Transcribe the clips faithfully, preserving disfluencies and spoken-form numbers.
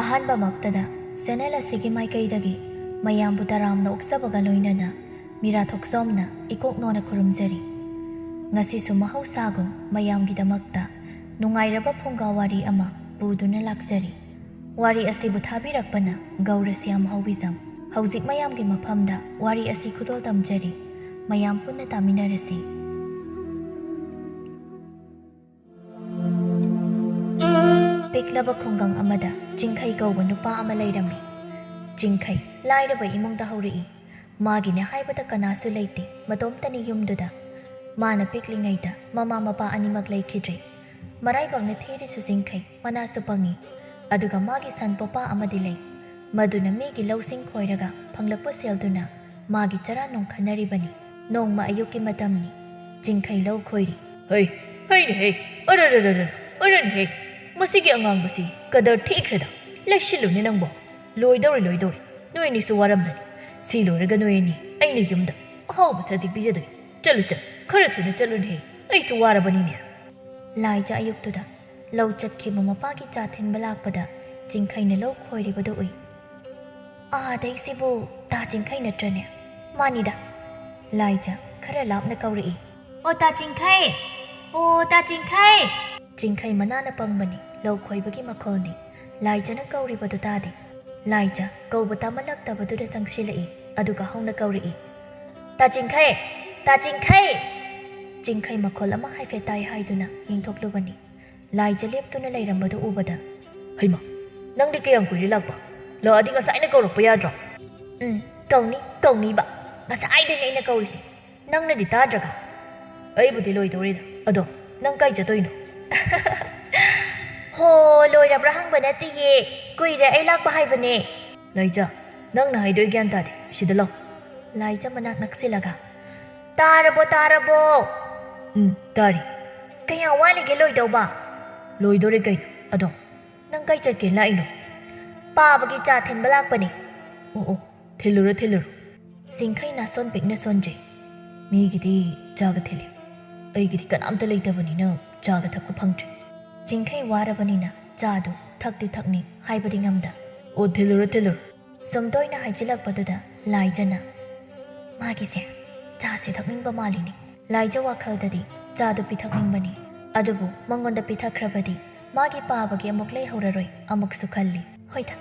ꯑꯍꯥꯟꯕꯃꯛꯇꯗ channel ꯑꯁꯤꯒꯤ ꯃꯥꯏꯀꯩꯗꯒꯤ ꯃꯌꯥꯝꯕꯨ ꯇꯔꯥꯝꯅ ꯑꯣꯛꯆꯕꯒ ꯂꯣꯏꯅꯅ ꯃꯤꯔꯥ ꯊꯣꯛꯆꯣꯝꯅ ꯏꯀꯣꯛ ꯅꯣꯟꯅ ꯈꯨꯔꯨꯝꯖꯔꯤ꯫ ꯉꯁꯤꯁꯨ ꯃꯍꯧꯁꯥꯒꯨꯝ ꯃꯌꯥꯝꯒꯤꯗꯃꯛꯇ ꯅꯨꯡꯉꯥꯏꯔꯕ ꯐꯨꯡꯒꯥ ꯋꯥꯔꯤ ꯑꯃ ꯄꯨꯗꯨꯅ ꯂꯥꯛꯆꯔꯤ꯫ ꯋꯥꯔꯤ ꯑꯁꯤꯕꯨ ꯊꯥꯕꯤꯔꯛꯄꯅ ꯒꯧꯔꯁ꯭ꯌꯥꯝ ꯍꯧꯕꯤꯖꯝ꯫ ꯍꯧꯖꯤꯛ ꯃꯌꯥꯝꯒꯤ ꯃꯐꯝꯗ ꯋꯥꯔꯤ ꯑꯁꯤ ꯈꯨꯗꯣꯜ ꯇꯝꯖꯔꯤ꯫ ꯃꯌꯥꯝ ꯄꯨꯟꯅ ꯇꯥꯃꯤꯟꯅꯔꯁꯤ꯫ ꯄꯤꯛꯂꯕ ꯈꯨꯡꯒꯪ ꯑꯃꯗ ꯆꯤꯡꯈꯩ ꯀꯧꯕ ꯅꯨꯄꯥ ꯑꯃ ꯂꯩꯔꯝꯃꯤ꯫ ꯆꯤꯡꯈꯩ ꯂꯥꯏꯔꯕ ꯏꯃꯨꯡꯗ ꯍꯧꯔꯛꯏ꯫ ꯃꯥꯒꯤꯅꯦ ꯍꯥꯏꯕꯗ ꯀꯅꯥꯁꯨ ꯂꯩꯇꯦ, ꯃꯇꯣꯝꯇꯅꯤ ꯌꯨꯝꯗꯨꯗ꯫ ꯃꯥꯅ ꯄꯤꯛꯂꯤꯉꯩꯗ ꯃꯃꯥ ꯃꯄꯥ ꯑꯅꯤꯃꯛ ꯂꯩꯈꯤꯗ꯭ꯔꯦ꯫ ꯃꯔꯥꯏꯕꯛꯅ ꯊꯤꯔꯤꯁꯨ ꯆꯤꯡꯈꯩ ꯃꯅꯥꯁꯨ ꯄꯪꯉꯤ꯫ ꯑꯗꯨꯒ ꯃꯥꯒꯤ ꯁꯟ ꯄꯣꯄꯥ ꯑꯃꯗꯤ ꯂꯩ꯫ ꯃꯗꯨꯅ ꯃꯤꯒꯤ ꯂꯧꯁꯤꯡ ꯈꯣꯏꯔꯒ ꯐꯪꯂꯛꯄ ꯁꯦꯜꯗꯨꯅ ꯃꯥꯒꯤ ꯆꯔꯥ ꯅꯨꯡꯈꯠꯅꯔꯤꯕꯅꯤ꯫ ꯅꯣꯡꯃ ꯑꯌꯨꯛꯀꯤ ꯃꯇꯝꯅꯤ꯫ ꯆꯤꯡꯈꯩ ꯂꯧ ꯈꯣꯏꯔꯤ꯫ "ꯍꯩ, ꯍꯩꯅꯦ ꯍꯩ, ꯑꯔꯔꯔꯔ, ꯑꯔꯅꯦ ꯍꯩ, ꯃꯁꯤꯒꯤ ꯑꯉꯥꯡꯕꯁꯤ ꯀꯗꯔ ꯊꯤꯈ꯭ꯔꯦꯗ꯫ ꯂꯩꯁꯤꯜꯂꯨꯅꯦ ꯅꯪꯕꯣ꯫ ꯂꯣꯏꯗꯧꯔꯦ, ꯂꯣꯏꯗꯧꯔꯦ꯫ ꯅꯣꯏ ꯑꯅꯤꯁꯨ ꯋꯥꯔꯝꯂꯅꯤ꯫ ꯁꯤ ꯂꯣꯏꯔꯒ ꯅꯣꯏ ꯑꯅꯤ ꯑꯩꯅ ꯌꯨꯝꯗ ꯑꯍꯥꯎꯕ ꯁꯖꯤꯛ ꯄꯤꯖꯗꯣꯏꯅꯤ꯫ ꯆꯠꯂꯨ, ꯆꯠꯂꯨ, ꯈꯔ ꯊꯨꯅ ꯆꯠꯂꯨꯅꯦ ꯍꯦ꯫ ꯑꯩꯁꯨ ꯋꯥꯔꯕꯅꯤꯅꯦ꯫" ꯂꯥꯏꯖ ꯑꯌꯨꯛꯇꯨꯗ ꯂꯧ ꯆꯠꯈꯤꯕ ꯃꯄꯥꯒꯤ ꯆꯥ ꯊꯤꯟꯕ ꯂꯥꯛꯄꯗ ꯆꯤꯡꯈꯩꯅ ꯂꯧ ꯈꯣꯏꯔꯤꯕꯗꯨ ꯎꯏ꯫ "ꯑꯥꯗꯩꯁꯤꯕꯨ ꯇꯥ ꯆꯤꯡꯈꯩ ꯅꯠꯇ꯭ꯔꯅꯦ?" "ꯃꯥꯅꯤꯗ꯫" ꯂꯥꯏꯖ ꯈꯔ ꯂꯥꯞꯅ ꯀꯧꯔꯛꯏ꯫ "ꯑꯣ ꯇꯥ ꯆꯤꯡꯈꯩ! ꯑꯣ ꯇꯥ ꯆꯤꯡꯈꯩ!" ꯆꯤꯡꯈꯩ ꯃꯅꯥꯅ ꯄꯪꯕꯅꯤ, ꯂꯧ ꯈꯣꯏꯕꯒꯤ ꯃꯈꯣꯜꯅꯤ꯫ ꯂꯥꯏꯖꯅ ꯀꯧꯔꯤꯕꯗꯨ ꯇꯥꯗꯦ꯫ ꯂꯥꯏꯖ ꯀꯧꯕ ꯇꯥꯃꯜꯂꯛꯇꯕꯗꯨꯗ ꯆꯪꯁꯤꯜꯂꯛꯏ, ꯑꯗꯨꯒ ꯍꯧꯅ ꯀꯧꯔꯛꯏ꯫ "ꯇꯥ ꯆꯤꯡꯈꯩ! ꯇꯥ ꯆꯤꯡꯈꯩ!" ꯆꯤꯡꯈꯩ ꯃꯈꯣꯜ ꯑꯃ ꯍꯥꯏꯐꯦꯠ ꯇꯥꯏ ꯍꯥꯏꯗꯨꯅ ꯌꯦꯡꯊꯣꯛꯂꯨꯕꯅꯤ꯫ ꯂꯥꯏꯖ ꯂꯦꯞꯇꯨꯅ ꯂꯩꯔꯝꯕꯗꯨ ꯎꯕꯗ, "ꯍꯩꯃꯥ, ꯅꯪꯗꯤ ꯀꯌꯥꯝ ꯀꯨꯏꯔꯦ ꯂꯥꯛꯄ? ꯂꯥꯛꯑꯗꯤ ꯉꯁꯥꯏꯅ ꯀꯧꯔꯛꯄ ꯌꯥꯗ꯭ꯔꯣ?" "ꯎꯝ, ꯀꯧꯅꯤ, ꯀꯧꯅꯤꯕ꯫ ꯉꯁꯥꯏꯗꯩꯅꯦ ꯑꯩꯅ ꯀꯧꯔꯤꯁꯦ꯫ ꯅꯪꯅꯗꯤ ꯇꯥꯗ꯭ꯔꯒ?" "ꯑꯩꯕꯨꯗꯤ ꯂꯣꯏꯗꯧꯔꯦꯗ꯫ ꯑꯗꯣ ꯅꯪ ꯀꯥꯏ ꯆꯠꯇꯣꯏꯅꯣ?" "ꯍꯣ, ꯂꯣꯏꯔꯕ꯭ꯔꯥ ꯍꯪꯕ ꯅꯠꯇꯤꯌꯦ꯫ ꯀꯨꯏꯔꯦ ꯑꯩ ꯂꯥꯛꯄ ꯍꯥꯏꯕꯅꯦ꯫" "ꯂꯥꯏꯖ, ꯅꯪꯅ ꯍꯥꯏꯗꯣ ꯑꯩ ꯒ꯭ꯌꯥꯟ ꯇꯥꯗꯦ꯫ ꯁꯤꯗ ꯂꯥꯎ꯫" ꯂꯥꯏꯖ ꯃꯅꯥꯛ ꯅꯛꯁꯤꯜꯂꯒ, "ꯇꯥꯔꯕꯣ, ꯇꯥꯔꯕꯣ?" "ꯎꯝ, ꯇꯥꯔꯤ꯫" "ꯀꯌꯥꯝ ꯋꯥꯠꯂꯤꯒꯦ ꯂꯣꯏꯗꯧꯕ?" "ꯂꯣꯏꯗꯣꯔꯦ ꯀꯩꯅꯣ꯫ ꯑꯗꯣ ꯅꯪ ꯀꯥꯏ ꯆꯠꯀꯦ ꯂꯥꯛꯏꯅꯣ?" "ꯄꯥꯕꯒꯤ ꯆꯥ ꯊꯤꯟꯕ ꯂꯥꯛꯄꯅꯦ꯫" "ꯑꯣ, ꯑꯣ, ꯊꯤꯜꯂꯨꯔꯣ, ꯊꯤꯜꯂꯨꯔꯣ꯫" ꯆꯤꯡꯈꯩ ꯅꯥꯁꯣꯟ ꯄꯤꯛꯅ ꯁꯣꯟꯖꯩ꯫ ꯃꯤꯒꯤꯗꯤ ꯆꯥꯒ ꯊꯤꯜꯂꯤ, ꯑꯩꯒꯤꯗꯤ ꯀꯅꯥꯝꯇ ꯂꯩꯇꯕꯅꯤꯅ ꯆꯥꯒ ꯊꯛꯄ ꯐꯪꯗ꯭ꯔꯦ꯫ ꯆꯤꯡꯈꯩ ꯋꯥꯔꯕꯅꯤꯅ ꯆꯥꯗꯨ ꯊꯛꯇꯤ ꯊꯛꯅꯤꯡ ꯍꯥꯏꯕꯗꯤ ꯉꯝꯗ꯫ "ꯑꯣ, ꯊꯤꯜꯂꯨꯔꯣ, ꯊꯤꯜꯂꯨꯔꯣ"꯫ ꯁꯨꯝ ꯇꯣꯏꯅ ꯍꯥꯏꯖꯤꯜꯂꯛꯄꯗꯨꯗ ꯂꯥꯏꯖꯅ, "ꯃꯥꯒꯤꯁꯦ ꯆꯥꯁꯦ ꯊꯛꯅꯤꯡꯕ ꯃꯥꯜꯂꯤꯅꯦ"꯫ ꯂꯥꯏꯖ ꯋꯥꯈꯜꯗꯗꯤ ꯆꯥꯗꯨ ꯄꯤꯊꯛꯅꯤꯡꯕꯅꯤ, ꯑꯗꯨꯕꯨ ꯃꯉꯣꯟꯗ ꯄꯤꯊꯛꯈ꯭ꯔꯕꯗꯤ ꯃꯥꯒꯤ ꯄꯥꯕꯒꯤ ꯑꯃꯨꯛ ꯂꯩꯍꯧꯔꯔꯣꯏ ꯑꯃꯨꯛꯁꯨ ꯈꯜꯂꯤ꯫ "ꯍꯣꯏꯗ,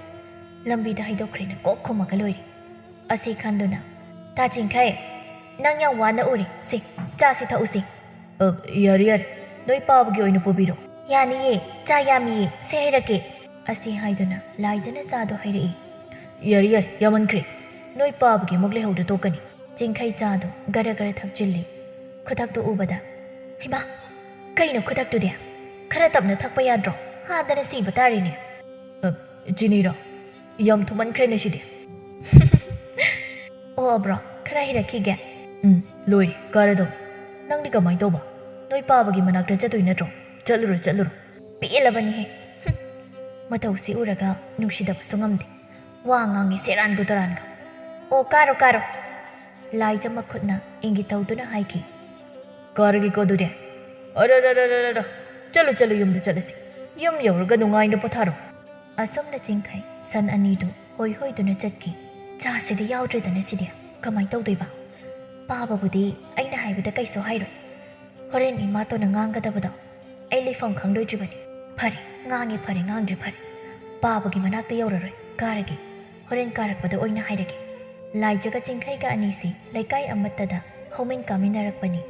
ꯂꯝꯕꯤꯗ ꯍꯩꯗꯣꯛꯈ꯭ꯔꯦꯅ ꯀꯣꯛ ꯈꯨꯝꯃꯒ ꯂꯣꯏꯔꯦ"꯫ ꯑꯁꯤ ꯈꯟꯗꯨꯅ, "ꯇꯥ ꯆꯤꯡꯈꯩ, ꯅꯪ ꯌꯥꯝ ꯋꯥꯅ ꯎꯔꯦ, ꯁꯦ, ꯆꯥꯁꯦ ꯊꯛꯎꯁꯦ"꯫ "ꯑ, ꯌꯥꯔꯦ, ꯌꯥꯔꯦ, ꯅꯣꯏ ꯄꯥꯕꯒꯤ ꯑꯣꯏꯅ ꯄꯨꯕꯤꯔꯣ"꯫ "ꯌꯥꯅꯤꯌꯦ, ꯆꯥ ꯌꯥꯝꯃꯤꯌꯦ, ꯁꯦ ꯍꯩꯔꯛꯀꯦ"꯫ ꯑꯁꯤ ꯍꯥꯏꯗꯨꯅ ꯂꯥꯏꯖꯅ ꯆꯥꯗꯨ ꯍꯩꯔꯛꯏ꯫ "ꯌꯥꯔꯦ, ꯌꯥꯔꯦ, ꯌꯥꯝꯃꯟꯈ꯭ꯔꯦ, ꯅꯣꯏ ꯄꯥꯕꯒꯤ ꯑꯃꯨꯛ ꯂꯩꯍꯧꯗ ꯇꯣꯛꯀꯅꯤ"꯫ ꯆꯤꯡꯈꯩ ꯆꯥꯗꯨ ꯒꯔ ꯒꯔ ꯊꯛꯆꯤꯜꯂꯤ꯫ ꯈꯨꯊꯛꯇꯨ ꯎꯕꯗ, "ꯍꯩꯃꯥ, ꯀꯩꯅꯣ ꯈꯨꯊꯛꯇꯨꯗꯤ? ꯈꯔ ꯇꯞꯅ ꯊꯛꯄ ꯌꯥꯗ꯭ꯔꯣ? ꯍꯥꯗꯅ ꯁꯤꯕ ꯇꯥꯔꯦꯅꯦ"꯫ "ꯑ, ꯆꯤꯅꯤꯔꯣ? ꯌꯥꯝ ꯊꯨꯝꯃꯟꯈ꯭ꯔꯦꯅꯦ ꯁꯤꯗꯤ"꯫ "ꯑꯣ ꯕ꯭ꯔꯣ, ꯈꯔ ꯍꯩꯔꯛꯈꯤꯒꯦ"꯫ "ꯎꯝ, ꯂꯣꯏꯔꯦ, ꯀꯥꯔꯗꯧ꯫ ꯅꯪꯗꯤ ꯀꯃꯥꯏꯅ ꯇꯧꯕ? ꯅꯣꯏ ꯄꯥꯕꯒꯤ ꯃꯅꯥꯛꯇ ꯆꯠꯇꯣꯏ ꯅꯠꯇ꯭ꯔꯣ? ꯆꯠꯂꯨꯔꯣ, ꯆꯠꯂꯨꯔꯣ"꯫ ꯄꯦꯜꯂꯕꯅꯤꯍꯦ꯫ ꯍꯨꯝ꯫ ꯃꯇꯧꯁꯤ ꯎꯔꯒ ꯅꯨꯡꯁꯤꯗꯕꯁꯨ ꯉꯝꯗꯦ꯫ ꯋꯥ ꯉꯥꯡꯉꯤ ꯁꯦꯔꯥꯟꯒ ꯇꯨꯔꯥꯟꯒ꯫ "ꯑꯣ, ꯀꯥꯔꯣ, ꯀꯥꯔꯣ"꯫ ꯂꯥꯏꯖ ꯃꯈꯨꯠꯅ ꯏꯪꯒꯤꯠ ꯇꯧꯗꯨꯅ ꯍꯥꯏꯈꯤ꯫ "ꯀꯥꯔꯒꯦꯀꯣ ꯑꯗꯨꯗꯤ꯫ ꯑꯔꯔꯔꯔꯔ꯫ ꯆꯠꯂꯨ, ꯆꯠꯂꯨ, ꯌꯨꯝꯗ ꯆꯠꯂꯁꯤ꯫ ꯌꯨꯝ ꯌꯧꯔꯒ ꯅꯨꯡꯉꯥꯏꯅ ꯄꯣꯊꯥꯔꯣ"꯫ ꯑꯁꯨꯝꯅ ꯆꯤꯡꯈꯩ ꯁꯟ ꯑꯅꯤꯗꯨ ꯍꯣꯏ ꯍꯣꯏꯗꯨꯅ ꯆꯠꯈꯤ꯫ ꯆꯥꯁꯤꯗꯤ ꯌꯥꯎꯗ꯭ꯔꯦꯗꯅ ꯁꯤꯗꯤ꯫ ꯀꯃꯥꯏ ꯇꯧꯗꯣꯏꯕ? ꯄꯥꯕꯕꯨꯗꯤ ꯑꯩꯅ ꯍꯥꯏꯕꯗ ꯀꯩꯁꯨ ꯍꯥꯏꯔꯣꯏ꯫ ꯍꯣꯔꯦꯟ ꯏꯃꯥꯇꯣꯟꯅ ꯉꯥꯡꯒꯗꯕꯗꯣ ꯑꯩ ꯂꯩꯐꯝ ꯈꯪꯂꯣꯏꯗ꯭ꯔꯤꯕꯅꯤ꯫ ꯐꯔꯦ, ꯉꯥꯡꯉꯦ ꯐꯔꯦ, ꯉꯥꯡꯗ꯭ꯔꯦ ꯐꯔꯦ꯫ ꯄꯥꯕꯒꯤ ꯃꯅꯥꯛꯇ ꯌꯧꯔꯔꯣꯏ, ꯀꯥꯔꯒꯦ꯫ ꯍꯣꯔꯦꯟ ꯀꯥꯔꯛꯄꯗ ꯑꯣꯏꯅ ꯍꯥꯏꯔꯒꯦ꯫ ꯂꯥꯏꯖꯒ ꯆꯤꯡꯈꯩꯒ ꯑꯅꯤꯁꯤ ꯂꯩꯀꯥꯏ ꯑꯃꯠꯇꯗ ꯍꯧꯃꯤꯟ ꯀꯥꯃꯤꯟꯅꯔꯛꯄꯅꯤ꯫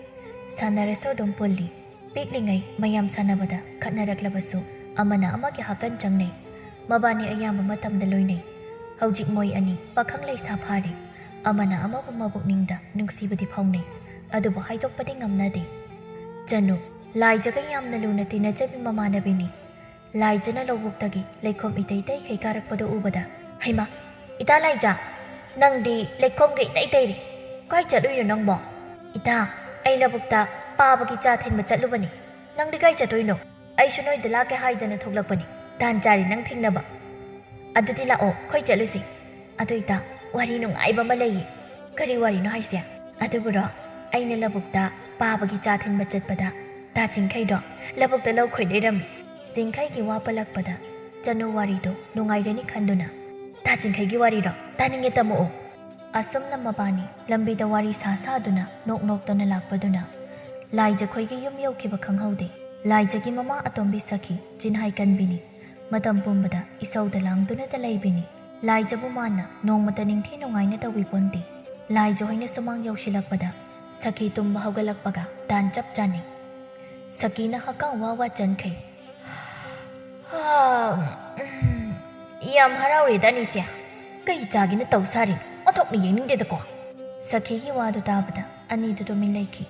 ꯁꯥꯟꯅꯔꯁꯨ ꯑꯗꯨꯝ ꯄꯨꯜꯂꯤ꯫ ꯄꯤꯛꯂꯤꯉꯩ ꯃꯌꯥꯝ ꯁꯥꯟꯅꯕꯗ ꯈꯠꯅꯔꯛꯂꯕꯁꯨ ꯑꯃꯅ ꯑꯃꯒꯤ ꯍꯥꯀꯟ ꯆꯪꯅꯩ꯫ ꯃꯕꯥꯅꯤ ꯑꯌꯥꯝꯕ ꯃꯇꯝꯗ ꯂꯣꯏꯅꯩ꯫ ꯍꯧꯖꯤꯛ ꯃꯣꯏ ꯑꯅꯤ ꯄꯥꯈꯪ ꯂꯩꯁꯥ ꯐꯥꯔꯦ꯫ ꯑꯃꯅ ꯑꯃꯕꯨ ꯃꯕꯨꯛꯅꯤꯡꯗ ꯅꯨꯡꯁꯤꯕꯗꯤ ꯐꯥꯎꯅꯩ, ꯑꯗꯨꯕꯨ ꯍꯥꯏꯗꯣꯛꯄꯗꯤ ꯉꯝꯅꯗꯦ꯫ ꯆꯅꯨ, ꯂꯥꯏꯖꯒ ꯌꯥꯝꯅ ꯂꯨꯅ ꯇꯤꯟꯅꯖꯕꯤ ꯃꯃꯥꯟꯅꯕꯤꯅꯤ꯫ ꯂꯥꯏꯖꯅ ꯂꯧꯕꯨꯛꯇꯒꯤ ꯂꯩꯈꯣꯝ ꯏꯇꯩ ꯇꯩꯈꯩ ꯀꯥꯔꯛꯄꯗꯨ ꯎꯕꯗ, "ꯍꯩꯃꯥ, ꯏꯇꯥ ꯂꯥꯏꯖ, ꯅꯪꯗꯤ ꯂꯩꯈꯣꯝꯒ ꯏꯇꯩ ꯇꯩꯔꯦ꯫ ꯀꯥꯏ ꯆꯠꯂꯨꯏꯅꯣ ꯅꯪꯕꯣ?" "ꯏꯇꯥ, ꯑꯩ ꯂꯧꯕꯨꯛꯇ ꯄꯥꯕꯒꯤ ꯆꯥ ꯊꯤꯟꯕ ꯆꯠꯂꯨꯕꯅꯤ꯫ ꯅꯪꯗꯤ ꯀꯥꯏ ꯆꯠꯇꯣꯏꯅꯣ?" "ꯑꯩꯁꯨ ꯅꯣꯏꯗ ꯂꯥꯛꯀꯦ ꯍꯥꯏꯗꯅ ꯊꯣꯛꯂꯛꯄꯅꯤ꯫ ꯇꯥꯟ ꯆꯥꯔꯦ ꯅꯪ ꯊꯦꯡꯅꯕ꯫ ꯑꯗꯨꯗꯤ ꯂꯥꯛꯑꯣ, ꯑꯩꯈꯣꯏ ꯆꯠꯂꯨꯁꯤ꯫ ꯑꯗꯨ ꯏꯇꯥ, ꯋꯥꯔꯤ ꯅꯨꯡꯉꯥꯏꯕ ꯑꯃ ꯂꯩꯌꯦ"꯫ "ꯀꯔꯤ ꯋꯥꯔꯤꯅꯣ ꯍꯥꯏꯁꯦ?" "ꯑꯗꯨꯕꯨꯔꯣ, ꯑꯩꯅ ꯂꯧꯕꯨꯛꯇ ꯄꯥꯕꯒꯤ ꯆꯥ ꯊꯤꯟꯕ ꯆꯠꯄꯗ ꯇꯥ ꯆꯤꯡꯈꯩꯗꯣ ꯂꯧꯕꯨꯛꯇ ꯂꯧ ꯈꯣꯏ ꯂꯩꯔꯝꯃꯤ"꯫ ꯆꯤꯡꯈꯩꯒꯤ ꯋꯥ ꯄꯜꯂꯛꯄꯗ ꯆꯅꯨ ꯋꯥꯔꯤꯗꯣ ꯅꯨꯡꯉꯥꯏꯔꯅꯤ ꯈꯟꯗꯨꯅ, "ꯇꯥ ꯆꯤꯡꯈꯩꯒꯤ ꯋꯥꯔꯤꯔꯣ? ꯇꯥꯅꯤꯡꯉꯦ, ꯇꯝꯃꯛꯑꯣ꯫" ꯑꯁꯨꯝꯅ ꯃꯕꯥꯅꯤ ꯂꯝꯕꯤꯗ ꯋꯥꯔꯤ ꯁꯥ ꯁꯥꯗꯨꯅ ꯅꯣꯛ ꯅꯣꯛꯇꯅ ꯂꯥꯛꯄꯗꯨꯅ ꯂꯥꯏꯖꯈꯣꯏꯒꯤ ꯌꯨꯝ ꯌꯧꯈꯤꯕ ꯈꯪꯍꯧꯗꯦ꯫ ꯂꯥꯏꯖꯒꯤ ꯃꯃꯥ ꯑꯇꯣꯝꯕꯤ ꯁꯈꯤ ꯆꯤꯟꯍꯥꯏ ꯀꯟꯕꯤꯅꯤ꯫ ꯃꯇꯝ ꯄꯨꯝꯕꯗ ꯏꯁꯧꯗ ꯂꯥꯡꯗꯨꯅꯇ ꯂꯩꯕꯤꯅꯤ꯫ ꯂꯥꯏꯖꯕꯨ ꯃꯥꯅ ꯅꯣꯡꯃꯇ ꯅꯤꯡꯊꯤ ꯅꯨꯡꯉꯥꯏꯅ ꯇꯧꯕꯤ ꯄꯣꯟꯇꯦ꯫ ꯂꯥꯏꯖ ꯍꯣꯏꯅ ꯁꯨꯃꯥꯡ ꯌꯧꯁꯤꯜꯂꯛꯄꯗ ꯁꯈꯤ ꯇꯨꯝꯕ ꯍꯧꯒꯠꯂꯛꯄꯒ ꯇꯥꯟ ꯆꯞ ꯆꯥꯅꯩ꯫ ꯁꯈꯤꯅ ꯍꯛꯀꯥꯝ ꯋꯥ ꯋꯥ ꯆꯟꯈꯩ꯫ "ꯍꯥ, ꯎꯝ, ꯌꯥꯝ ꯍꯔꯥꯎꯔꯦꯗ ꯑꯅꯤꯁꯦ꯫ ꯀꯩ ꯆꯥꯒꯦꯅ ꯇꯧ ꯁꯥꯔꯤꯅꯣ? ꯑꯣꯟꯊꯣꯛꯅ ꯌꯦꯡꯅꯤꯡꯗꯦꯗꯀꯣ꯫" ꯁꯈꯤꯒꯤ ꯋꯥꯗꯨ ꯇꯥꯕꯗ ꯑꯅꯤꯗꯨ ꯇꯨꯃꯤꯟ ꯂꯩꯈꯤ꯫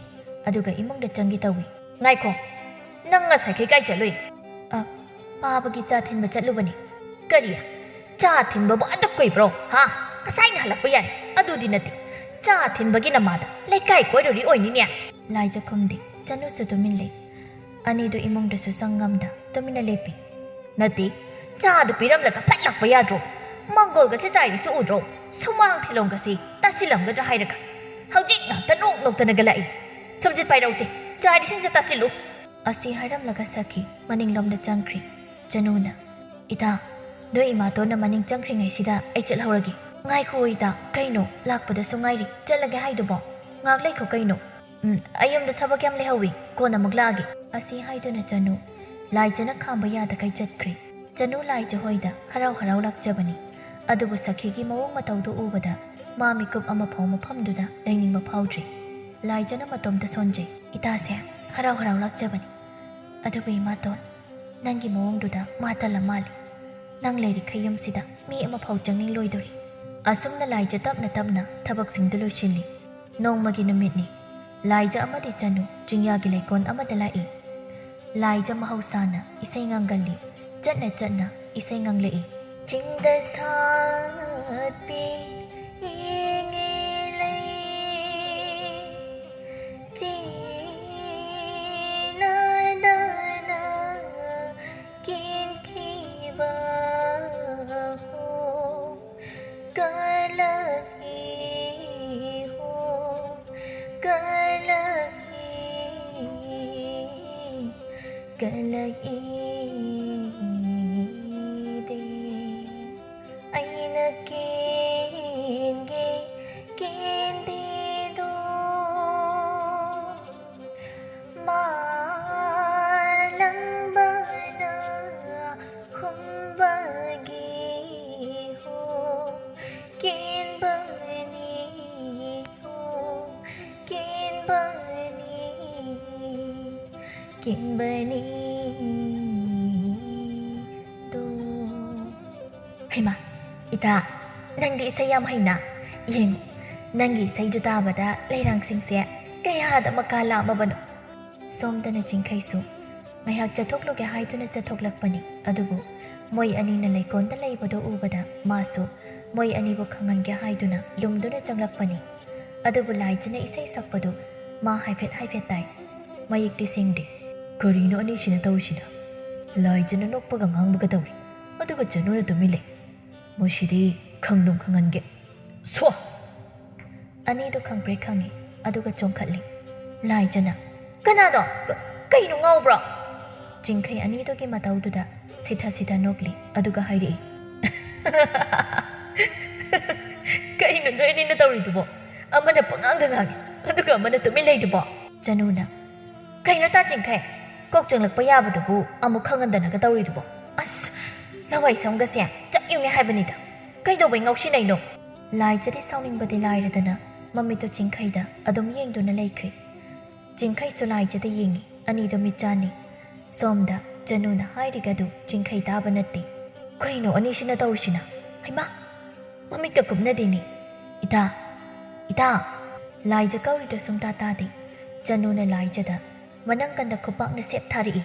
ꯑꯗꯨꯒ ꯏꯃꯨꯡꯗ ꯆꯪꯒꯦ ꯇꯧꯏ꯫ "ꯉꯥꯏꯈꯣ, ꯅꯪ ꯉꯁꯥꯏꯈꯩ ꯀꯥꯏ ꯆꯠꯂꯨꯏ?" "ꯑ, ꯄꯥꯕꯒꯤ ꯆꯥ ꯊꯤꯟꯕ ꯆꯠꯂꯨꯕꯅꯤ꯫" "ꯀꯔꯤ? ꯆꯥ ꯊꯤꯟꯕꯕꯨ ꯑꯗꯨꯛ ꯀꯨꯏꯕ꯭ꯔꯣ? ꯍꯥ? ꯉꯁꯥꯏꯅ ꯍꯜꯂꯛꯄ ꯌꯥꯏ꯫ ꯑꯗꯨꯗꯤ ꯅꯠꯇꯦ꯫ ꯆꯥ ꯊꯤꯟꯕꯒꯤ ꯅꯃꯥꯗ ꯂꯩꯀꯥꯏ ꯀꯣꯏꯔꯨꯔꯤ ꯑꯣꯏꯅꯤꯅꯦ꯫" ꯂꯥꯏꯖ ꯈꯨꯝꯗꯦ꯫ ꯆꯅꯨꯁꯨ ꯇꯨꯃꯤꯟ ꯂꯩ꯫ ꯑꯅꯤꯗꯨ ꯏꯃꯨꯡꯗꯁꯨ ꯆꯪꯉꯝꯗ ꯇꯨꯃꯤꯟꯅ ꯂꯦꯞꯄꯤ꯫ "ꯅꯠꯇꯦ, ꯆꯥꯗꯨ ꯄꯤꯔꯝꯂꯒ ꯐꯠ ꯂꯥꯛꯄ ꯌꯥꯗ꯭ꯔꯣ? ꯃꯪꯒꯣꯜꯒꯁꯦ ꯆꯥꯏꯔꯤꯁꯤ ꯎꯗ꯭ꯔꯣ? ꯁꯨꯃꯥꯡ ꯊꯤꯂꯣꯡꯒꯁꯤ ꯇꯥꯁꯤꯜꯂꯝꯒꯗ꯭ꯔꯥ ꯍꯥꯏꯔꯒ ꯍꯧꯖꯤꯛ ꯉꯥꯛꯇ ꯅꯣꯛ ꯅꯣꯛꯇꯅꯒ ꯂꯥꯛꯏ꯫ ꯁꯨꯝꯖꯤꯠ ꯄꯥꯏꯔꯧꯁꯦ, ꯆꯥꯏꯔꯤꯁꯤꯡꯁꯦ ꯇꯥꯁꯤꯜꯂꯨ꯫" ꯑꯁꯤ ꯍꯥꯏꯔꯝꯂꯒ ꯁꯈꯤ ꯃꯅꯤꯡꯂꯣꯝꯗ ꯆꯪꯈ꯭ꯔꯤ꯫ ꯆꯅꯨꯅ, "ꯏꯇꯥ, ꯅꯣꯏ ꯏꯃꯥꯇꯣꯟꯅ ꯃꯅꯤꯡ ꯆꯪꯈ꯭ꯔꯤꯉꯩꯁꯤꯗ ꯑꯩ ꯆꯠꯍꯧꯔꯒꯦ꯫" "ꯉꯥꯏꯈꯣ ꯏꯇꯥ, ꯀꯩꯅꯣ? ꯂꯥꯛꯄꯗꯁꯨ ꯉꯥꯏꯔꯤ, ꯆꯠꯂꯒꯦ ꯍꯥꯏꯗꯨꯕꯣ? ꯉꯥꯏꯍꯥꯛ ꯂꯩꯈꯣ ꯀꯩꯅꯣ꯫" "ꯎꯝ, ꯑꯩ ꯌꯨꯝꯗ ꯊꯕꯛ ꯌꯥꯝ ꯂꯩꯍꯧꯋꯤ, ꯀꯣꯟꯅ ꯑꯃꯨꯛ ꯂꯥꯛꯑꯒꯦ꯫" ꯑꯁꯤ ꯍꯥꯏꯗꯨꯅ ꯆꯅꯨ ꯂꯥꯏꯖꯅ ꯈꯥꯝꯕ ꯌꯥꯗꯈꯩ ꯆꯠꯈ꯭ꯔꯦ꯫ ꯆꯅꯨ ꯂꯥꯏꯖ ꯍꯣꯏꯗ ꯍꯔꯥꯎ ꯍꯔꯥꯎ ꯂꯥꯛꯆꯕꯅꯤ꯫ ꯑꯗꯨꯕꯨ ꯁꯈꯤꯒꯤ ꯃꯑꯣꯡ ꯃꯇꯧꯗꯨ ꯎꯕꯗ ꯃꯥ ꯃꯤꯀꯨꯞ ꯑꯃꯐꯥꯎ ꯃꯐꯝꯗꯨꯗ ꯂꯩꯅꯤꯡꯕ ꯐꯥꯎꯗ꯭ꯔꯤ꯫ ꯂꯥꯏꯖꯅ ꯃꯇꯣꯝꯇ ꯁꯣꯟꯖꯩ꯫ "ꯏꯇꯥꯁꯦ ꯍꯔꯥꯎ ꯍꯔꯥꯎ ꯂꯥꯛꯆꯕꯅꯤ꯫ ꯑꯗꯨꯕꯨ ꯏꯃꯥꯇꯣꯟ, ꯅꯪꯒꯤ ꯃꯑꯣꯡꯗꯨꯗ ꯃꯥ ꯇꯜꯂ ꯃꯥꯜꯂꯤ꯫ ꯅꯪ ꯂꯩꯔꯤꯈꯩ ꯌꯨꯝꯁꯤꯗ ꯃꯤ ꯑꯃꯐꯥꯎ ꯆꯪꯅꯤꯡꯂꯣꯏꯗꯧꯔꯤ꯫" ꯑꯁꯨꯝꯅ ꯂꯥꯏꯖ ꯇꯞꯅ ꯇꯞꯅ ꯊꯕꯛꯁꯤꯡꯗꯨ ꯂꯣꯏꯁꯤꯜꯂꯤ꯫ ꯅꯣꯡꯃꯒꯤ ꯅꯨꯃꯤꯠꯅꯤ꯫ ꯂꯥꯏꯖ ꯑꯃꯗꯤ ꯆꯅꯨ ꯆꯤꯡꯌꯥꯒꯤ ꯂꯩꯀꯣꯜ ꯑꯃꯗ ꯂꯥꯛꯏ꯫ ꯂꯥꯏꯖ ꯃꯍꯧꯁꯥꯅ ꯏꯁꯩ ꯉꯪꯒꯜꯂꯤ꯫ ꯆꯠꯅ ꯆꯠꯅ ꯏꯁꯩ ꯉꯪꯂꯛꯏ꯫ "ꯆꯤꯡꯗ ꯁꯥꯠꯄꯤ ꯏꯉꯦ ꯂꯩ, ꯆꯤꯅꯗꯅ ꯀꯦꯟꯈꯤꯕ ꯍꯣ, ꯀꯂꯛꯏ ꯍꯣ, ꯀꯂꯛꯏ, ꯀꯂꯛꯏ꯫" ꯀꯦꯟꯒꯦ ꯀꯦꯟꯗꯦꯗꯣ, ꯃꯥꯂꯪꯕꯅ ꯍꯨꯝꯕꯒꯤ ꯍꯣ, ꯀꯦꯟꯕꯅꯤ ꯍꯣ, ꯀꯦꯟꯕꯅꯤ, ꯀꯦꯟꯕꯅꯤ ꯗꯣ꯫ ꯍꯩꯃꯥ, ꯏꯇꯥ, ꯅꯪꯗꯤ ꯏꯁꯩ ꯌꯥꯝ ꯍꯩꯅ꯫ ꯌꯦꯡꯉꯨ, ꯅꯪꯒꯤ ꯏꯁꯩꯗꯨ ꯇꯥꯕꯗ ꯂꯩꯔꯥꯡꯁꯤꯡꯁꯦ ꯀꯌꯥꯗ ꯃꯀꯥ ꯂꯥꯝꯃꯕꯅꯣ꯫ ꯁꯣꯝꯗꯅ ꯆꯤꯡꯈꯩꯁꯨ ꯉꯥꯏꯍꯥꯛ ꯆꯠꯊꯣꯛꯂꯨꯒꯦ ꯍꯥꯏꯗꯨꯅ ꯆꯠꯊꯣꯛꯂꯛꯄꯅꯤ꯫ ꯑꯗꯨꯕꯨ ꯃꯣꯏ ꯑꯅꯤꯅ ꯂꯩꯀꯣꯜꯗ ꯂꯩꯕꯗꯨ ꯎꯕꯗ ꯃꯥꯁꯨ ꯃꯣꯏ ꯑꯅꯤꯕꯨ ꯈꯪꯍꯟꯒꯦ ꯍꯥꯏꯗꯨꯅ ꯂꯨꯝꯗꯨꯅ ꯆꯪꯂꯛꯄꯅꯤ꯫ ꯑꯗꯨꯕꯨ ꯂꯥꯏꯖꯅ ꯏꯁꯩ ꯁꯛꯄꯗꯨ ꯃꯥ ꯍꯥꯏꯐꯦꯠ ꯍꯥꯏꯐꯦꯠ ꯇꯥꯏ꯫ ꯃꯌꯦꯛꯇꯤ ꯁꯦꯡꯗꯦ꯫ ꯀꯔꯤꯅꯣ ꯑꯅꯤꯁꯤꯅ ꯇꯧꯔꯤꯁꯤꯅ? ꯂꯥꯏꯖꯅ ꯅꯣꯛꯄꯒ ꯉꯥꯡꯕꯒ ꯇꯧꯔꯤ, ꯑꯗꯨꯒ ꯆꯅꯨꯅ ꯇꯨꯃꯤꯟ ꯂꯩ꯫ ꯃꯁꯤꯗꯤ ꯈꯪꯗꯨꯝ ꯈꯪꯍꯟꯒꯦ꯫ ꯁꯣ! ꯑꯅꯤꯗꯨ ꯈꯪꯄ꯭ꯔꯦꯛ ꯈꯪꯉꯤ, ꯑꯗꯨꯒ ꯆꯣꯡꯈꯠꯂꯤ꯫ ꯂꯥꯏꯖꯅ, "ꯀꯅꯥꯅꯣ? ꯀ-, ꯀꯩꯅꯣ ꯉꯥꯎꯕ꯭ꯔꯣ?" ꯆꯤꯡꯈꯩ ꯑꯅꯤꯗꯨꯒꯤ ꯃꯇꯧꯗꯨꯗ ꯁꯤꯊ ꯁꯤꯊ ꯅꯣꯛꯂꯤ, ꯑꯗꯨꯒ ꯍꯥꯏꯔꯛꯏ, "ꯀꯩꯅꯣ ꯅꯣꯏ ꯑꯅꯤꯅ ꯇꯧꯔꯤꯗꯨꯕꯣ? ꯑꯃꯅ ꯄꯉꯥꯡꯗ ꯉꯥꯡꯉꯤ, ꯑꯗꯨꯒ ꯑꯃꯅ ꯇꯨꯃꯤꯟ ꯂꯩꯗꯨꯕꯣ?" ꯆꯅꯨꯅ, "ꯀꯩꯅꯣ ꯇꯥ ꯆꯤꯡꯈꯩ? ꯀꯣꯛ ꯆꯪꯂꯛꯄ ꯌꯥꯕꯗꯨꯕꯨ ꯑꯃꯨꯛ ꯈꯪꯍꯟꯗꯅꯒ ꯇꯧꯔꯤꯗꯨꯕꯣ? ꯑꯁ, ꯂꯋꯥꯏ ꯁꯝꯒꯁꯦ ꯆꯞ ꯌꯨꯡꯉꯦ ꯍꯥꯏꯕꯅꯤꯗ꯫ ꯀꯩꯗꯧꯕꯩ ꯉꯥꯎꯁꯤꯟꯅꯩꯅꯣ?" ꯂꯥꯏꯖꯗꯤ ꯁꯥꯎꯅꯤꯡꯕꯗꯤ ꯂꯥꯏꯔꯗꯅ ꯃꯃꯤꯠꯇꯨ ꯆꯤꯡꯈꯩꯗ ꯑꯗꯨꯝ ꯌꯦꯡꯗꯨꯅ ꯂꯩꯈ꯭ꯔꯦ꯫ ꯆꯤꯡꯈꯩꯁꯨ ꯂꯥꯏꯖꯗ ꯌꯦꯡꯉꯤ, ꯑꯅꯤꯗꯨ ꯃꯤꯠ ꯆꯥꯟꯅꯤ꯫ ꯁꯣꯝꯗ ꯆꯅꯨꯅ ꯍꯥꯏꯔꯤꯒꯗꯨ ꯆꯤꯡꯈꯩ ꯇꯥꯕ ꯅꯠꯇꯦ꯫ "ꯀꯩꯅꯣ ꯑꯅꯤꯁꯤꯅ ꯇꯧꯔꯤꯁꯤꯅ? ꯍꯩꯃꯥ! ꯃꯃꯤꯠꯀ ꯀꯨꯞꯅꯗꯦꯅꯦ꯫ ꯏꯇꯥ! ꯏꯇꯥ!" ꯂꯥꯏꯖ ꯀꯧꯔꯤꯗꯨ ꯁꯨꯡꯇꯥ ꯇꯥꯗꯦ꯫ ꯆꯅꯨꯅ ꯂꯥꯏꯖꯗ ꯃꯅꯪꯀꯟꯗ ꯈꯨꯄꯥꯛꯅ ꯁꯦꯠ ꯊꯥꯔꯛꯏ꯫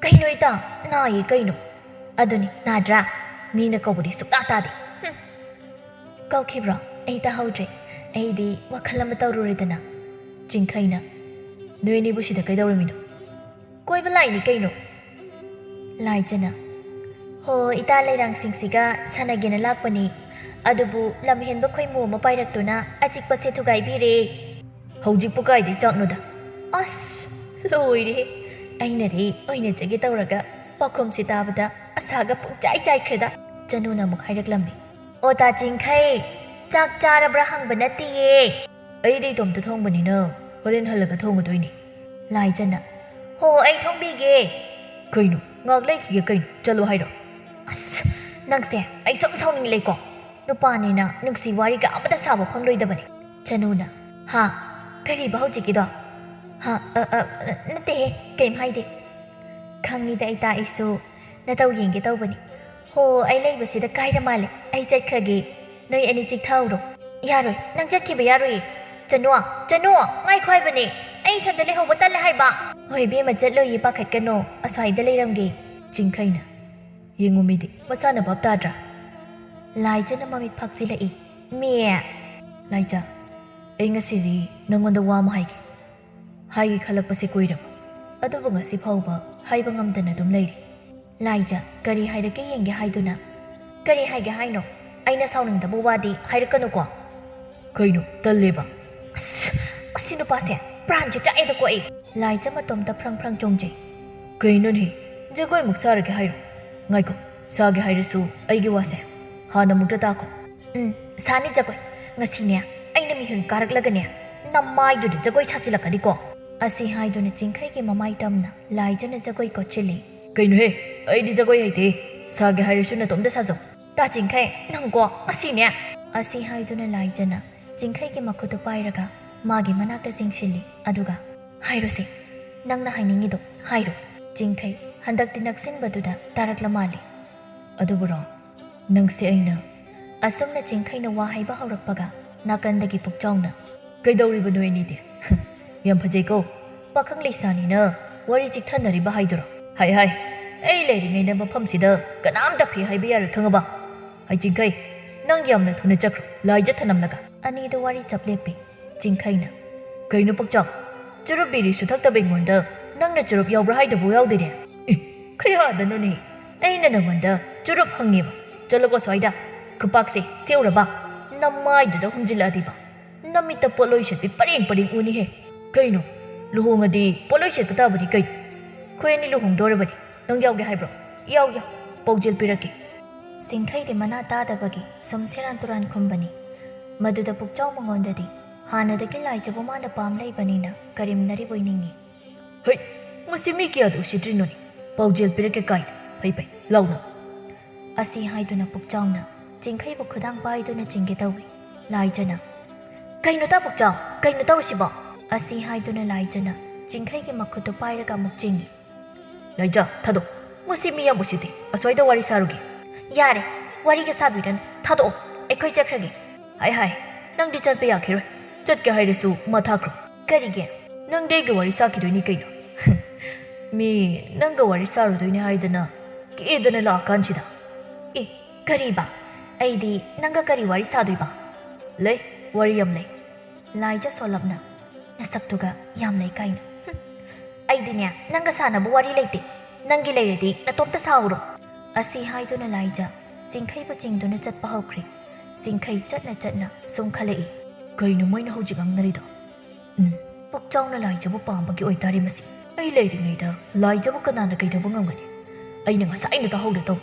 "ꯀꯩꯅꯣ ꯏꯇꯥ? ꯅꯥꯏꯌꯦ ꯀꯩꯅꯣ?" "ꯑꯗꯨꯅꯤ, ꯅꯥꯗ꯭ꯔꯥ? ꯃꯤꯅ ꯀꯧꯕꯗꯤ ꯁꯨꯡꯇꯥ ꯇꯥꯗꯦ꯫ ꯍꯨꯝ!" "ꯀꯧꯈꯤꯕ꯭ꯔꯣ? ꯑꯩ ꯇꯥꯍꯧꯗ꯭ꯔꯦ꯫ ꯑꯩꯗꯤ ꯋꯥꯈꯜ ꯑꯃ ꯇꯧꯔꯨꯔꯦꯗꯅ꯫" ꯆꯤꯡꯈꯩꯅ, "ꯅꯣꯏ ꯑꯅꯤꯕꯨ ꯁꯤꯗ ꯀꯩꯗꯧꯔꯝꯃꯤꯅꯣ?" "ꯀꯣꯏꯕ ꯂꯥꯛꯏꯅꯤ ꯀꯩꯅꯣ꯫" ꯂꯥꯏꯖꯅ, "ꯍꯣ, ꯏꯇꯥ ꯂꯩꯔꯥꯡꯁꯤꯡꯁꯤꯒ ꯁꯥꯟꯅꯒꯦꯅ ꯂꯥꯛꯄꯅꯤ꯫ ꯑꯗꯨꯕꯨ ꯂꯝꯍꯦꯟꯕ ꯈꯣꯏꯃꯨ ꯑꯃ ꯄꯥꯏꯔꯛꯇꯨꯅ ꯑꯆꯤꯛꯄꯁꯦ ꯊꯨꯒꯥꯏꯕꯤꯔꯦ꯫" "ꯍꯧꯖꯤꯛꯄꯨ ꯀꯥꯏꯗꯩ ꯆꯥꯛꯅꯣꯗ?" "ꯑꯁ, ꯂꯣꯏꯔꯦꯍꯦ꯫ ꯑꯩꯅꯗꯤ ꯑꯣꯏꯅꯖꯒꯦ ꯇꯧꯔꯒ ꯄꯥꯎꯈꯨꯝꯁꯤ ꯇꯥꯕꯗ ꯑꯁꯥꯒ ꯄꯨꯡꯆꯥꯏ ꯆꯥꯏꯈ꯭ꯔꯦꯗ꯫" ꯆꯅꯨꯅ ꯑꯃꯨꯛ ꯍꯥꯏꯔꯛꯂꯝꯃꯤ꯫ "ꯑꯣ, ꯇꯥ ꯆꯤꯡꯈꯩ, ꯆꯥꯛ ꯆꯥꯔꯕ꯭ꯔꯥ ꯍꯪꯕ ꯅꯠꯇꯤꯌꯦ꯫ ꯑꯩꯗꯤ ꯏꯇꯣꯝꯇ ꯊꯣꯡꯕꯅꯤꯅ ꯍꯣꯔꯦꯟ ꯍꯜꯂꯒ ꯊꯣꯡꯒꯗꯣꯏꯅꯤ꯫" ꯂꯥꯏꯖꯅ, "ꯍꯣ, ꯑꯩ ꯊꯣꯡꯕꯤꯒꯦ꯫" "ꯀꯩꯅꯣ, ꯉꯥꯏꯍꯥꯛ ꯂꯩꯈꯤꯒꯦ ꯀꯩꯅꯣ, ꯆꯠꯂꯣ ꯍꯥꯏꯔꯣ?" "ꯑꯁ, ꯅꯪꯁꯦ ꯑꯩ ꯁꯨꯝ ꯁꯥꯎꯅꯤꯡꯂꯦꯀꯣ꯫ ꯅꯨꯄꯥꯅꯤꯅ ꯅꯨꯡꯁꯤ ꯋꯥꯔꯤꯒ ꯑꯃꯇ ꯁꯥꯕ ꯐꯪꯂꯣꯏꯗꯕꯅꯦ꯫" ꯆꯅꯨꯅ, "ꯍꯥ? ꯀꯔꯤꯕ ꯍꯧꯖꯤꯛꯀꯤꯗꯣ? ꯍꯥ? ꯑ, ꯑ, ꯅꯠꯇꯦꯍꯦ, ꯀꯩꯝ ꯍꯥꯏꯗꯦ꯫" "ꯈꯪꯉꯤꯗ ꯏꯇꯥ, ꯑꯩꯁꯨ ꯅꯇꯧ ꯌꯦꯡꯒꯦ ꯇꯧꯕꯅꯤ꯫ ꯍꯣ, ꯑꯩ ꯂꯩꯕꯁꯤꯗ ꯀꯥꯏꯔ ꯃꯥꯜꯂꯦ, ꯑꯩ ꯆꯠꯈ꯭ꯔꯒꯦ꯫ ꯅꯣꯏ ꯑꯅꯤ ꯆꯤꯛꯊꯍꯧꯔꯣ꯫" "ꯌꯥꯔꯣꯏ, ꯅꯪ ꯆꯠꯈꯤꯕ ꯌꯥꯔꯣꯏꯌꯦ꯫ ꯆꯅꯨ, ꯆꯅꯨ, ꯉꯥꯏꯈꯣ ꯍꯥꯏꯕꯅꯦ, ꯑꯩ ꯏꯊꯟꯗ ꯂꯩꯍꯧꯕ ꯇꯜꯂꯦ ꯍꯥꯏꯕ꯫" "ꯍꯣꯏ ꯏꯕꯦꯝꯃ, ꯆꯠꯂꯣꯏꯌꯦ, ꯄꯥꯈꯠꯀꯅꯣ, ꯑꯁ꯭ꯋꯥꯏꯗ ꯂꯩꯔꯝꯒꯦ꯫" ꯆꯤꯡꯈꯩꯅ, "ꯌꯦꯡꯉꯨ ꯃꯤꯗꯤ, ꯃꯁꯥꯅ ꯚꯥꯞ ꯇꯥꯗ꯭ꯔꯥ?" ꯂꯥꯏꯖꯅ ꯃꯃꯤꯠ ꯐꯥꯛꯆꯤꯜꯂꯛꯏ꯫ "ꯃꯤ!" "ꯂꯥꯏꯖ, ꯑꯩ ꯉꯁꯤꯗꯤ ꯅꯪꯉꯣꯟꯗ ꯋꯥ ꯑꯃ ꯍꯥꯏꯒꯦ꯫ ꯍꯥꯏꯒꯦ ꯈꯜꯂꯛꯄꯁꯦ ꯀꯨꯏꯔꯕ, ꯑꯗꯨꯕꯨ ꯉꯁꯤ ꯐꯥꯎꯕ ꯍꯥꯏꯕ ꯉꯝꯗꯅ ꯑꯗꯨꯝ ꯂꯩꯔꯤ꯫" ꯂꯥꯏꯖ, "ꯀꯔꯤ ꯍꯥꯏꯔꯛꯀꯦ ꯌꯦꯡꯒꯦ ꯍꯥꯏꯗꯨꯅ?" "ꯀꯔꯤ ꯍꯥꯏꯒꯦ ꯍꯥꯏꯅꯣ? ꯑꯩꯅ ꯁꯥꯎꯅꯤꯡꯗꯕ ꯋꯥꯗꯤ ꯍꯥꯏꯔꯛꯀꯅꯨꯀꯣ꯫" "ꯀꯩꯅꯣ, ꯇꯜꯂꯦꯕ꯫" "ꯑꯁ, ꯃꯁꯤ ꯅꯨꯄꯥꯁꯦ ꯄ꯭ꯔꯥꯟꯁꯦ ꯆꯥꯛꯑꯦꯗꯀꯣ ꯑꯩ꯫" ꯂꯥꯏꯖ ꯃꯇꯣꯝꯇ ꯐ꯭ꯔꯪ ꯐ꯭ꯔꯪ ꯆꯣꯡꯖꯩ꯫ "ꯀꯩꯅꯣꯅꯦꯍꯦ, ꯖꯒꯣꯏꯃꯨꯛ ꯁꯥꯔꯒꯦ ꯍꯥꯏꯔꯣ? ꯉꯥꯏꯈꯣ, ꯁꯥꯒꯦ ꯍꯥꯏꯔꯁꯨ ꯑꯩꯒꯤ ꯋꯥꯁꯦ ꯍꯥꯟꯅ ꯑꯃꯨꯛꯇ ꯇꯥꯈꯣ꯫" "ꯎꯝ, ꯁꯥꯅꯤ ꯖꯒꯣꯏ꯫ ꯉꯁꯤꯅꯦ, ꯑꯩꯅ ꯃꯤꯍꯨꯟ ꯀꯥꯔꯛꯂꯒꯅꯦ, ꯅꯃꯥꯏꯗꯨꯗ ꯖꯒꯣꯏ ꯁꯥꯖꯤꯜꯂꯛꯀꯅꯤꯀꯣ꯫" ꯑꯁꯤ ꯍꯥꯏꯗꯨꯅ ꯆꯤꯡꯈꯩꯒꯤ ꯃꯃꯥꯏ ꯇꯝꯅ ꯂꯥꯏꯖꯅ ꯖꯒꯣꯏ ꯀꯣꯠꯁꯤꯜꯂꯤ꯫ "ꯀꯩꯅꯣꯍꯦ, ꯑꯩꯗꯤ ꯖꯒꯣꯏ ꯍꯩꯇꯦ꯫ ꯁꯥꯒꯦ ꯍꯥꯏꯔꯁꯨ ꯅꯇꯣꯝꯇ ꯁꯥꯖꯧ꯫" "ꯇꯥ ꯆꯤꯡꯈꯩ, ꯅꯪꯀꯣ, ꯉꯁꯤꯅꯦ!" ꯑꯁꯤ ꯍꯥꯏꯗꯨꯅ ꯂꯥꯏꯖꯅ ꯆꯤꯡꯈꯩꯒꯤ ꯃꯈꯨꯠꯇꯨ ꯄꯥꯏꯔꯒ ꯃꯥꯒꯤ ꯃꯅꯥꯛꯇ ꯆꯤꯡꯁꯤꯜꯂꯤ꯫ ꯑꯗꯨꯒ, "ꯍꯥꯏꯔꯣꯁꯦ, ꯅꯪꯅ ꯍꯥꯏꯅꯤꯡꯉꯤꯗꯣ ꯍꯥꯏꯔꯣ꯫" ꯆꯤꯡꯈꯩ ꯍꯟꯗꯛꯇꯤ ꯅꯛꯁꯤꯟꯕꯗꯨꯗ ꯇꯥꯔꯛꯂ ꯃꯥꯜꯂꯤ꯫ "ꯑꯗꯨꯕꯨꯔꯣ, ꯅꯪꯁꯦ ꯑꯩꯅ..." ꯑꯁꯨꯝꯅ ꯆꯤꯡꯈꯩꯅ ꯋꯥ ꯍꯥꯏꯕ ꯍꯧꯔꯛꯄꯒ, ꯅꯥꯀꯟꯗꯒꯤ ꯄꯨꯛꯆꯥꯎꯅ, "ꯀꯩꯗꯧꯔꯤꯕꯅꯣ ꯑꯅꯤꯗꯤ? ꯌꯥꯝ ꯐꯖꯩꯀꯣ꯫ ꯄꯥꯈꯪ ꯂꯩꯁꯥꯅꯤꯅ ꯋꯥꯔꯤ ꯆꯤꯛꯊꯅꯔꯤꯕ ꯍꯥꯏꯗꯨꯔꯣ? ꯍꯥꯏ ꯍꯥꯏ, ꯑꯩ ꯂꯩꯔꯤꯉꯩꯗ ꯃꯐꯝꯁꯤꯗ ꯀꯅꯥꯝꯇ ꯐꯤ ꯍꯥꯏꯕ ꯌꯥꯔꯣꯏ, ꯈꯪꯉꯕ? ꯍꯥꯏ ꯆꯤꯡꯈꯩ, ꯅꯪ ꯌꯥꯝꯅ ꯊꯨꯅ ꯆꯠꯈ꯭ꯔꯣ, ꯂꯥꯏꯖ ꯊꯅꯝꯂꯒ꯫" ꯑꯅꯤꯗꯨ ꯋꯥꯔꯤ ꯆꯞ ꯂꯦꯞꯄꯤ꯫ ꯆꯤꯡꯈꯩꯅ, "ꯀꯩꯅꯣ ꯄꯛꯆꯥꯎ, ꯆꯨꯔꯨꯞ ꯕꯤꯔꯤꯁꯨ ꯊꯛꯇꯕ ꯑꯩꯉꯣꯟꯗ ꯅꯪꯅ ꯆꯨꯔꯨꯞ ꯌꯥꯎꯕ꯭ꯔꯥ ꯍꯥꯏꯗꯕ ꯌꯥꯎꯗꯦꯅꯦ? ꯑꯦ, ꯀꯌꯥꯗꯅꯣꯅꯦ ꯑꯩꯅ ꯅꯉꯣꯟꯗ ꯆꯨꯔꯨꯞ ꯍꯪꯉꯦꯕ? ꯆꯠꯂꯣꯀꯣ ꯁ꯭ꯋꯥꯏꯗ꯫ ꯈꯨꯄꯥꯛꯁꯦ ꯊꯦꯛꯎꯔꯕ? ꯅꯃꯥꯏꯗꯨꯗ ꯍꯨꯝꯖꯤꯜꯂꯛꯑꯗꯤꯕ, ꯅꯃꯤꯠꯇ ꯄꯣꯠꯂꯣꯏ ꯁꯦꯠꯄꯤ ꯄꯔꯦꯡ ꯄꯔꯦꯡ ꯎꯅꯤꯍꯦ꯫ ꯀꯩꯅꯣ, ꯂꯨꯍꯣꯡꯉꯗꯤ ꯄꯣꯠꯂꯣꯏ ꯁꯦꯠꯄ ꯇꯥꯕꯅꯤ ꯀꯩꯅꯣ? ꯑꯩꯈꯣꯏ ꯑꯅꯤ ꯂꯨꯍꯣꯡꯗꯣꯔꯕꯅꯤ꯫ ꯅꯪ ꯌꯥꯎꯒꯦ ꯍꯥꯏꯕ꯭ꯔꯣ? ꯌꯥꯎ, ꯌꯥꯎ꯫ ꯄꯥꯎꯖꯦꯜ ꯄꯤꯔꯛꯀꯦ꯫" ꯆꯤꯡꯈꯩꯗꯤ ꯃꯅꯥ ꯇꯥꯗꯕꯒꯤ ꯁꯨꯝ ꯁꯦꯔꯥꯟ ꯇꯨꯔꯥꯟ ꯈꯨꯝꯕꯅꯤ꯫ ꯃꯗꯨꯗ ꯄꯨꯛꯆꯥꯎ ꯃꯉꯣꯟꯗꯗꯤ ꯍꯥꯟꯅꯗꯒꯤ ꯂꯥꯏꯖꯕꯨ ꯃꯥꯅ ꯄꯥꯝ ꯂꯩꯕꯅꯤꯅ ꯀꯔꯦꯝꯅꯔꯤꯕꯣꯏ ꯅꯤꯡꯏ꯫ "ꯍꯩ, ꯃꯁꯤ ꯃꯤ ꯀꯌꯥꯗ ꯎꯁꯤꯠꯇ꯭ꯔꯤꯅꯣꯅꯦ? ꯄꯥꯎꯖꯦꯜ ꯄꯤꯔꯛꯀꯦ ꯀꯥꯏꯅ꯫ ꯐꯩ ꯐꯩ, ꯂꯥꯎꯅ!" ꯑꯁꯤ ꯍꯥꯏꯗꯨꯅ ꯄꯨꯛꯆꯥꯎꯅ ꯆꯤꯡꯈꯩꯕꯨ ꯈꯨꯗꯥꯡ ꯄꯥꯏꯗꯨꯅ ꯆꯤꯡꯒꯦ ꯇꯧꯏ꯫ ꯂꯥꯏꯖꯅ, "ꯀꯩꯅꯣꯗ ꯄꯨꯛꯆꯥꯎ, ꯀꯩꯅꯣ ꯇꯧꯔꯤꯁꯤꯕꯣ?" ꯑꯁꯤ ꯍꯥꯏꯗꯨꯅ ꯂꯥꯏꯖꯅ ꯆꯤꯡꯈꯩꯒꯤ ꯃꯈꯨꯠꯇꯨ ꯄꯥꯏꯔꯒ ꯑꯃꯨꯛ ꯆꯤꯡꯏ꯫ "ꯂꯥꯏꯖ, ꯊꯥꯗꯣꯛ꯫ ꯃꯁꯤ ꯃꯤ ꯌꯥꯝ ꯎꯁꯤꯠꯇꯦ꯫ ꯑꯁ꯭ꯋꯥꯏꯗ ꯋꯥꯔꯤ ꯁꯥꯔꯨꯒꯦ꯫" "ꯌꯥꯔꯦ, ꯋꯥꯔꯤꯒ ꯁꯥꯕꯤꯔꯅꯨ꯫ ꯊꯥꯗꯣꯛꯑꯣ, ꯑꯩꯈꯣꯏ ꯆꯠꯈ꯭ꯔꯒꯦ꯫" "ꯍꯥꯏ ꯍꯥꯏ, ꯅꯪꯗꯤ ꯆꯠꯄ ꯌꯥꯈꯤꯔꯣꯏ꯫ ꯆꯠꯀꯦ ꯍꯥꯏꯔꯁꯨ ꯃꯥ ꯊꯥꯈ꯭ꯔꯣ꯫" "ꯀꯔꯤꯒꯤ?" "ꯅꯪꯗꯤ ꯑꯩꯒ ꯋꯥꯔꯤ ꯁꯥꯈꯤꯗꯣꯏꯅꯤ ꯀꯩꯅꯣ꯫" "ꯃꯤ ꯅꯪꯒ ꯋꯥꯔꯤ ꯁꯥꯔꯨꯗꯣꯏꯅꯤ ꯍꯥꯏꯗꯅ ꯀꯦꯗꯅ ꯂꯥꯛꯑꯀꯥꯟꯁꯤꯗ꯫" "ꯑꯦ, ꯀꯔꯤꯕ? ꯑꯩꯗꯤ ꯅꯪꯒ ꯀꯔꯤ ꯋꯥꯔꯤ ꯁꯥꯗꯣꯏꯕ?" "ꯂꯩ, ꯋꯥꯔꯤ ꯌꯥꯝ ꯂꯩ꯫" ꯂꯥꯏꯖ ꯁꯣꯜꯂꯞꯅ, "ꯅꯁꯛꯇꯨꯒ ꯌꯥꯝ ꯂꯩ ꯀꯥꯏꯅ꯫ ꯍꯨꯝ꯫ ꯑꯩꯗꯤꯅꯦ, ꯅꯪꯒ ꯁꯥꯟꯅꯕ ꯋꯥꯔꯤ ꯂꯩꯇꯦ꯫ ꯅꯪꯒꯤ ꯂꯩꯔꯗꯤ ꯅꯇꯣꯝꯇ ꯁꯥꯎꯔꯣ꯫" ꯑꯁꯤ ꯍꯥꯏꯗꯨꯅ ꯂꯥꯏꯖ ꯆꯤꯡꯈꯩꯕꯨ ꯆꯤꯡꯗꯨꯅ ꯆꯠꯄ ꯍꯧꯈ꯭ꯔꯦ꯫ ꯆꯤꯡꯈꯩ ꯆꯠꯅ ꯆꯠꯅ ꯁꯨꯝ ꯈꯜꯂꯛꯏ꯫ "ꯀꯩꯅꯣ ꯃꯣꯏꯅ ꯍꯧꯖꯤꯛ ꯉꯥꯡꯅꯔꯤꯗꯣ? ꯎꯝ, ꯄꯨꯛꯆꯥꯎꯅ ꯂꯥꯏꯖꯕꯨ ꯄꯥꯝꯕꯒꯤ ꯑꯣꯏꯇꯥꯔꯦ ꯃꯁꯤ꯫ ꯑꯩ ꯂꯩꯔꯤꯉꯩꯗ ꯂꯥꯏꯖꯕꯨ ꯀꯅꯥꯅ ꯀꯩꯗꯧꯕ ꯉꯝꯒꯅꯤ? ꯑꯩꯅ ꯉꯁꯥꯏꯅ ꯇꯥꯍꯧꯗ ꯇꯧ꯫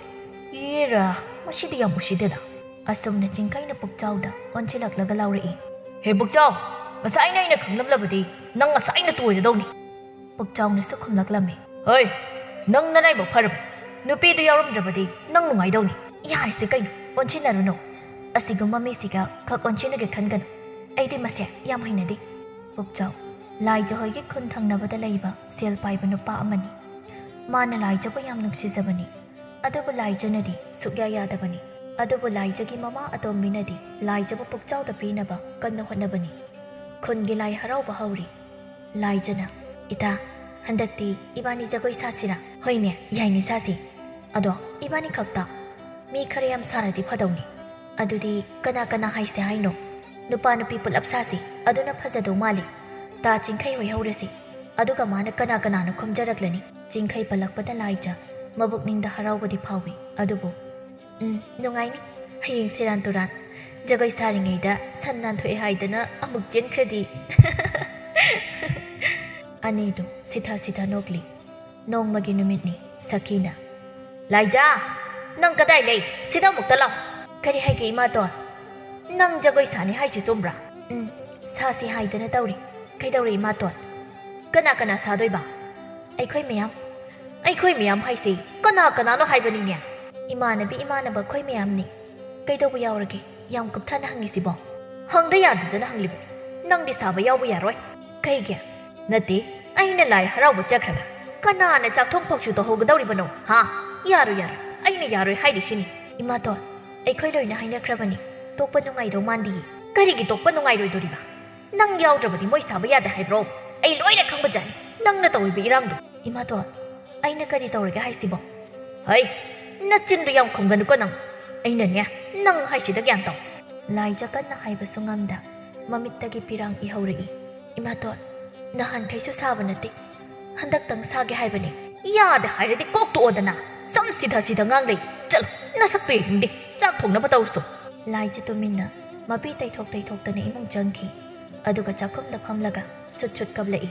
ꯑꯦꯔꯥ, ꯃꯁꯤꯗꯤ ꯌꯥꯝ ꯎꯁꯤꯠꯇꯦꯗ꯫" ꯑꯁꯨꯝꯅ ꯆꯤꯡꯈꯩꯅ ꯄꯨꯛꯆꯥꯎꯗ ꯑꯣꯟꯁꯤꯜꯂꯛꯂꯒ ꯂꯥꯎꯔꯛꯏ꯫ "ꯍꯦ ꯄꯨꯛꯆꯥꯎ, ꯉꯁꯥꯏꯅ ꯑꯩꯅ ꯈꯪꯂꯝꯂꯕꯗꯤ ꯅꯪ ꯉꯁꯥꯏꯅ ꯇꯣꯏꯔꯗꯧꯅꯤ꯫" ꯄꯨꯛꯆꯥꯎꯅꯁꯨ ꯈꯨꯝꯂꯛꯂꯝꯃꯤ꯫ "ꯍꯣꯏ, ꯅꯪ ꯅꯔꯥꯏꯕꯛ ꯐꯔꯕꯅꯤ꯫ ꯅꯨꯄꯤꯗꯨ ꯌꯥꯎꯔꯝꯗ꯭ꯔꯕꯗꯤ ꯅꯪ ꯅꯨꯡꯉꯥꯏꯗꯧꯅꯤ꯫" "ꯌꯥꯔꯤꯁꯦ ꯀꯩꯅꯣ? ꯑꯣꯟꯁꯤꯟꯅꯔꯨꯅꯨ꯫ ꯑꯁꯤꯒꯨꯝꯕ ꯃꯤꯁꯤꯒ ꯈꯛ ꯑꯣꯟꯁꯤꯟꯅꯒꯦ ꯈꯟꯒꯅꯨ꯫ ꯑꯩꯗꯤ ꯃꯁꯦ ꯌꯥꯝ ꯍꯩꯅꯗꯦ꯫" ꯄꯨꯛꯆꯥꯎ, ꯂꯥꯏꯖ ꯍꯣꯏꯒꯤ ꯈꯨꯟ ꯊꯪꯅꯕꯗ ꯂꯩꯕ ꯁꯦꯜ ꯄꯥꯏꯕ ꯅꯨꯄꯥ ꯑꯃꯅꯤ꯫ ꯃꯥꯅ ꯂꯥꯏꯖꯕꯨ ꯌꯥꯝ ꯅꯨꯡꯁꯤꯖꯕꯅꯤ꯫ ꯑꯗꯨꯕꯨ ꯂꯥꯏꯖꯅꯗꯤ ꯁꯨꯛꯌꯥ ꯌꯥꯗꯕꯅꯤ꯫ ꯑꯗꯨꯕꯨ ꯂꯥꯏꯖꯒꯤ ꯃꯃꯥ ꯑꯇꯣꯝꯕꯤꯅꯗꯤ ꯂꯥꯏꯖꯕꯨ ꯄꯨꯛꯆꯥꯎꯗ ꯄꯤꯅꯕ ꯀꯟꯅ ꯍꯣꯠꯅꯕꯅꯤ꯫ ꯈꯨꯟꯒꯤ ꯂꯥꯏ ꯍꯔꯥꯎꯕ ꯍꯧꯔꯤ꯫ ꯂꯥꯏꯖꯅ, "ꯏꯇꯥ, ꯍꯟꯗꯛꯇꯤ ꯏꯕꯥꯅꯤ ꯖꯒꯣꯏ ꯁꯥꯁꯤꯔꯥ?" "ꯍꯣꯏꯅꯦ, ꯌꯥꯏꯅꯦ, ꯁꯥꯁꯤ꯫ ꯑꯗꯣ ꯏꯕꯥꯅꯤ ꯈꯛꯇ? ꯃꯤ ꯈꯔ ꯌꯥꯝ ꯁꯥꯔꯗꯤ ꯐꯗꯧꯅꯤ꯫" "ꯑꯗꯨꯗꯤ ꯀꯅꯥ ꯀꯅꯥ ꯍꯥꯏꯁꯦ ꯍꯥꯏꯅꯣ?" "ꯅꯨꯄꯥ ꯅꯨꯄꯤ ꯄꯨꯂꯞ ꯁꯥꯁꯤ, ꯑꯗꯨꯅ ꯐꯖꯗꯧ ꯃꯥꯜꯂꯤ꯫ ꯇꯥ ꯆꯤꯡꯈꯩ ꯍꯣꯏ ꯍꯧꯔꯁꯤ꯫ ꯑꯗꯨꯒ ꯃꯥꯅ ꯀꯅꯥ ꯀꯅꯥꯅꯣ ꯈꯣꯝꯖꯔꯛꯂꯅꯤ꯫" ꯆꯤꯡꯈꯩ ꯄꯜꯂꯛꯄꯗ ꯂꯥꯏꯖ ꯃꯕꯨꯛꯅꯤꯡꯗ ꯍꯔꯥꯎꯕꯗꯤ ꯐꯥꯎꯏ, ꯑꯗꯨꯕꯨ, "ꯎꯝ, ꯅꯨꯡꯉꯥꯏꯅꯤ꯫ ꯍꯌꯦꯡ ꯁꯦꯔꯥꯟ ꯇꯨꯔꯥꯟ ꯖꯒꯣꯏ ꯁꯥꯔꯤꯉꯩꯗ ꯁꯟ ꯅꯥꯟꯊꯣꯛꯑꯦ ꯍꯥꯏꯗꯅ ꯑꯃꯨꯛ ꯆꯦꯟꯈ꯭ꯔꯗꯤ?" ꯑꯅꯤꯗꯨ ꯁꯤꯊ ꯁꯤꯊ ꯅꯣꯛꯂꯤ꯫ ꯅꯣꯡꯃꯒꯤ ꯅꯨꯃꯤꯠꯅꯤ꯫ ꯁꯈꯤꯅ, "ꯂꯥꯏꯖꯥ!" ꯅꯪ ꯀꯗꯥꯏ ꯂꯩ? ꯁꯤꯗ ꯑꯃꯨꯛꯇ ꯂꯥꯛ꯫ ꯀꯔꯤ ꯍꯥꯏꯒꯦ, ꯏꯃꯥꯇꯣꯟ? ꯅꯪ ꯖꯒꯣꯏ ꯁꯥꯅꯤ ꯍꯥꯏꯁꯤ ꯆꯨꯝꯕ꯭ꯔꯥ? ꯎꯝ, ꯁꯥꯁꯤ ꯍꯥꯏꯗꯅ ꯇꯧꯔꯤ꯫ ꯀꯩꯗꯧꯔꯦ, ꯏꯃꯥꯇꯣꯟ? ꯀꯅꯥ ꯀꯅꯥ ꯁꯥꯗꯣꯏꯕ? ꯑꯩꯈꯣꯏ ꯃꯌꯥꯝ꯫ ꯑꯩꯈꯣꯏ ꯃꯌꯥꯝ ꯍꯥꯏꯁꯤ ꯀꯅꯥ ꯀꯅꯥꯅꯣ ꯍꯥꯏꯕꯅꯤꯅꯦ? ꯏꯃꯥꯟꯅꯕꯤ, ꯏꯃꯥꯟꯅꯕ ꯑꯩꯈꯣꯏ ꯃꯌꯥꯝꯅꯤ꯫ ꯀꯩꯗꯧꯕ ꯌꯥꯎꯔꯒꯦ ꯌꯥꯝ ꯀꯨꯞꯊꯅ ꯍꯪꯉꯤꯁꯤꯕꯣ? ꯍꯪꯗ ꯌꯥꯗꯗꯅ ꯍꯪꯂꯤꯕꯅꯤ꯫ ꯅꯪꯗꯤ ꯁꯥꯕ ꯌꯥꯎꯕ ꯌꯥꯔꯣꯏ꯫ ꯀꯩꯒꯤ? ꯅꯠꯇꯦ, ꯑꯩꯅ ꯂꯥꯏ ꯍꯔꯥꯎꯕ ꯆꯠꯈ꯭ꯔꯒ ꯀꯅꯥꯅ ꯆꯥꯛꯊꯣꯡ ꯐꯥꯎꯁꯨ ꯇꯧꯍꯧꯒꯗꯧꯔꯤꯕꯅꯣ? ꯍꯥ? ꯌꯥꯔꯣꯏ, ꯌꯥꯔꯣꯏ, ꯑꯩꯅ ꯌꯥꯔꯣꯏ ꯍꯥꯏꯔꯤꯁꯤꯅꯤ꯫ ꯏꯃꯥꯇꯣꯟ, ꯑꯩꯈꯣꯏ ꯂꯣꯏꯅ ꯍꯥꯏꯅꯈ꯭ꯔꯕꯅꯤ, ꯇꯣꯛꯄ ꯅꯨꯡꯉꯥꯏꯗꯧ ꯃꯥꯟꯗꯤꯌꯦ꯫ ꯀꯔꯤꯒꯤ ꯇꯣꯛꯄ ꯅꯨꯡꯉꯥꯏꯔꯣꯏꯗꯣꯔꯤꯕ? ꯅꯪ ꯌꯥꯎꯗ꯭ꯔꯕꯗꯤ ꯃꯣꯏ ꯁꯥꯕ ꯌꯥꯗꯦ ꯍꯥꯏꯕ꯭ꯔꯣ? ꯑꯩ ꯂꯣꯏꯅ ꯈꯪꯕꯖꯥꯠꯅꯤ ꯅꯪꯅ ꯇꯧꯔꯤꯕ ꯏꯔꯥꯡꯗꯣ꯫ ꯏꯃꯥꯇꯣꯟ, ꯑꯩꯅ ꯀꯔꯤ ꯇꯧꯔꯒꯦ ꯍꯥꯏꯁꯤꯕꯣ? ꯍꯩ, ꯅꯆꯤꯟꯗꯨ ꯌꯥꯝ ꯈꯨꯝꯒꯅꯨꯀꯣ ꯅꯪ꯫ ꯑꯩꯅꯅꯦ, ꯅꯪ ꯍꯥꯏꯁꯤꯗ ꯒ꯭ꯌꯥꯟ ꯇꯧ꯫ ꯂꯥꯏꯖ ꯀꯟꯅ ꯍꯥꯏꯕꯁꯨ ꯉꯝꯗ ꯃꯃꯤꯠꯇꯒꯤ ꯄꯤꯔꯥꯡ ꯏꯍꯧꯔꯛꯏ꯫ ꯏꯃꯥꯇꯣꯟ, ꯅꯍꯥꯟꯈꯩꯁꯨ ꯁꯥꯕ ꯅꯠꯇꯦ, ꯍꯟꯗꯛꯇꯪ ꯁꯥꯒꯦ ꯍꯥꯏꯕꯅꯤ꯫ ꯌꯥꯗꯦ ꯍꯥꯏꯔꯗꯤ ꯀꯣꯛ ꯇꯣꯛꯑꯣꯗꯅ꯫ ꯁꯨꯝ ꯁꯤꯊ ꯁꯤꯊ ꯉꯥꯡ ꯂꯩ꯫ ꯆꯠꯂꯣ, ꯅꯁꯛꯇꯨ ꯌꯦꯡꯅꯤꯡꯗꯦ꯫ ꯆꯥꯛ ꯊꯣꯡꯅꯕ ꯇꯧꯔꯨꯆꯣ꯫ ꯂꯥꯏꯖ ꯇꯨꯃꯤꯟꯅ ꯃꯄꯤ ꯇꯩꯊꯣꯛ ꯇꯩꯊꯣꯛꯇꯅ ꯏꯃꯨꯡ ꯆꯪꯈꯤ꯫ ꯑꯗꯨꯒ ꯆꯥꯛꯈꯨꯝꯗ ꯐꯝꯂꯒ ꯁꯨꯠ ꯁꯨꯠ ꯀꯞꯂꯛꯏ꯫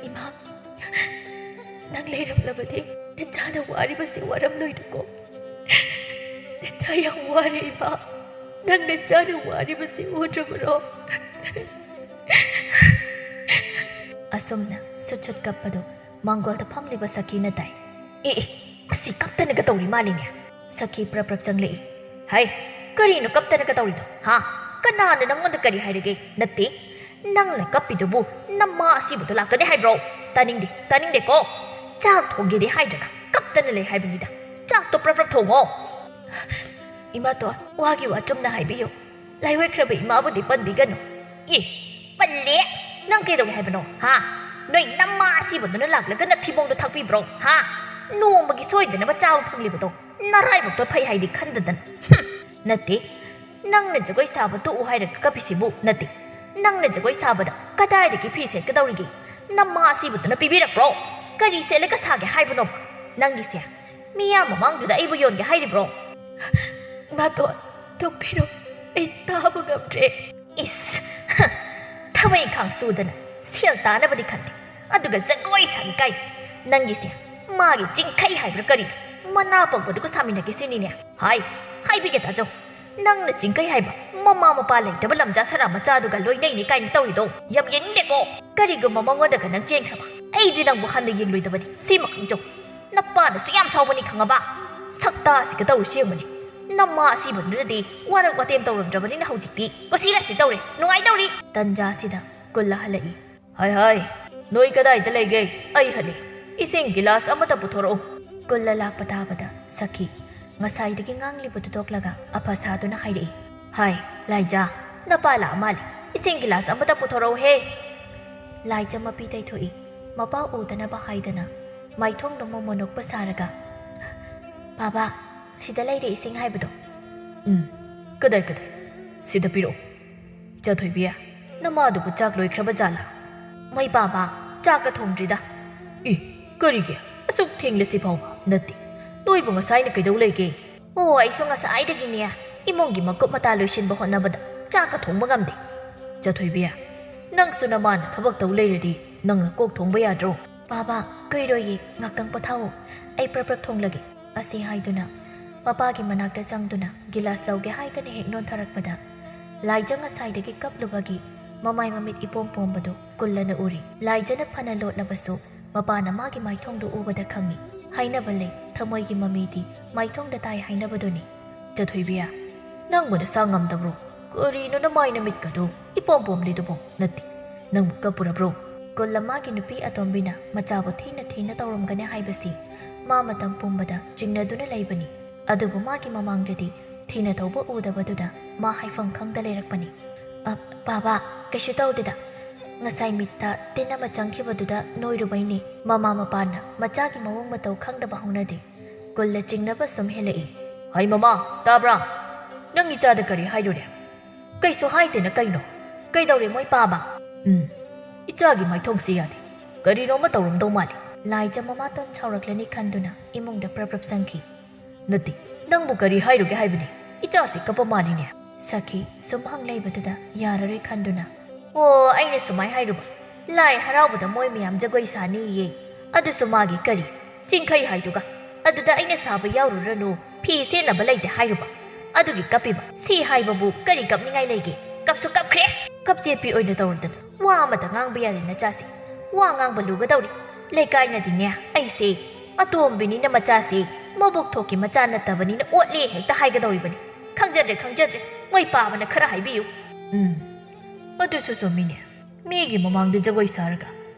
ꯏꯃꯥ, ꯅꯪ ꯂꯩꯔꯝꯂꯕꯗꯤ ꯅꯆꯥꯅ ꯋꯥꯔꯤꯕꯁꯤ ꯋꯥꯔꯝꯂꯣꯏꯗꯀꯣ꯫ ꯅꯆꯥ ꯌꯥꯝ ꯋꯥꯔꯦ ꯏꯃꯥ꯫ ꯅꯪ ꯅꯆꯥꯅ ꯋꯥꯔꯤꯕꯁꯤ ꯎꯗ꯭ꯔꯕꯔꯣ? ꯑꯁꯨꯝꯅ ꯁꯨꯠ ꯁꯨꯠ ꯀꯞꯄꯗꯨ ꯃꯥꯡꯒꯣꯜꯗ ꯐꯝꯂꯤꯕ ꯁꯈꯤꯅ ꯇꯥꯏ꯫ ꯑꯦ, ꯑꯦ, ꯑꯁꯤ ꯀꯞꯇꯅꯒ ꯇꯧꯔꯤ ꯃꯥꯜꯂꯤꯅꯦ꯫ ꯁꯈꯤ ꯄ꯭ꯔꯞ ꯄ꯭ꯔꯞ ꯆꯪꯂꯛꯏ꯫ ꯍꯩ, ꯀꯔꯤꯅꯣ ꯀꯞꯇꯅꯒ ꯇꯧꯔꯤꯗꯣ? ꯍꯥ? ꯀꯅꯥꯅ ꯅꯪꯉꯣꯟꯗ ꯀꯔꯤ ꯍꯥꯏꯔꯒꯦ? ꯅꯠꯇꯦ, ꯅꯪꯅ ꯀꯞꯄꯤꯗꯨꯕꯨ ꯅꯃꯥ ꯑꯁꯤꯕꯗꯣ ꯂꯥꯛꯀꯅꯤ ꯍꯥꯏꯕ꯭ꯔꯣ? ꯇꯥꯅꯤꯡꯗꯦ, ꯇꯥꯅꯤꯡꯗꯦꯀꯣ꯫ ꯆꯥꯛ ꯊꯣꯡꯒꯦꯗꯤ ꯍꯥꯏꯗ꯭ꯔꯒ ꯀꯞꯇꯅ ꯂꯩ ꯍꯥꯏꯕꯅꯤꯗ꯫ ꯆꯥꯛꯇꯣ ꯄ꯭ꯔꯞ ꯄ꯭ꯔꯞ ꯊꯣꯡꯉꯣ꯫ ꯏꯃꯥꯇꯣꯟ, ꯋꯥꯒꯤ ꯋꯥ ꯆꯨꯝꯅ ꯍꯥꯏꯕꯤꯌꯨ꯫ ꯂꯥꯏꯑꯣꯏꯈ꯭ꯔꯕ ꯏꯃꯥꯕꯨꯗꯤ ꯄꯟꯕꯤꯒꯅꯨ꯫ ꯑꯦ, ꯄꯜꯂꯦ? ꯅꯪ ꯀꯩꯗꯧꯒꯦ ꯍꯥꯏꯕꯅꯣ? ꯍꯥ? ꯅꯣꯏ ꯅꯃꯥ ꯑꯁꯤꯕꯗꯨꯅ ꯂꯥꯛꯂꯒ ꯅꯊꯤꯕꯣꯡꯗꯣ ꯊꯛꯄꯤꯕ꯭ꯔꯣ? ꯍꯥ? ꯅꯣꯡꯃꯒꯤ ꯁꯣꯏꯗꯅꯕ ꯆꯥꯕ ꯐꯪꯂꯤꯕꯗꯣ ꯅꯔꯥꯏꯕꯛꯇꯣ ꯐꯩ ꯍꯥꯏꯗꯤ ꯈꯟꯗꯗꯅ꯫ ꯍꯨꯝ, ꯅꯠꯇꯦ꯫ ꯅꯪꯅ ꯖꯒꯣꯏ ꯁꯥꯕ ꯇꯣꯛꯎ ꯍꯥꯏꯔꯒ ꯀꯞꯄꯤꯁꯤꯕꯨ ꯅꯠꯇꯦ꯫ ꯅꯪꯅ ꯖꯒꯣꯏ ꯁꯥꯕꯗ ꯀꯗꯥꯏꯗꯒꯤ ꯐꯤ ꯁꯦꯠꯀꯗꯧꯔꯤꯒꯦ? ꯅꯃꯥ ꯑꯁꯤꯕꯗꯨꯅ ꯄꯤꯕꯤꯔꯛꯄ꯭ꯔꯣ? ꯀꯔꯤ ꯁꯦꯠꯂꯒ ꯁꯥꯒꯦ ꯍꯥꯏꯕꯅꯣꯕ? ꯅꯪꯒꯤꯁꯦ ꯃꯤꯌꯥꯝ ꯃꯃꯥꯡꯗꯨꯗ ꯑꯩꯕꯨ ꯌꯣꯟꯒꯦ ꯍꯥꯏꯔꯤꯕ꯭ꯔꯣ? ꯏꯃꯥꯇꯣꯟ, ꯇꯣꯛꯄꯤꯔꯣ꯫ ꯑꯩ ꯇꯥꯕ ꯉꯝꯗ꯭ꯔꯦ꯫ ꯏꯁ! ꯍ! ꯊꯕꯛ ꯏꯪꯈꯥꯡ ꯁꯨꯗꯅ ꯁꯦꯜ ꯇꯥꯅꯕꯗꯤ ꯈꯟꯗꯦ, ꯑꯗꯨꯒ ꯖꯒꯣꯏ ꯁꯥꯒꯦ ꯀꯥꯏ? ꯅꯪꯒꯤꯁꯦ ꯃꯥꯒꯤ ꯆꯤꯡꯈꯩ ꯍꯥꯏꯕ꯭ꯔꯥ ꯀꯔꯤꯅꯣ? ꯃꯅꯥ ꯄꯪꯕꯗꯨꯒ ꯁꯥꯃꯤꯟꯅꯒꯦ ꯁꯤꯅꯤꯅꯦ꯫ ꯍꯥꯏ, ꯍꯥꯏꯕꯤꯒꯦ ꯇꯥꯖꯧ꯫ ꯅꯪꯅ ꯆꯤꯡꯈꯩ ꯍꯥꯏꯕ ꯃꯃꯥ ꯃꯄꯥ ꯂꯩꯇꯕ ꯂꯝꯖꯥ ꯁꯔꯥ ꯃꯆꯥꯗꯨꯒ ꯂꯣꯏꯅꯩꯅꯦ ꯀꯥꯏꯅ ꯇꯧꯔꯤꯗꯣ ꯌꯥꯝ ꯌꯦꯡꯅꯤꯡꯗꯦꯀꯣ꯫ ꯀꯔꯤꯒꯨꯝꯕ ꯃꯉꯣꯟꯗꯒ ꯅꯪ ꯆꯦꯟꯈ꯭ꯔꯕ, ꯑꯩꯗꯤ ꯅꯪꯕꯨ ꯍꯟꯅ ꯌꯦꯡꯂꯣꯏꯗꯕꯅꯤ, ꯁꯤꯃ ꯈꯪꯖꯧ꯫ ꯅꯄꯥꯅꯁꯨ ꯌꯥꯝ ꯁꯥꯎꯕꯅꯤ ꯈꯪꯉꯕ? ꯁꯛꯇꯥꯁꯤꯒ ꯇꯧꯔꯤꯁꯤ ꯌꯦꯡꯕꯅꯤ꯫ ꯅꯃꯥ ꯑꯁꯤꯕꯗꯨꯅꯗꯤ ꯋꯥꯔꯛ ꯋꯥꯇꯦꯝ ꯇꯧꯔꯝꯗ꯭ꯔꯕꯅꯤꯅ ꯍꯧꯖꯤꯛꯇꯤ ꯀꯨꯁꯤ ꯔꯥꯁꯤ ꯇꯧꯔꯦ, ꯅꯨꯡꯉꯥꯏꯗꯧꯔꯤ꯫ ꯇꯟꯖꯥꯁꯤꯗ ꯀꯨꯜꯂ ꯍꯜꯂꯛꯏ꯫ ꯍꯥꯏ ꯍꯥꯏ, ꯅꯣꯏ ꯀꯗꯥꯏꯗ ꯂꯩꯒꯦ? ꯑꯩ ꯍꯜꯂꯦ꯫ ꯏꯁꯤꯡ ꯒꯤꯂꯥꯁ ꯑꯃꯇ ꯄꯨꯊꯣꯔꯛꯎ꯫ ꯀꯨꯜꯂ ꯂꯥꯛꯄ ꯇꯥꯕꯗ ꯁꯈꯤ ꯉꯁꯥꯏꯗꯒꯤ ꯉꯥꯡꯂꯤꯕꯗꯨ ꯇꯣꯛꯂꯒ ꯑꯐ ꯁꯥꯗꯨꯅ ꯍꯥꯏꯔꯛꯏ꯫ ꯍꯥꯏ, ꯂꯥꯏꯖꯥ, ꯅꯄꯥ ꯂꯥꯛꯑ ꯃꯥꯜꯂꯦ꯫ ꯏꯁꯤꯡ ꯒꯤꯂꯥꯁ ꯑꯃꯇ ꯄꯨꯊꯣꯔꯛꯎꯍꯦ꯫ ꯂꯥꯏꯖꯥ ꯃꯄꯤ ꯇꯩꯊꯣꯛꯏ꯫ ꯃꯄꯥ ꯎꯗꯅꯕ ꯍꯥꯏꯗꯅ ꯃꯥꯏꯊꯣꯡꯗꯣ ꯃꯣꯃꯣ ꯅꯣꯛꯄ ꯁꯥꯔꯒ, "ꯕꯥꯕꯥ, ꯁꯤꯗ ꯂꯩꯔꯦ ꯏꯁꯤꯡ ꯍꯥꯏꯕꯗꯣ꯫" "ꯎꯝ, ꯀꯗꯥꯏ ꯀꯗꯥꯏ? ꯁꯤꯗ ꯄꯤꯔꯛꯑꯣ꯫" "ꯏꯆꯥ ꯊꯣꯏꯕꯤ, ꯅꯃꯥꯗꯨꯕꯨ ꯆꯥꯛ ꯂꯣꯏꯈ꯭ꯔꯕ ꯖꯥꯠꯂꯥ?" "ꯃꯣꯏ ꯕꯥꯕꯥ, ꯆꯥꯛꯀ ꯊꯣꯡꯗ꯭ꯔꯤꯗ꯫" "ꯏ, ꯀꯔꯤꯒꯤ? ꯑꯁꯨꯛ ꯊꯦꯡꯂꯁꯤ ꯐꯥꯎꯕ?" "ꯅꯠꯇꯦ, ꯅꯣꯏꯕꯨ ꯉꯁꯥꯏꯅ ꯀꯩꯗꯧ ꯂꯩꯒꯦ?" "ꯑꯣ, ꯑꯩꯁꯨ ꯉꯁꯥꯏꯗꯒꯤꯅꯦ, ꯏꯃꯨꯡꯒꯤ ꯃꯀꯨꯞ ꯃꯇꯥ ꯂꯣꯏꯁꯤꯟꯕ ꯍꯣꯠꯅꯕꯗ ꯆꯥꯛꯀ ꯊꯣꯡꯕ ꯉꯝꯗꯦ꯫" "ꯏꯆꯥ ꯊꯣꯏꯕꯤ, ꯅꯪꯁꯨ ꯅꯃꯥꯅ ꯊꯕꯛ ꯇꯧ ꯂꯩꯔꯗꯤ ꯅꯪꯅ ꯀꯣꯛ ꯊꯣꯡꯕ ꯌꯥꯗ꯭ꯔꯣ?" "ꯕꯥꯕꯥ, ꯀꯨꯏꯔꯣꯏꯌꯦ, ꯉꯥꯛꯇꯪ ꯄꯣꯊꯥꯑꯣ, ꯑꯩ ꯄ꯭ꯔꯞ ꯄ꯭ꯔꯞ ꯊꯣꯡꯂꯒꯦ꯫" ꯑꯁꯤ ꯍꯥꯏꯗꯨꯅ ꯃꯄꯥꯒꯤ ꯃꯅꯥꯛꯇ ꯆꯪꯗꯨꯅ ꯒꯤꯂꯥꯁ ꯂꯧꯒꯦ ꯍꯥꯏꯗꯅ ꯍꯦꯛ ꯅꯣꯟꯊꯔꯛꯄꯗ, ꯂꯥꯏꯖꯥ ꯉꯁꯥꯏꯗꯒꯤ ꯀꯞꯂꯨꯕꯒꯤ ꯃꯃꯥꯏ ꯃꯃꯤꯠ ꯏꯄꯣꯝ ꯄꯣꯝꯕꯗꯨ ꯀꯨꯜꯂꯅ ꯎꯔꯤ꯫ ꯂꯥꯏꯖꯥꯅ ꯐꯅ ꯂꯣꯠꯂꯕꯁꯨ ꯃꯄꯥꯅ ꯃꯥꯒꯤ ꯃꯥꯏꯊꯣꯡꯗꯨ ꯎꯕꯗ ꯈꯪꯏ꯫ ꯍꯥꯏꯅꯕ ꯂꯩ, ꯊꯃꯣꯏꯒꯤ ꯃꯃꯤꯗꯤ ꯃꯥꯏꯊꯣꯡꯗ ꯇꯥꯏ ꯍꯥꯏꯅꯕꯗꯨꯅꯤ꯫ "ꯏꯆꯥ ꯊꯣꯏꯕꯤ, ꯅꯪꯕꯨ ꯅꯁꯥ ꯉꯝꯗꯕ꯭ꯔꯣ? ꯀꯔꯤꯅꯣ ꯅꯃꯥꯏ ꯅꯃꯤꯠꯀꯗꯨ ꯏꯄꯣꯝ ꯄꯣꯝꯂꯤꯗꯨꯕꯣ? ꯅꯠꯇꯦ, ꯅꯪꯕꯨ ꯀꯞꯄꯨꯔꯕ꯭ꯔꯣ?" ꯀꯨꯜꯂ ꯃꯥꯒꯤ ꯅꯨꯄꯤ ꯑꯇꯣꯝꯕꯤꯅ ꯃꯆꯥꯕꯨ ꯊꯤꯅ ꯊꯤꯅ ꯇꯧꯔꯝꯒꯅꯤ ꯍꯥꯏꯕꯁꯤ ꯃꯥ ꯃꯇꯝ ꯄꯨꯝꯕꯗ ꯆꯤꯡꯅꯗꯨꯅ ꯂꯩꯕꯅꯤ꯫ ꯑꯗꯨꯕꯨ ꯃꯥꯒꯤ ꯃꯃꯥꯡꯗꯗꯤ ꯊꯤꯅ ꯇꯧꯕ ꯎꯗꯕꯗꯨꯗ ꯃꯥ ꯍꯥꯏꯐꯝ ꯈꯪꯗ ꯂꯩꯔꯛꯄꯅꯤ꯫ "ꯑ, ꯕꯥꯕꯥ, ꯀꯩꯁꯨ ꯇꯧꯗꯦꯗ꯫ ꯉꯁꯥꯏ ꯃꯤꯠꯇ ꯇꯤꯟ ꯑꯃ ꯆꯪꯈꯤꯕꯗꯨꯗ ꯅꯣꯏꯔꯨꯕꯩꯅꯤ꯫" ꯃꯃꯥ ꯃꯄꯥꯅ ꯃꯆꯥꯒꯤ ꯃꯑꯣꯡ ꯃꯇꯧ ꯈꯪꯗꯕ ꯍꯧꯅꯗꯦ꯫ ꯀꯨꯜꯂ ꯆꯤꯡꯅꯕ ꯁꯨꯝ ꯍꯦꯜꯂꯛꯏ꯫ "ꯍꯩ ꯃꯃꯥ, ꯇꯥꯕ꯭ꯔꯥ? ꯅꯪ ꯏꯆꯥꯗ ꯀꯔꯤ ꯍꯥꯏꯔꯨꯔꯦ?" "ꯀꯩꯁꯨ ꯍꯥꯏꯗꯦꯅ ꯀꯩꯅꯣ? ꯀꯩꯗꯧꯔꯦ ꯃꯣꯏ ꯄꯥꯕ?" "ꯎꯝ, ꯏꯆꯥꯒꯤ ꯃꯥꯏꯊꯣꯡꯁꯤ ꯌꯥꯗꯦ꯫ ꯀꯔꯤꯅꯣꯃ ꯇꯧꯔꯝꯗꯧ ꯃꯥꯜꯂꯤ꯫" ꯂꯥꯏꯖ ꯃꯃꯥꯇꯣꯟ ꯁꯥꯎꯔꯛꯂꯅꯤ ꯈꯟꯗꯨꯅ ꯏꯃꯨꯡꯗ ꯄ꯭ꯔꯞ ꯄ꯭ꯔꯞ ꯆꯪꯈꯤ꯫ "ꯅꯠꯇꯦ, ꯅꯪꯕꯨ ꯀꯔꯤ ꯍꯥꯏꯔꯨꯒꯦ ꯍꯥꯏꯕꯅꯤ? ꯏꯆꯥꯁꯤ ꯀꯞꯄ ꯃꯥꯜꯂꯤꯅꯦ꯫" ꯁꯈꯤ ꯁꯨꯝ ꯍꯪ ꯂꯩꯕꯗꯨꯗ ꯌꯥꯔꯔꯣꯏ ꯈꯟꯗꯨꯅ, "ꯑꯣ, ꯑꯩꯅ ꯁꯨꯃꯥꯏ ꯍꯥꯏꯔꯨꯕ, ꯂꯥꯏ ꯍꯔꯥꯎꯕꯗ ꯃꯣꯏ ꯃꯌꯥꯝ ꯖꯒꯣꯏ ꯁꯥꯅꯤꯌꯦ꯫ ꯑꯗꯨꯁꯨ ꯃꯥꯒꯤ ꯀꯔꯤ, ꯆꯤꯡꯈꯩ ꯍꯥꯏꯗꯨꯒ꯫ ꯑꯗꯨꯗ ꯑꯩꯅ ꯁꯥꯕ ꯌꯥꯎꯔꯨꯔꯅꯨ, ꯐꯤ ꯁꯦꯠꯅꯕ ꯂꯩꯇꯦ ꯍꯥꯏꯔꯨꯕ꯫ ꯑꯗꯨꯒꯤ ꯀꯞꯄꯤꯕ꯫ ꯁꯤ ꯍꯥꯏꯕꯕꯨ ꯀꯔꯤ ꯀꯞꯅꯤꯡꯉꯥꯏ ꯂꯩꯒꯦ? ꯀꯞꯁꯨ ꯀꯞꯈ꯭ꯔꯦ꯫ ꯀꯞꯆꯦꯠꯄꯤ ꯑꯣꯏꯅ ꯇꯧꯔꯗꯅ ꯋꯥ ꯑꯃꯇ ꯉꯥꯡꯕ ꯌꯥꯗꯦ ꯅꯆꯥꯁꯦ꯫ ꯋꯥ ꯉꯥꯡꯕ ꯂꯨꯒꯗꯧꯔꯤ꯫ ꯂꯩꯀꯥꯏꯅꯗꯤꯅꯦ ꯑꯩꯁꯦ ꯑꯇꯣꯝꯕꯤꯅꯤꯅ ꯃꯆꯥꯁꯦ ꯃꯕꯨꯛ ꯊꯣꯛꯀꯤ ꯃꯆꯥ ꯅꯠꯇꯕꯅꯤꯅ ꯑꯣꯠꯂꯦ ꯍꯦꯛꯇ ꯍꯥꯏꯒꯗꯧꯔꯤꯕꯅꯤ꯫ ꯈꯪꯖꯗ꯭ꯔꯦ, ꯈꯪꯖꯗ꯭ꯔꯦ꯫ ꯃꯣꯏ ꯄꯥꯕꯅ ꯈꯔ ꯍꯥꯏꯕꯤꯌꯨ꯫ ꯎꯝ, ꯑꯗꯨꯁꯨ ꯆꯨꯝꯃꯤꯅꯦ꯫ ꯃꯤꯒꯤ ꯃꯃꯥꯡꯗ ꯖꯒꯣꯏ ꯁꯥꯔꯒ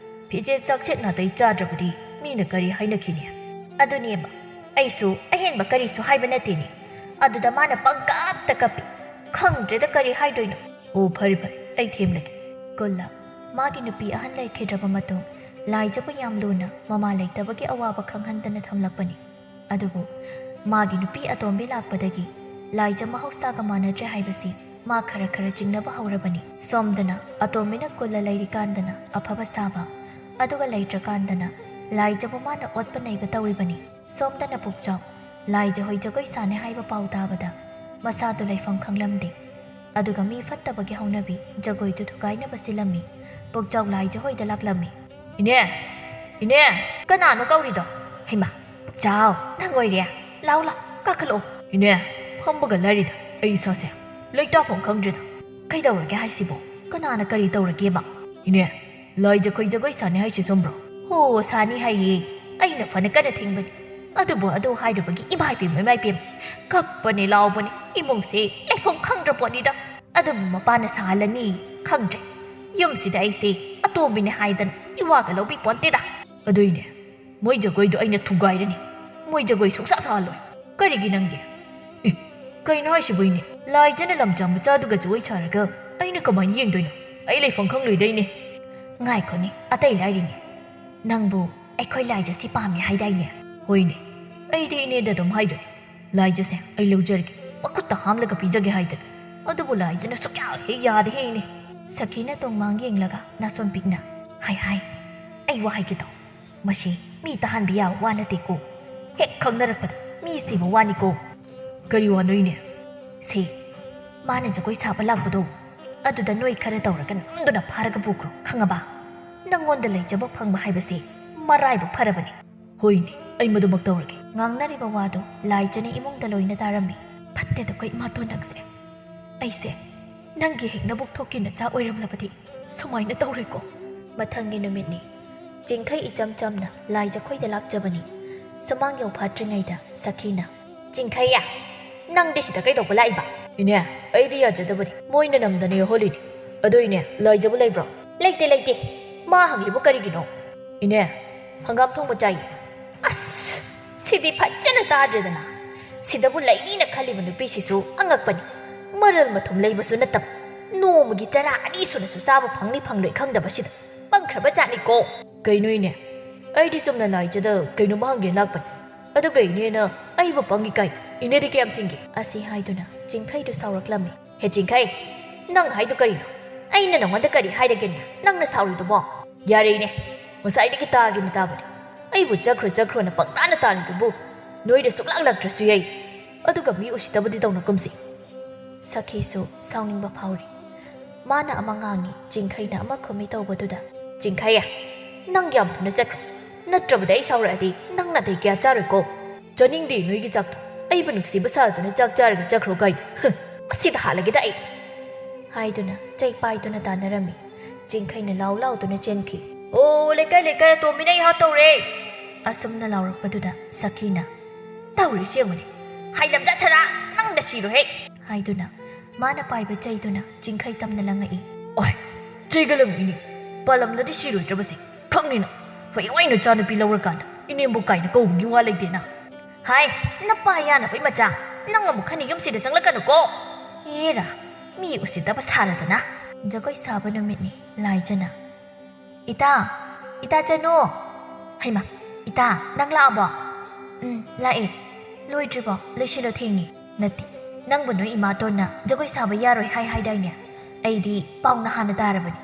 ꯐꯤꯖꯦꯠ ꯆꯥꯛꯁꯦꯠ ꯅꯥꯇꯩ ꯆꯥꯗ꯭ꯔꯕꯗꯤ ꯃꯤꯅ ꯀꯔꯤ ꯍꯥꯏꯅꯈꯤꯅꯤ? ꯑꯗꯨꯅꯦꯕ, ꯑꯩꯁꯨ ꯑꯍꯦꯟꯕ ꯀꯔꯤꯁꯨ ꯍꯥꯏꯕ ꯅꯠꯇꯦꯅꯦ꯫ ꯑꯗꯨꯗ ꯃꯥꯅ ꯄꯪꯀꯞꯇ ꯀꯞꯄꯤ꯫ ꯈꯪꯗ꯭ꯔꯦꯗ ꯀꯔꯤ ꯍꯥꯏꯗꯣꯏꯅꯣ꯫ ꯑꯣ, ꯐꯔꯦ ꯐꯔꯦ, ꯑꯩ ꯊꯦꯝꯂꯒꯦ꯫ ꯀꯨꯜꯂ꯫ ꯃꯥꯒꯤ ꯅꯨꯄꯤ ꯑꯍꯟ ꯂꯩꯈꯤꯗ꯭ꯔꯕ ꯃꯇꯨꯡ ꯂꯥꯏꯖꯕꯨ ꯌꯥꯝ ꯂꯨꯅ ꯃꯃꯥ ꯂꯩꯇꯕꯒꯤ ꯑꯋꯥꯕ ꯈꯪꯍꯟꯗꯅ ꯊꯝꯂꯛꯄꯅꯤ꯫ ꯑꯗꯨꯕꯨ ꯃꯥꯒꯤ ꯅꯨꯄꯤ ꯑꯇꯣꯝꯕꯤ ꯂꯥꯛꯄꯗꯒꯤ ꯂꯥꯏꯖ ꯃꯍꯧꯁꯥꯒ ꯃꯥꯟꯅꯗ꯭ꯔꯦ ꯍꯥꯏꯕꯁꯤ ꯃꯥ ꯈꯔ ꯈꯔ ꯆꯤꯡꯅꯕ ꯍꯧꯔꯕꯅꯤ꯫ ꯁꯣꯝꯗꯅ ꯑꯇꯣꯝꯕꯤꯅ ꯀꯨꯜꯂ ꯂꯩꯔꯤꯀꯥꯟꯗꯅ ꯑꯐꯕ ꯁꯥꯕ, ꯑꯗꯨꯒ ꯂꯩꯇ꯭ꯔꯀꯥꯟꯗꯅ ꯂꯥꯏꯖꯕꯨ ꯃꯥꯅ ꯑꯣꯠꯄ ꯅꯩꯕ ꯇꯧꯔꯤꯕꯅꯤ꯫ ꯁꯣꯝꯗꯅ ꯄꯨꯛꯆꯥꯎ ꯂꯥꯏꯖ ꯍꯣꯏ ꯖꯒꯣꯏ ꯁꯥꯅꯤ ꯍꯥꯏꯕ ꯄꯥꯎ ꯇꯥꯕꯗ ꯃꯁꯥꯗꯨ ꯂꯩꯐꯝ ꯈꯪꯂꯝꯗꯦ꯫ ꯑꯗꯨꯒ ꯃꯤ ꯐꯠꯇꯕꯒꯤ ꯍꯧꯅꯕꯤ ꯖꯒꯣꯏꯗꯨ ꯊꯨꯒꯥꯏꯅꯕ ꯁꯤꯜꯂꯝꯃꯤ꯫ ꯄꯨꯛꯆꯥꯎ ꯂꯥꯏꯖ ꯍꯣꯏꯗ ꯂꯥꯛꯂꯝꯃꯤ꯫ "ꯏꯅꯦ! ꯏꯅꯦ! ꯀꯅꯥꯅꯣ ꯀꯧꯔꯤꯗꯣ? ꯍꯩꯃꯥ, ꯄꯨꯛꯆꯥꯎ, ꯅꯪ ꯑꯣꯏꯔꯦ꯫ ꯂꯥꯎ, ꯂꯥꯎ, ꯀꯥꯈꯠꯂꯛꯑꯣ꯫" "ꯏꯅꯦ, ꯐꯝꯕꯒ ꯂꯥꯏꯔꯤꯗ ꯑꯩ ꯏꯁꯥꯁꯦ ꯂꯩꯇꯥꯐꯝ ꯈꯪꯗ꯭ꯔꯦꯗ꯫ ꯀꯩꯗꯧꯔꯒꯦ ꯍꯥꯏꯁꯤꯕꯣ? ꯀꯅꯥꯅ ꯀꯔꯤ ꯇꯧꯔꯒꯦꯕ?" "ꯏꯅꯦ, ꯂꯥꯏꯖ ꯈꯣꯏ ꯖꯒꯣꯏ ꯁꯥꯅꯤ ꯍꯥꯏꯁꯤ ꯆꯨꯝꯕ꯭ꯔꯣ?" "ꯍꯣ, ꯁꯥꯅꯤ ꯍꯥꯏꯌꯦ꯫ ꯑꯩꯅ ꯐꯅ ꯀꯟꯅ ꯊꯤꯡꯕꯅꯤ꯫ ꯑꯗꯨꯕꯨ ꯑꯗꯨ ꯍꯥꯏꯔꯨꯕꯒꯤ ꯏꯃꯥ ꯏꯄꯦꯝ, ꯏꯃꯥ ꯏꯄꯦꯝ, ꯀꯞꯄꯅꯦ ꯂꯥꯎꯕꯅꯦ꯫ ꯏꯃꯨꯡꯁꯦ ꯂꯩꯐꯝ ꯈꯪꯗ꯭ꯔ ꯄꯣꯠꯅꯤꯗ꯫ ꯑꯗꯨꯕꯨ ꯃꯄꯥꯅ ꯁꯥꯍꯜꯂꯅꯤ ꯈꯪꯗ꯭ꯔꯦ꯫ ꯌꯨꯝꯁꯤꯗ ꯑꯩꯁꯦ ꯑꯇꯣꯝꯕꯤꯅꯦ ꯍꯥꯏꯗꯅ ꯏꯋꯥꯒ ꯂꯧꯕꯤ ꯄꯣꯟꯇꯦꯗ꯫" "ꯑꯗꯨꯏꯅꯦ, ꯃꯣꯏ ꯖꯒꯣꯏꯗꯣ ꯑꯩꯅ ꯊꯨꯒꯥꯏꯔꯅꯤ꯫ ꯃꯣꯏ ꯖꯒꯣꯏ ꯁꯨꯡꯁꯥ ꯁꯥꯍꯜꯂꯣꯏ꯫" "ꯀꯔꯤꯒꯤ ꯅꯪꯗꯤ?" "ꯑꯦ, ꯀꯩꯅꯣ ꯍꯥꯏꯁꯤꯕꯨ ꯏꯅꯦ? ꯂꯥꯏꯖꯅ ꯂꯝꯆꯥ ꯃꯆꯥꯗꯨꯒ ꯖꯒꯣꯏ ꯁꯥꯔꯒ ꯑꯩꯅ ꯀꯃꯥꯏꯅ ꯌꯦꯡꯗꯣꯏꯅꯣ? ꯑꯩ ꯂꯩꯐꯝ ꯈꯪꯂꯣꯏꯗꯣꯏꯅꯦ꯫" "ꯉꯥꯏꯈꯣꯅꯦ, ꯑꯇꯩ ꯂꯥꯏꯔꯤꯅꯦ꯫ ꯅꯪꯕꯨ ꯑꯩꯈꯣꯏ ꯂꯥꯏꯖꯁꯤ ꯄꯥꯝꯃꯤ ꯍꯥꯏꯗꯥꯏꯅꯦ?" "ꯍꯣꯏꯅꯦ, ꯑꯩꯗꯤ ꯏꯅꯦꯗ ꯑꯗꯨꯝ ꯍꯥꯏꯗꯣꯏꯅꯦ꯫ ꯂꯥꯏꯖꯁꯦ ꯑꯩ ꯂꯧꯖꯔꯒꯦ, ꯃꯈꯨꯠꯇ ꯍꯥꯝꯂꯒ ꯄꯤꯖꯒꯦ ꯍꯥꯏꯗꯅ꯫ ꯑꯗꯨꯕꯨ ꯂꯥꯏꯖꯅ ꯁꯨꯛꯌꯥ ꯍꯦꯛ ꯌꯥꯗꯦꯍꯦ ꯏꯅꯦ꯫" ꯁꯈꯤꯅ ꯇꯣꯡꯃꯥꯡ ꯌꯦꯡꯂꯒ ꯅꯥꯁꯣꯟ ꯄꯤꯛꯅ, "ꯍꯥꯏ ꯍꯥꯏ, ꯑꯩ ꯋꯥ ꯍꯥꯏꯒꯦ ꯇꯧ꯫ ꯃꯁꯤ ꯃꯤ ꯇꯥꯍꯟꯕ ꯌꯥꯕ ꯋꯥ ꯅꯠꯇꯦꯀꯣ꯫ ꯍꯦꯛ ꯈꯪꯅꯔꯛꯄꯗ ꯃꯤ ꯁꯤꯕ ꯋꯥꯅꯤꯀꯣ꯫" "ꯀꯔꯤ ꯋꯥꯅꯣ ꯏꯅꯦ?" "ꯁꯦ, ꯃꯥꯅ ꯖꯒꯣꯏ ꯁꯥꯕ ꯂꯥꯛꯄꯗꯣ, ꯑꯗꯨꯗ ꯅꯣꯏ ꯈꯔ ꯇꯧꯔꯒ ꯅꯝꯗꯨꯅ ꯐꯥꯔꯒ ꯄꯨꯈ꯭ꯔꯣ, ꯈꯪꯉꯕ? ꯅꯪꯉꯣꯟꯗ ꯂꯩꯖꯕ ꯐꯪꯕ ꯍꯥꯏꯕꯁꯦ ꯃꯔꯥꯏꯕꯛ ꯐꯔꯕꯅꯤ꯫ "ꯍꯣꯏꯅꯦ, ꯑꯩ ꯃꯗꯨꯃꯛ ꯇꯧꯔꯒꯦ꯫" ꯉꯥꯡꯅꯔꯤꯕ ꯋꯥꯗꯨ ꯂꯥꯏꯖꯅ ꯏꯃꯨꯡꯗ ꯂꯣꯏꯅ ꯇꯥꯔꯝꯃꯤ꯫ "ꯐꯠꯇꯦꯗꯀꯣ ꯏꯃꯥꯇꯣꯟ ꯅꯪꯁꯦ꯫ ꯑꯩꯁꯦ ꯅꯪꯒꯤ ꯍꯦꯛ ꯅꯕꯨꯛ ꯊꯣꯛꯀꯤ ꯅꯆꯥ ꯑꯣꯏꯔꯝꯂꯕꯗꯤ ꯁꯨꯃꯥꯏꯅ ꯇꯧꯔꯣꯏꯀꯣ꯫" ꯃꯊꯪꯒꯤ ꯅꯨꯃꯤꯠꯅꯤ꯫ ꯆꯤꯡꯈꯩ ꯏꯆꯝ ꯆꯝꯅ ꯂꯥꯏ ꯖꯈꯣꯏꯗ ꯂꯥꯛꯆꯕꯅꯤ꯫ ꯁꯨꯃꯥꯡ ꯌꯧꯐꯥꯠꯇ꯭ꯔꯤꯉꯩꯗ ꯁꯈꯤꯅ, "ꯆꯤꯡꯈꯩꯌꯥ, ꯅꯪꯗꯤ ꯁꯤꯗ ꯀꯩꯗꯧꯕ ꯂꯥꯛꯏꯕ?" "ꯏꯅꯦ, ꯑꯩꯗꯤ ꯌꯥꯖꯗꯕꯅꯤ, ꯃꯣꯏꯅ ꯅꯝꯗꯅ ꯌꯧꯍꯜꯂꯤꯅꯤ꯫ ꯑꯗꯣ ꯏꯅꯦ, ꯂꯥꯏꯖꯕꯨ ꯂꯩꯕ꯭ꯔꯣ?" "ꯂꯩꯇꯦ, ꯂꯩꯇꯦ꯫ ꯃꯥ ꯍꯪꯂꯤꯕꯨ ꯀꯔꯤꯒꯤꯅꯣ?" "ꯏꯅꯦ, ꯍꯪꯒꯥꯝ ꯊꯣꯡꯕ ꯆꯥꯏꯌꯦ꯫" "ꯑꯁ, ꯁꯤꯗꯤ ꯐꯖꯅ ꯇꯥꯗ꯭ꯔꯦꯗꯅ꯫ ꯁꯤꯗꯕꯨ ꯂꯩꯅꯤꯅ ꯈꯜꯂꯤꯕ ꯅꯨꯄꯤꯁꯤꯁꯨ ꯑꯉꯛꯄꯅꯤ꯫ ꯃꯔꯜ ꯃꯊꯨꯝ ꯂꯩꯕꯁꯨ ꯅꯠꯇꯕ, ꯅꯣꯡꯃꯒꯤ ꯆꯔꯥ ꯑꯅꯤ ꯁꯨꯅꯁꯨ ꯆꯥꯕ ꯐꯪꯅꯤ ꯐꯪꯂꯣꯏ ꯈꯪꯗꯕꯁꯤꯗ꯫ ꯄꯪꯈ꯭ꯔꯕ ꯖꯥꯠꯅꯤꯀꯣ꯫" "ꯀꯩꯅꯣ ꯏꯅꯦ? ꯑꯩꯗꯤ ꯆꯨꯝꯅ ꯂꯥꯏꯖꯗ ꯀꯩꯅꯣꯝꯃ ꯍꯪꯒꯦ ꯂꯥꯛꯄꯅꯤ꯫ ꯑꯗꯨꯒ ꯏꯅꯦꯅ ꯑꯩꯕꯨ ꯄꯪꯉꯤ ꯀꯥꯏ꯫ ꯏꯅꯦꯗꯤ ꯀꯌꯥꯝ ꯁꯤꯡꯒꯦ?" ꯑꯁꯤ ꯍꯥꯏꯗꯨꯅ ꯆꯤꯡꯈꯩꯗꯨ ꯁꯥꯎꯔꯛꯂꯝꯃꯤ꯫ "ꯍꯦ ꯆꯤꯡꯈꯩ, ꯅꯪ ꯍꯥꯏꯗꯨ ꯀꯔꯤꯅꯣ? ꯑꯩꯅ ꯅꯉꯣꯟꯗ ꯀꯔꯤ ꯍꯥꯏꯔꯒꯦꯅꯦ, ꯅꯪꯅ ꯁꯥꯎꯔꯤꯗꯨꯕꯣ?" "ꯌꯥꯔꯦ ꯏꯅꯦ, ꯉꯁꯥꯏꯗꯒꯤ ꯇꯥꯒꯦꯅ ꯇꯥꯕꯅꯤ꯫ ꯑꯩꯕꯨ ꯆꯠꯈ꯭ꯔꯣ ꯆꯠꯈ꯭ꯔꯣꯅ ꯄꯪꯇꯥꯅ ꯇꯥꯜꯂꯤꯗꯨꯕꯨ꯫ ꯅꯣꯏꯗ ꯁꯨꯛꯂꯥꯛ ꯂꯥꯛꯇ꯭ꯔꯁꯨ ꯌꯥꯏ꯫ ꯑꯗꯨꯒ ꯃꯤ ꯎꯁꯤꯠꯇꯕꯗꯤ ꯇꯧꯅꯒꯨꯝꯁꯤ꯫" ꯁꯈꯤꯁꯨ ꯁꯥꯎꯅꯤꯡꯕ ꯐꯥꯎꯔꯤ꯫ ꯃꯥꯅ ꯑꯃ ꯉꯥꯡꯉꯤ, ꯆꯤꯡꯈꯩꯅ ꯑꯃ ꯈꯨꯝꯃꯤ ꯇꯧꯕꯗꯨꯗ, "ꯆꯤꯡꯈꯩ, ꯅꯪ ꯌꯥꯝ ꯊꯨꯅ ꯆꯠꯈ꯭ꯔꯣ꯫ ꯅꯠꯇ꯭ꯔꯕꯗꯤ ꯑꯩ ꯁꯥꯎꯔꯛꯑꯗꯤ ꯅꯪ ꯅꯥꯇꯩ ꯀꯌꯥ ꯆꯥꯔꯣꯏꯀꯣ꯫ ꯆꯥꯅꯤꯡꯗꯦ ꯅꯣꯏꯒꯤ ꯆꯥꯛꯇꯣ꯫ ꯑꯩꯕꯨ ꯅꯨꯡꯁꯤꯕ ꯁꯥꯗꯨꯅ ꯆꯥꯛ ꯆꯥꯔꯒ ꯆꯠꯈ꯭ꯔꯣ ꯀꯥꯏ꯫ ꯍ, ꯑꯁꯤꯗ ꯍꯥꯠꯂꯒꯦꯗ ꯑꯩ!" ꯍꯥꯏꯗꯨꯅ ꯆꯩ ꯄꯥꯏꯗꯨꯅ ꯇꯥꯟꯅꯔꯝꯃꯤ꯫ ꯆꯤꯡꯈꯩꯅ ꯂꯥꯎ ꯂꯥꯎꯗꯨꯅ ꯆꯦꯟꯈꯤ꯫ "ꯑꯣ, ꯂꯩꯀꯥꯏ ꯂꯩꯀꯥꯏ ꯑꯇꯣꯝꯕꯤꯅ ꯑꯩ ꯍꯥꯠꯇꯧꯔꯦ!" ꯑꯁꯨꯝꯅ ꯂꯥꯎꯔꯛꯄꯗꯨꯗ ꯁꯈꯤꯅ, "ꯇꯧꯔꯤꯁꯤ ꯌꯦꯡꯉꯨꯅꯦ, ꯍꯥꯏꯂꯝꯖꯥ ꯁꯔꯥ, ꯅꯪꯗ ꯁꯤꯔꯣꯍꯦ!" ꯍꯥꯏꯗꯨꯅ ꯃꯥꯅ ꯄꯥꯏꯕ ꯆꯩꯗꯨꯅ ꯆꯤꯡꯈꯩ ꯇꯝꯅ ꯂꯪꯉꯛꯏ꯫ "ꯑꯣꯏ, ꯆꯩꯒ ꯂꯪꯉꯛꯏꯅꯦ꯫ ꯄꯥꯜꯂꯝꯗꯗꯤ ꯁꯤꯔꯣꯏꯗ꯭ꯔꯕꯁꯦ꯫ ꯈꯪꯅꯤꯅ, ꯍꯌꯦꯡꯋꯥꯏ ꯅꯆꯥꯅꯨꯄꯤ ꯂꯧꯔꯀꯥꯟꯗ ꯏꯅꯦꯝꯕꯣꯛ ꯀꯥꯏꯅ ꯀꯧꯕꯒꯤ ꯋꯥ ꯂꯩꯇꯦꯅ꯫ ꯍꯥꯏ, ꯅꯄꯥ ꯌꯥꯅꯕꯩ ꯃꯆꯥ, ꯅꯪ ꯑꯃꯨꯛ ꯈꯟꯅ ꯌꯨꯝꯁꯤꯗ ꯆꯪꯂꯛꯀꯅꯨꯀꯣ꯫ ꯑꯦꯔꯥ, ꯃꯤ ꯎꯁꯤꯠꯇꯕ ꯁꯥꯔꯗꯅ꯫" ꯖꯒꯣꯏ ꯁꯥꯕ ꯅꯨꯃꯤꯠꯅꯤ꯫ ꯂꯥꯏꯖꯅ, "ꯏꯇꯥ, ꯏꯇꯥ ꯆꯅꯨ!" "ꯍꯩꯃꯥ, ꯏꯇꯥ, ꯅꯪ ꯂꯥꯛꯑꯕꯣ?" "ꯎꯝ, ꯂꯥꯛꯑꯦ꯫ ꯂꯣꯏꯗ꯭ꯔꯤꯕꯣ? ꯂꯣꯏꯁꯤꯜꯂꯣ, ꯊꯦꯡꯉꯦ꯫" "ꯅꯠꯇꯦ, ꯅꯪꯕꯨ ꯅꯣꯏ ꯏꯃꯥꯇꯣꯟꯅ ꯖꯒꯣꯏ ꯁꯥꯕ ꯌꯥꯔꯣꯏ ꯍꯥꯏ ꯍꯥꯏꯗꯥꯏꯅꯦ? ꯑꯩꯗꯤ ꯄꯥꯎ ꯅꯍꯥꯟꯅ ꯇꯥꯔꯕꯅꯤ꯫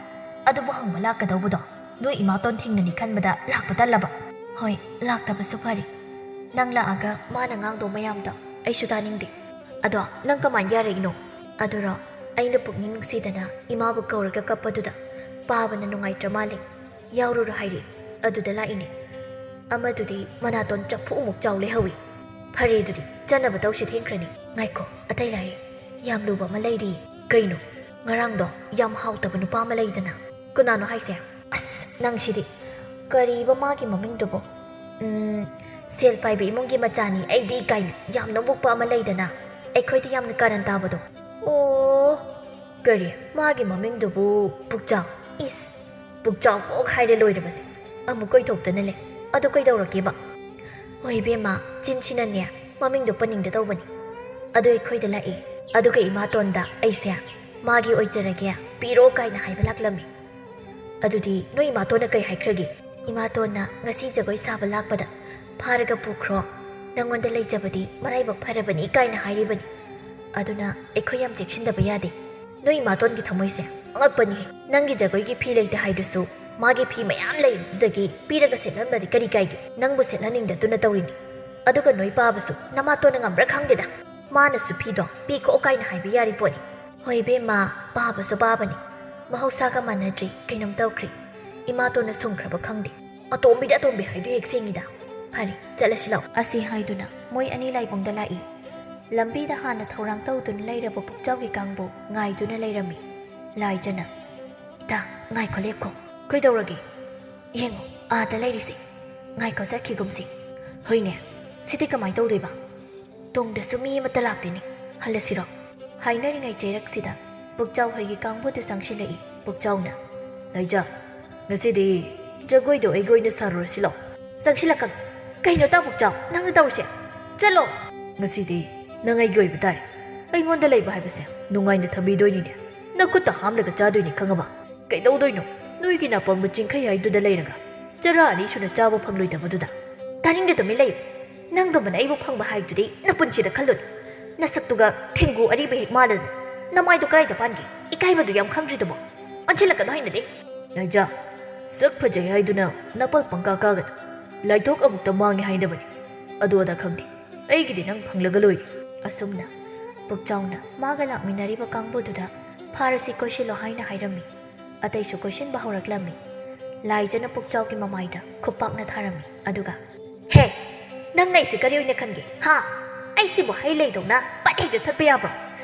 ꯑꯗꯨꯕꯨ ꯍꯪꯕ ꯂꯥꯛꯀꯗꯧꯕꯗꯣ ꯅꯣꯏ ꯏꯃꯥꯇꯣꯟ ꯊꯦꯡꯅꯅꯤ ꯈꯟꯕꯗ ꯂꯥꯛꯄ ꯇꯜꯂꯕ꯫" "ꯍꯣꯏ, ꯂꯥꯛꯇꯕꯁꯨ ꯐꯔꯦ꯫ ꯅꯪ ꯂꯥꯛꯑꯒ ꯃꯥꯅ ꯉꯥꯡꯗꯧ ꯃꯌꯥꯝꯗꯣ ꯑꯩꯁꯨ ꯇꯥꯅꯤꯡꯗꯦ꯫ ꯑꯗꯣ ꯅꯪ ꯀꯃꯥꯏꯅ ꯌꯥꯔꯛꯏꯅꯣ?" "ꯑꯗꯨꯔꯣ, ꯑꯩꯅ ꯄꯨꯛꯅꯤꯡ ꯅꯨꯡꯁꯤꯗꯅ ꯏꯃꯥꯕꯨ ꯀꯧꯔꯒ ꯀꯞꯄꯗꯨꯗ ꯄꯥꯕꯅ ꯅꯨꯡꯉꯥꯏꯇ꯭ꯔ ꯃꯥꯜꯂꯦ, ꯌꯥꯎꯔꯨꯔꯣ ꯍꯥꯏꯔꯛꯑꯦ꯫ ꯑꯗꯨꯗ ꯂꯥꯛꯏꯅꯦ꯫" ꯑꯃꯗꯨꯗꯤ ꯃꯅꯥꯇꯣꯟ ꯆꯐꯨꯃꯨꯛ ꯆꯥꯎ ꯂꯩꯍꯧꯏ꯫ "ꯐꯔꯦ, ꯑꯗꯨꯗꯤ ꯆꯠꯅꯕ ꯇꯧꯁꯤ, ꯊꯦꯡꯈ꯭ꯔꯅꯤ꯫" "ꯉꯥꯏꯈꯣ, ꯑꯇꯩ ꯂꯥꯏꯔꯤ, ꯌꯥꯝ ꯂꯨꯕ ꯑꯃ ꯂꯩꯔꯤ꯫" "ꯀꯩꯅꯣ?" "ꯉꯔꯥꯡꯗꯣ ꯌꯥꯝ ꯍꯥꯎꯇꯕ ꯅꯨꯄꯥ ꯑꯃ ꯂꯩꯗꯅ꯫" "ꯀꯅꯥꯅꯣ ꯍꯥꯏꯁꯦ?" "ꯑꯁ, ꯅꯪꯁꯤꯗꯤ꯫ ꯀꯔꯤꯕ ꯃꯥꯒꯤ ꯃꯃꯤꯡꯗꯨꯕꯣ? ꯎꯝ, ꯁꯦꯜ ꯄꯥꯏꯕ ꯏꯃꯨꯡꯒꯤ ꯃꯆꯥꯅꯤ ꯑꯩꯗꯤ ꯀꯥꯏꯅ ꯌꯥꯝꯅ ꯃꯨꯛꯄ ꯑꯃ ꯂꯩꯗꯅ, ꯑꯩꯈꯣꯏꯗ ꯌꯥꯝꯅ ꯀꯥꯔꯟ ꯇꯥꯕꯗꯣ꯫" "ꯑꯣ, ꯀꯔꯤ? ꯃꯥꯒꯤ ꯃꯃꯤꯡꯗꯨꯕꯨ ꯄꯨꯛꯆꯥꯎ?" "ꯏꯁ, ꯄꯨꯛꯆꯥꯎ ꯀꯣꯛ ꯍꯥꯏꯔꯦ ꯂꯣꯏꯔꯕꯁꯦ꯫ ꯑꯃꯨꯛ ꯀꯣꯏꯊꯣꯛꯇꯅ ꯂꯩ꯫ ꯑꯗꯨ ꯀꯩꯗꯧꯔꯒꯦꯕ?" "ꯍꯣꯏ ꯏꯕꯦꯝꯃ, ꯆꯤꯟꯁꯤꯅꯅꯦ ꯃꯃꯤꯡꯗꯣ ꯄꯟꯅꯤꯡꯗ ꯇꯧꯕꯅꯤ꯫ ꯑꯗꯨ ꯑꯩꯈꯣꯏꯗ ꯂꯥꯛꯑꯦ꯫ ꯑꯗꯨꯒ ꯏꯃꯥꯇꯣꯟꯗ ꯑꯩꯁꯦ ꯃꯥꯒꯤ ꯑꯣꯏꯖꯔꯒꯦ, ꯄꯤꯔꯣ ꯀꯥꯏꯅ ꯍꯥꯏꯕ ꯂꯥꯛꯂꯝꯃꯤ꯫" "ꯑꯗꯨꯗꯤ ꯅꯣꯏ ꯏꯃꯥꯇꯣꯟꯅ ꯀꯩ ꯍꯥꯏꯈ꯭ꯔꯒꯦ?" "ꯏꯃꯥꯇꯣꯟꯅ ꯉꯁꯤ ꯖꯒꯣꯏ ꯁꯥꯕ ꯂꯥꯛꯄꯗ ꯐꯥꯔꯒ ꯄꯨꯈ꯭ꯔꯣ, ꯅꯪꯉꯣꯟꯗ ꯂꯩꯖꯕꯗꯤ ꯃꯔꯥꯏꯕꯛ ꯐꯔꯕꯅꯤ ꯀꯥꯏꯅ ꯍꯥꯏꯔꯤꯕꯅꯤ꯫ ꯑꯗꯨꯅ ꯑꯩꯈꯣꯏ ꯌꯥꯝ ꯆꯦꯛꯁꯤꯟꯗꯕ ꯌꯥꯗꯦ꯫" "ꯅꯣꯏ ꯏꯃꯥꯇꯣꯟꯒꯤ ꯊꯃꯣꯏꯁꯦ ꯑꯉꯛꯄꯅꯤꯍꯦ꯫ ꯅꯪꯒꯤ ꯖꯒꯣꯏꯒꯤ ꯐꯤ ꯂꯩꯇꯦ ꯍꯥꯏꯗꯨꯁꯨ ꯃꯥꯒꯤ ꯐꯤ ꯃꯌꯥꯝ ꯂꯩꯔꯤꯗꯨꯗꯒꯤ ꯄꯤꯔꯒ ꯁꯦꯠꯍꯟꯕꯗꯤ ꯀꯔꯤ ꯀꯥꯏꯒꯦ? ꯅꯪꯕꯨ ꯁꯦꯠꯍꯟꯅꯤꯡꯗꯗꯨꯅ ꯇꯧꯔꯤꯅꯤ꯫ ꯑꯗꯨꯒ ꯅꯣꯏ ꯄꯥꯕꯁꯨ ꯅꯃꯥꯇꯣꯟꯅ ꯉꯝꯕ꯭ꯔꯥ ꯈꯪꯗꯦꯗ꯫ ꯃꯥꯅꯁꯨ ꯐꯤꯗꯣ ꯄꯤꯈꯣꯛꯑꯣ ꯀꯥꯏꯅ ꯍꯥꯏꯕ ꯌꯥꯔꯤ ꯄꯣꯠꯅꯤ꯫" "ꯍꯣꯏ ꯏꯕꯦꯝꯃ, ꯄꯥꯕꯁꯨ ꯄꯥꯕꯅꯤ꯫ ꯃꯍꯧꯁꯥꯒ ꯃꯥꯟꯅꯗ꯭ꯔꯤ, ꯀꯩꯅꯣꯝ ꯇꯧꯈ꯭ꯔꯦ꯫ ꯏꯃꯥꯇꯣꯟꯅ ꯁꯨꯝꯈ꯭ꯔꯕ ꯈꯪꯗꯦ꯫ ꯑꯇꯣꯝꯕꯤꯗ ꯑꯇꯣꯝꯕꯤ ꯍꯥꯏꯗꯨ ꯍꯦꯛ ꯁꯦꯡꯉꯤꯗ꯫ ꯐꯔꯦ, ꯆꯠꯂꯁꯤ ꯂꯥꯛꯑꯣ꯫" ꯑꯁꯤ ꯍꯥꯏꯗꯨꯅ ꯃꯣꯏ ꯑꯅꯤ ꯂꯥꯏꯕꯨꯡꯗ ꯂꯥꯛꯏ꯫ ꯂꯝꯕꯤꯗ ꯍꯥꯟꯅ ꯊꯧꯔꯥꯡ ꯇꯧꯗꯨꯅ ꯂꯩꯔꯕ ꯄꯨꯛꯆꯥꯎꯒꯤ ꯀꯥꯡꯕꯨ ꯉꯥꯏꯗꯨꯅ ꯂꯩꯔꯝꯃꯤ꯫ ꯂꯥꯏꯖꯅ, "ꯏꯇꯥ, ꯉꯥꯏꯈꯣ, ꯂꯦꯞꯈꯣ꯫ ꯀꯩꯗꯧꯔꯒꯦ? ꯌꯦꯡꯉꯣ, ꯑꯥꯗ ꯂꯩꯔꯤꯁꯦ꯫ ꯉꯥꯏꯈꯣ, ꯆꯠꯈꯤꯒꯨꯝꯁꯤ꯫" "ꯍꯣꯏꯅꯦ, ꯁꯤꯗꯤ ꯀꯃꯥꯏ ꯇꯧꯗꯣꯏꯕ? ꯇꯨꯡꯗꯁꯨ ꯃꯤ ꯑꯃꯠꯇ ꯂꯥꯛꯇꯦꯅꯦ꯫ ꯍꯜꯂꯁꯤꯔꯣ?" ꯍꯥꯏꯅꯔꯤꯉꯩ ꯆꯩꯔꯛꯁꯤꯗ ꯄꯨꯛꯆꯥꯎ ꯍꯣꯏꯒꯤ ꯀꯥꯡꯕꯨꯗꯨ ꯆꯪꯁꯤꯜꯂꯛꯏ꯫ ꯄꯨꯛꯆꯥꯎꯅ, "ꯂꯥꯏꯖ, ꯉꯁꯤꯗꯤ ꯖꯒꯣꯏꯗꯣ ꯑꯩꯒꯤ ꯑꯣꯏꯅ ꯁꯥꯔꯨꯔꯁꯤ ꯂꯥꯛꯑꯣ꯫" "ꯆꯪꯁꯤꯜꯂꯛꯀꯅꯨ꯫ ꯀꯩꯅꯣ ꯇꯥ ꯄꯨꯛꯆꯥꯎ, ꯅꯪꯅ ꯇꯧꯔꯤꯁꯦ? ꯆꯠꯂꯣ!" "ꯉꯁꯤꯗꯤ ꯅꯪ ꯑꯩꯒꯤ ꯑꯣꯏꯕ ꯇꯥꯔꯦ꯫ ꯑꯩꯉꯣꯟꯗ ꯂꯩꯕ ꯍꯥꯏꯕꯁꯦ ꯅꯨꯡꯉꯥꯏꯅ ꯊꯝꯕꯤꯗꯣꯏꯅꯤꯅꯦ꯫ ꯅꯈꯨꯠꯇ ꯍꯥꯝꯂꯒ ꯆꯥꯗꯣꯏꯅꯤ, ꯈꯪꯉꯕ? ꯀꯩꯗꯧꯗꯣꯏꯅꯣ ꯅꯣꯏꯒꯤ ꯅꯥꯄꯪꯕ ꯆꯤꯡꯈꯩ ꯍꯥꯏꯗꯨꯗ ꯂꯩꯔꯒ ꯆꯔꯥ ꯑꯅꯤ ꯁꯨꯅ ꯆꯥꯕ ꯐꯪꯂꯣꯏꯗꯕꯗꯨꯗ?" "ꯇꯥꯅꯤꯡꯗꯦ, ꯇꯨꯃꯤꯟ ꯂꯩꯌꯨ꯫ ꯅꯪꯒꯨꯝꯕꯅ ꯑꯩꯕꯨ ꯐꯪꯕ ꯍꯥꯏꯗꯨꯗꯤ ꯅꯄꯨꯟꯁꯤꯗ ꯈꯜꯂꯨꯅꯨ꯫ ꯅꯁꯛꯇꯨꯒ ꯊꯦꯡꯒꯨ ꯑꯔꯤꯕ ꯍꯦꯛ ꯃꯥꯜꯂꯗꯅ꯫ ꯅꯃꯥꯏꯗꯣ ꯀꯗꯥꯏꯗ ꯄꯥꯟꯒꯦ? ꯏꯀꯥꯏꯕꯗꯨ ꯌꯥꯝ ꯈꯪꯗ꯭ꯔꯤꯗꯨꯕꯣ? ꯑꯣꯟꯁꯤꯜꯂꯛꯀꯅꯨ, ꯍꯩꯅꯗꯦ꯫" "ꯂꯥꯏꯖ, ꯁꯛ ꯐꯖꯩ ꯍꯥꯏꯗꯨꯅ ꯅꯄꯜ ꯄꯪꯀꯥ ꯀꯥꯒꯅꯨ꯫ ꯂꯥꯏꯊꯣꯛ ꯑꯃꯨꯛꯇ ꯃꯥꯡꯉꯦ ꯍꯥꯏꯅꯕꯅꯤ꯫ ꯑꯗꯨ ꯑꯗꯥ ꯈꯪꯗꯦ꯫ ꯑꯩꯒꯤꯗꯤ ꯅꯪ ꯐꯪꯂꯒ ꯂꯣꯏꯔꯦ꯫" ꯑꯁꯨꯝꯅ ꯄꯨꯛꯆꯥꯎꯅ ꯃꯥꯒ ꯂꯥꯛꯃꯤꯟꯅꯔꯤꯕ ꯀꯥꯡꯕꯨꯗꯨꯗ "ꯐꯥꯔꯁꯤ, ꯀꯣꯏꯁꯤꯜꯂꯣ" ꯍꯥꯏꯅ ꯍꯥꯏꯔꯝꯃꯤ꯫ ꯑꯇꯩꯁꯨ ꯀꯣꯏꯁꯤꯟꯕ ꯍꯧꯔꯛꯂꯝꯃꯤ꯫ ꯂꯥꯏꯖꯅ ꯄꯨꯛꯆꯥꯎꯒꯤ ꯃꯃꯥꯏꯗ ꯈꯨꯄꯥꯛꯅ ꯊꯥꯔꯝꯃꯤ, ꯑꯗꯨꯒ, "ꯍꯦ, ꯅꯪꯅ ꯑꯩꯁꯦ ꯀꯔꯤ ꯑꯣꯏꯅ ꯈꯟꯒꯦ, ꯍꯥ? ꯑꯩꯁꯤꯕꯨ ꯍꯩ ꯂꯩꯗꯧꯅ ꯄꯠ ꯍꯦꯛꯇ ꯊꯠꯄ ꯌꯥꯕ꯭ꯔꯣ?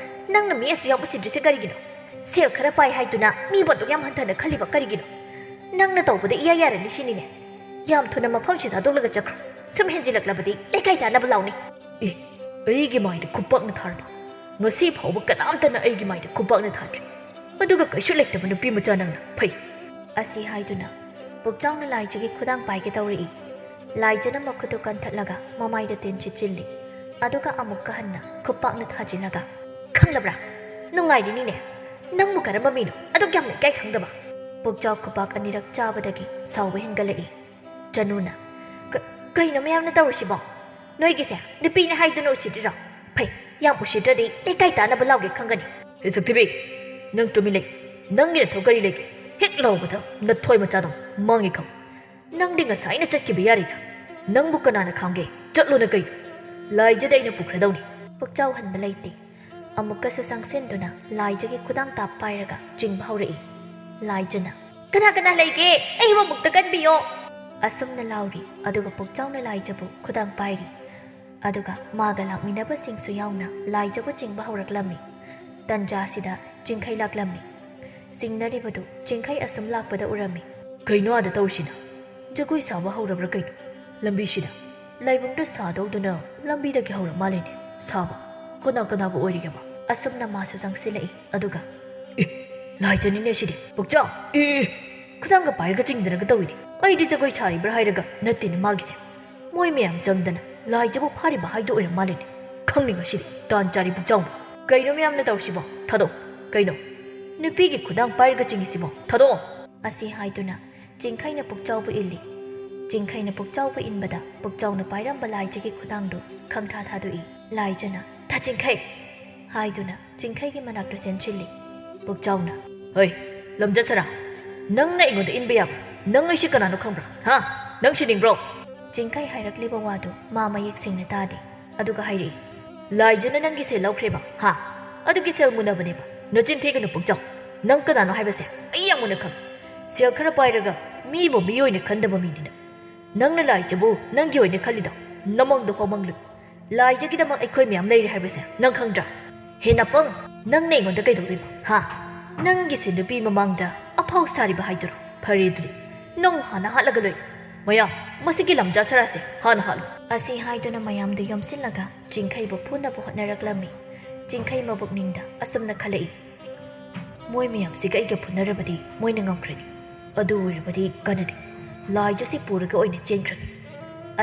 ꯅꯪꯅ ꯃꯤ ꯑꯁꯨ ꯌꯥꯝ ꯎꯁꯤꯠꯇ꯭ꯔꯤꯁꯦ ꯀꯔꯤꯒꯤꯅꯣ? ꯁꯦꯜ ꯈꯔ ꯄꯥꯏ ꯍꯥꯏꯗꯨꯅ ꯃꯤꯕꯨ ꯑꯗꯨꯛ ꯌꯥꯝ ꯍꯟꯊꯅ ꯈꯜꯂꯤꯕ ꯀꯔꯤꯒꯤꯅꯣ? ꯅꯪꯅ ꯇꯧꯕꯗ ꯏꯌꯥ ꯌꯥꯔꯅꯤ ꯁꯤꯅꯤꯅꯦ꯫ ꯌꯥꯝ ꯊꯨꯅ ꯃꯐꯝꯁꯤ ꯊꯥꯗꯣꯛꯂꯒ ꯆꯠꯈ꯭ꯔꯣ꯫ ꯁꯨꯝ ꯍꯦꯟꯖꯤꯜꯂꯛꯂꯕꯗꯤ ꯂꯩꯀꯥꯏ ꯇꯥꯅꯕ ꯂꯥꯎꯅꯤ꯫" "ꯑꯦ, ꯑꯩꯒꯤ ꯃꯥꯏꯗ ꯈꯨꯄꯥꯛꯅ ꯊꯥꯔꯕ? ꯉꯁꯤ ꯐꯥꯎꯕ ꯀꯅꯥꯝꯇꯅ ꯑꯩꯒꯤ ꯃꯥꯏꯗ ꯈꯨꯄꯥꯛꯅ ꯊꯥꯗ꯭ꯔꯤ꯫ ꯑꯗꯨꯒ ꯀꯩꯁꯨ ꯂꯩꯇꯕ ꯅꯨꯄꯤ ꯃꯆꯥ ꯅꯪꯅ ꯐꯩ꯫" ꯑꯁꯤ ꯍꯥꯏꯗꯨꯅ ꯄꯨꯛꯆꯥꯎꯅ ꯂꯥꯏꯖꯒꯤ ꯈꯨꯗꯥꯡ ꯄꯥꯏꯒꯦ ꯇꯧꯔꯛꯏ꯫ ꯂꯥꯏꯖꯅ ꯃꯈꯨꯠꯇꯨ ꯀꯟꯊꯠꯂꯒ ꯃꯃꯥꯏꯗ ꯇꯦꯟ ꯁꯤꯠꯆꯤꯜꯂꯤ꯫ ꯑꯗꯨꯒ ꯑꯃꯨꯛꯀ ꯍꯟꯅ ꯈꯨꯄꯥꯛꯅ ꯊꯥꯖꯤꯜꯂꯒ, "ꯈꯪꯂꯕ꯭ꯔꯥ? ꯅꯨꯡꯉꯥꯏꯔꯤꯅꯤꯅꯦ꯫ ꯅꯪꯕꯨ ꯀꯔꯝꯕ ꯃꯤꯅꯣ ꯑꯗꯨꯛ ꯌꯥꯝꯅ ꯏꯀꯥꯏ ꯈꯪꯗꯕ?" ꯄꯨꯛꯆꯥꯎ ꯈꯨꯄꯥꯛ ꯑꯅꯤꯔꯛ ꯆꯥꯕꯗꯒꯤ ꯁꯥꯎꯕ ꯍꯦꯟꯒꯠꯂꯛꯏ꯫ ꯆꯅꯨꯅ, "ꯀ-, ꯀꯩꯅꯣ ꯃꯌꯥꯝꯅ ꯇꯧꯔꯤꯁꯤꯕꯣ? ꯅꯣꯏꯒꯤꯁꯦ ꯅꯨꯄꯤꯅꯦ ꯍꯥꯏꯗꯨꯅ ꯎꯁꯤꯠꯇ꯭ꯔꯤꯔꯣ? ꯐꯩ, ꯌꯥꯝ ꯎꯁꯤꯠꯇ꯭ꯔꯗꯤ ꯂꯩꯀꯥꯏ ꯇꯥꯅꯕ ꯂꯥꯎꯒꯦ ꯈꯪꯒꯅꯤ꯫" "ꯍꯦ ꯁꯛꯊꯤꯕꯤ, ꯅꯪ ꯇꯨꯃꯤꯟ ꯂꯩ꯫ ꯅꯪꯒꯤ ꯅꯊꯧ ꯀꯔꯤ ꯂꯩꯒꯦ? ꯍꯦꯛ ꯂꯥꯎꯕꯗ ꯅꯊꯣꯏ ꯃꯆꯥꯗꯣ ꯃꯥꯡꯉꯤ ꯈꯪ꯫ ꯅꯪꯗꯤ ꯉꯁꯥꯏꯅ ꯆꯠꯈꯤꯕ ꯌꯥꯔꯤꯅ꯫ ꯅꯪꯕꯨ ꯀꯅꯥꯅ ꯈꯥꯝꯒꯦ? ꯆꯠꯂꯣꯅ ꯀꯩꯅꯣ? ꯂꯥꯏꯖꯗ ꯑꯩꯅ ꯄꯨꯈ꯭ꯔꯗꯧꯅꯤ꯫" ꯄꯨꯛꯆꯥꯎ ꯍꯟꯕ ꯂꯩꯇꯦ꯫ ꯑꯃꯨꯛꯀꯁꯨ ꯆꯪꯁꯤꯟꯗꯨꯅ ꯂꯥꯏꯖꯒꯤ ꯈꯨꯗꯥꯡ ꯇꯥꯞ ꯄꯥꯏꯔꯒ ꯆꯤꯡꯕ ꯍꯧꯔꯛꯏ꯫ ꯂꯥꯏꯖꯅ, "ꯀꯅꯥ ꯀꯅꯥ ꯂꯩꯒꯦ? ꯑꯩꯕꯨ ꯑꯃꯨꯛꯇ ꯀꯟꯕꯤꯌꯣ!" ꯑꯁꯨꯝꯅ ꯂꯥꯎꯔꯤ, ꯑꯗꯨꯒ ꯄꯨꯛꯆꯥꯎꯅ ꯂꯥꯏꯖꯕꯨ ꯈꯨꯗꯥꯡ ꯄꯥꯏꯔꯤ꯫ ꯑꯗꯨꯒ ꯃꯥꯒ ꯂꯥꯛꯃꯤꯟꯅꯕꯁꯤꯡꯁꯨ ꯌꯥꯎꯅ ꯂꯥꯏꯖꯕꯨ ꯆꯤꯡꯕ ꯍꯧꯔꯛꯂꯝꯃꯤ꯫ ꯇꯟꯖꯥꯁꯤꯗ ꯆꯤꯡꯈꯩ ꯂꯥꯛꯂꯝꯃꯤ꯫ ꯆꯤꯡꯅꯔꯤꯕꯗꯨ ꯆꯤꯡꯈꯩ ꯑꯁꯨꯝ ꯂꯥꯛꯄꯗ ꯎꯔꯝꯃꯤ꯫ "ꯀꯩꯅꯣ ꯑꯥꯗ ꯇꯧꯔꯤꯁꯤꯅ? ꯖꯒꯣꯏ ꯁꯥꯕ ꯍꯧꯔꯕ꯭ꯔꯥ ꯀꯩꯅꯣ? ꯂꯝꯕꯤꯁꯤꯗ ꯂꯥꯏꯕꯨꯡꯗ ꯁꯥꯗꯧꯗꯨꯅ ꯂꯝꯕꯤꯗꯒꯤ ꯍꯧꯔ ꯃꯥꯜꯂꯦꯅꯦ ꯁꯥꯕ꯫ ꯀꯅꯥ ꯀꯅꯥꯕꯨ ꯑꯣꯏꯔꯤꯒꯦꯕ?" ꯑꯁꯨꯝꯅ ꯃꯥꯁꯨ ꯆꯪꯁꯤꯜꯂꯛꯏ꯫ ꯑꯗꯨꯒ, "ꯑꯦ, ꯂꯥꯏꯖꯅꯤꯅꯦ ꯁꯤꯗꯤ꯫ ꯄꯨꯛꯆꯥꯎ, ꯑꯦ, ꯈꯨꯗꯥꯡꯒ ꯄꯥꯏꯔꯒ ꯆꯤꯡꯗꯅꯒ ꯇꯧꯏꯅꯦ꯫ ꯑꯩꯗꯤ ꯖꯒꯣꯏ ꯁꯥꯔꯤꯕ꯭ꯔꯥ ꯍꯥꯏꯔꯒ ꯅꯠꯇꯦꯅꯦ ꯃꯥꯒꯤꯁꯦ꯫ ꯃꯣꯏ ꯃꯌꯥꯝ ꯆꯪꯗꯅ ꯂꯥꯏꯖꯕꯨ ꯐꯥꯔꯤꯕ ꯍꯥꯏꯗꯣ ꯑꯣꯏꯔ ꯃꯥꯜꯂꯦꯅꯦ꯫ ꯈꯪꯅꯤ ꯉꯁꯤꯗꯤ ꯇꯥꯟ ꯆꯥꯔꯤ ꯄꯨꯛꯆꯥꯎꯅ꯫ ꯀꯩꯅꯣ ꯃꯌꯥꯝꯅ ꯇꯧꯔꯤꯁꯤꯕꯣ? ꯊꯥꯗꯣꯛ꯫ ꯀꯩꯅꯣ? ꯅꯨꯄꯤꯒꯤ ꯈꯨꯗꯥꯡ ꯄꯥꯏꯔꯒ ꯆꯤꯡꯉꯤꯁꯤꯕꯣ? ꯊꯥꯗꯣꯛꯑꯣ!" ꯑꯁꯤ ꯍꯥꯏꯗꯨꯅ ꯆꯤꯡꯈꯩꯅ ꯄꯨꯛꯆꯥꯎꯕꯨ ꯏꯜꯂꯤ꯫ ꯆꯤꯡꯈꯩꯅ ꯄꯨꯛꯆꯥꯎꯕꯨ ꯏꯟꯕꯗ ꯄꯨꯛꯆꯥꯎꯅ ꯄꯥꯏꯔꯝꯕ ꯂꯥꯏꯖꯒꯤ ꯈꯨꯗꯥꯡꯗꯨ ꯈꯪꯊꯥ ꯊꯥꯗꯣꯛꯏ꯫ ꯂꯥꯏꯖꯅ, "ꯊꯥ ꯆꯤꯡꯈꯩ!" ꯍꯥꯏꯗꯨꯅ ꯆꯤꯡꯈꯩꯒꯤ ꯃꯅꯥꯛꯇ ꯆꯦꯟꯁꯤꯜꯂꯤ꯫ ꯄꯨꯛꯆꯥꯎꯅ, "ꯍꯣꯏ, ꯂꯝꯖꯁꯔꯥ, ꯅꯪꯅ ꯑꯩꯉꯣꯟꯗ ꯏꯟꯕ ꯌꯥꯕ꯭ꯔꯥ? ꯅꯪ ꯑꯩꯁꯤ ꯀꯅꯥꯅꯣ ꯈꯪꯕ꯭ꯔꯥ? ꯍꯥ? ꯅꯪ ꯁꯤꯅꯤꯡꯕ꯭ꯔꯣ?" ꯆꯤꯡꯈꯩ ꯍꯥꯏꯔꯛꯂꯤꯕ ꯋꯥꯗꯨ ꯃꯥ ꯃꯌꯦꯛ ꯁꯦꯡꯅ ꯇꯥꯗꯦ꯫ ꯑꯗꯨꯒ ꯍꯥꯏꯔꯛꯏ, "ꯂꯥꯏꯖꯅ ꯅꯪꯒꯤ ꯁꯦꯜ ꯂꯧꯈ꯭ꯔꯦꯕ, ꯍꯥ? ꯑꯗꯨꯒꯤ ꯁꯦꯜ ꯃꯨꯟꯅꯕꯅꯦꯕ꯫ ꯅꯆꯤꯟ ꯊꯤꯒꯅꯨ ꯄꯨꯛꯆꯥꯎ꯫ ꯅꯪ ꯀꯅꯥꯅꯣ ꯍꯥꯏꯕꯁꯦ ꯑꯩ ꯌꯥꯝ ꯃꯨꯟꯅ ꯈꯪꯉꯤ꯫ ꯁꯦꯜ ꯈꯔ ꯄꯥꯏꯔꯒ ꯃꯤꯕꯨ ꯃꯤ ꯑꯣꯏꯅ ꯈꯟꯗꯕ ꯃꯤꯅꯤꯅ꯫ ꯅꯪꯅ ꯂꯥꯏꯖꯕꯨ ꯅꯪꯒꯤ ꯑꯣꯏꯅ ꯈꯜꯂꯤꯗꯣ ꯅꯃꯪꯗ ꯐꯥꯎ ꯃꯪꯂꯨ꯫ ꯂꯥꯏꯖꯒꯤꯗꯃꯛ ꯑꯩꯈꯣꯏ ꯃꯌꯥꯝ ꯂꯩꯔꯦ ꯍꯥꯏꯕꯁꯦ ꯅꯪ ꯈꯪꯗ꯭ꯔꯥ? ꯍꯦ ꯅꯄꯪ, ꯅꯪꯅ ꯑꯩꯉꯣꯟꯗ ꯀꯩꯗꯧꯗꯣꯏꯅꯣ? ꯍꯥ? ꯅꯪꯒꯤꯁꯦ ꯅꯨꯄꯤ ꯃꯃꯥꯡꯗ ꯑꯐꯥꯎ ꯁꯥꯔꯤꯕ ꯍꯥꯏꯗꯨꯔꯣ? ꯐꯔꯦ ꯑꯗꯨꯗꯤ, ꯅꯪ ꯍꯥꯟꯅ ꯍꯥꯠꯂꯒ ꯂꯣꯏꯔꯦ꯫ ꯃꯌꯥꯝ, ꯃꯁꯤꯒꯤ ꯂꯝꯖꯥ ꯁꯔꯥꯁꯦ ꯍꯥꯟꯅ ꯍꯥꯠꯂꯨ꯫ ꯑꯁꯤ ꯍꯥꯏꯗꯨꯅ ꯃꯌꯥꯝꯗꯨ ꯌꯣꯝꯁꯤꯜꯂꯒ ꯆꯤꯡꯈꯩꯕꯨ ꯐꯨꯅꯕ ꯍꯣꯠꯅꯔꯛꯂꯝꯃꯤ꯫ ꯆꯤꯡꯈꯩ ꯃꯕꯨꯛꯅꯤꯡꯗ ꯑꯁꯨꯝꯅ ꯈꯜꯂꯛꯏ, ꯃꯣꯏ ꯃꯌꯥꯝꯁꯤꯒ ꯑꯩꯒ ꯐꯨꯅꯔꯕꯗꯤ ꯃꯣꯏꯅ ꯉꯝꯈ꯭ꯔꯅꯤ꯫ ꯑꯗꯨ ꯑꯣꯏꯔꯕꯗꯤ ꯀꯥꯟꯅꯗꯦ꯫ ꯂꯥꯏꯖꯁꯤ ꯄꯨꯔꯒ ꯑꯣꯏꯅ ꯆꯦꯟꯈ꯭ꯔꯒꯦ꯫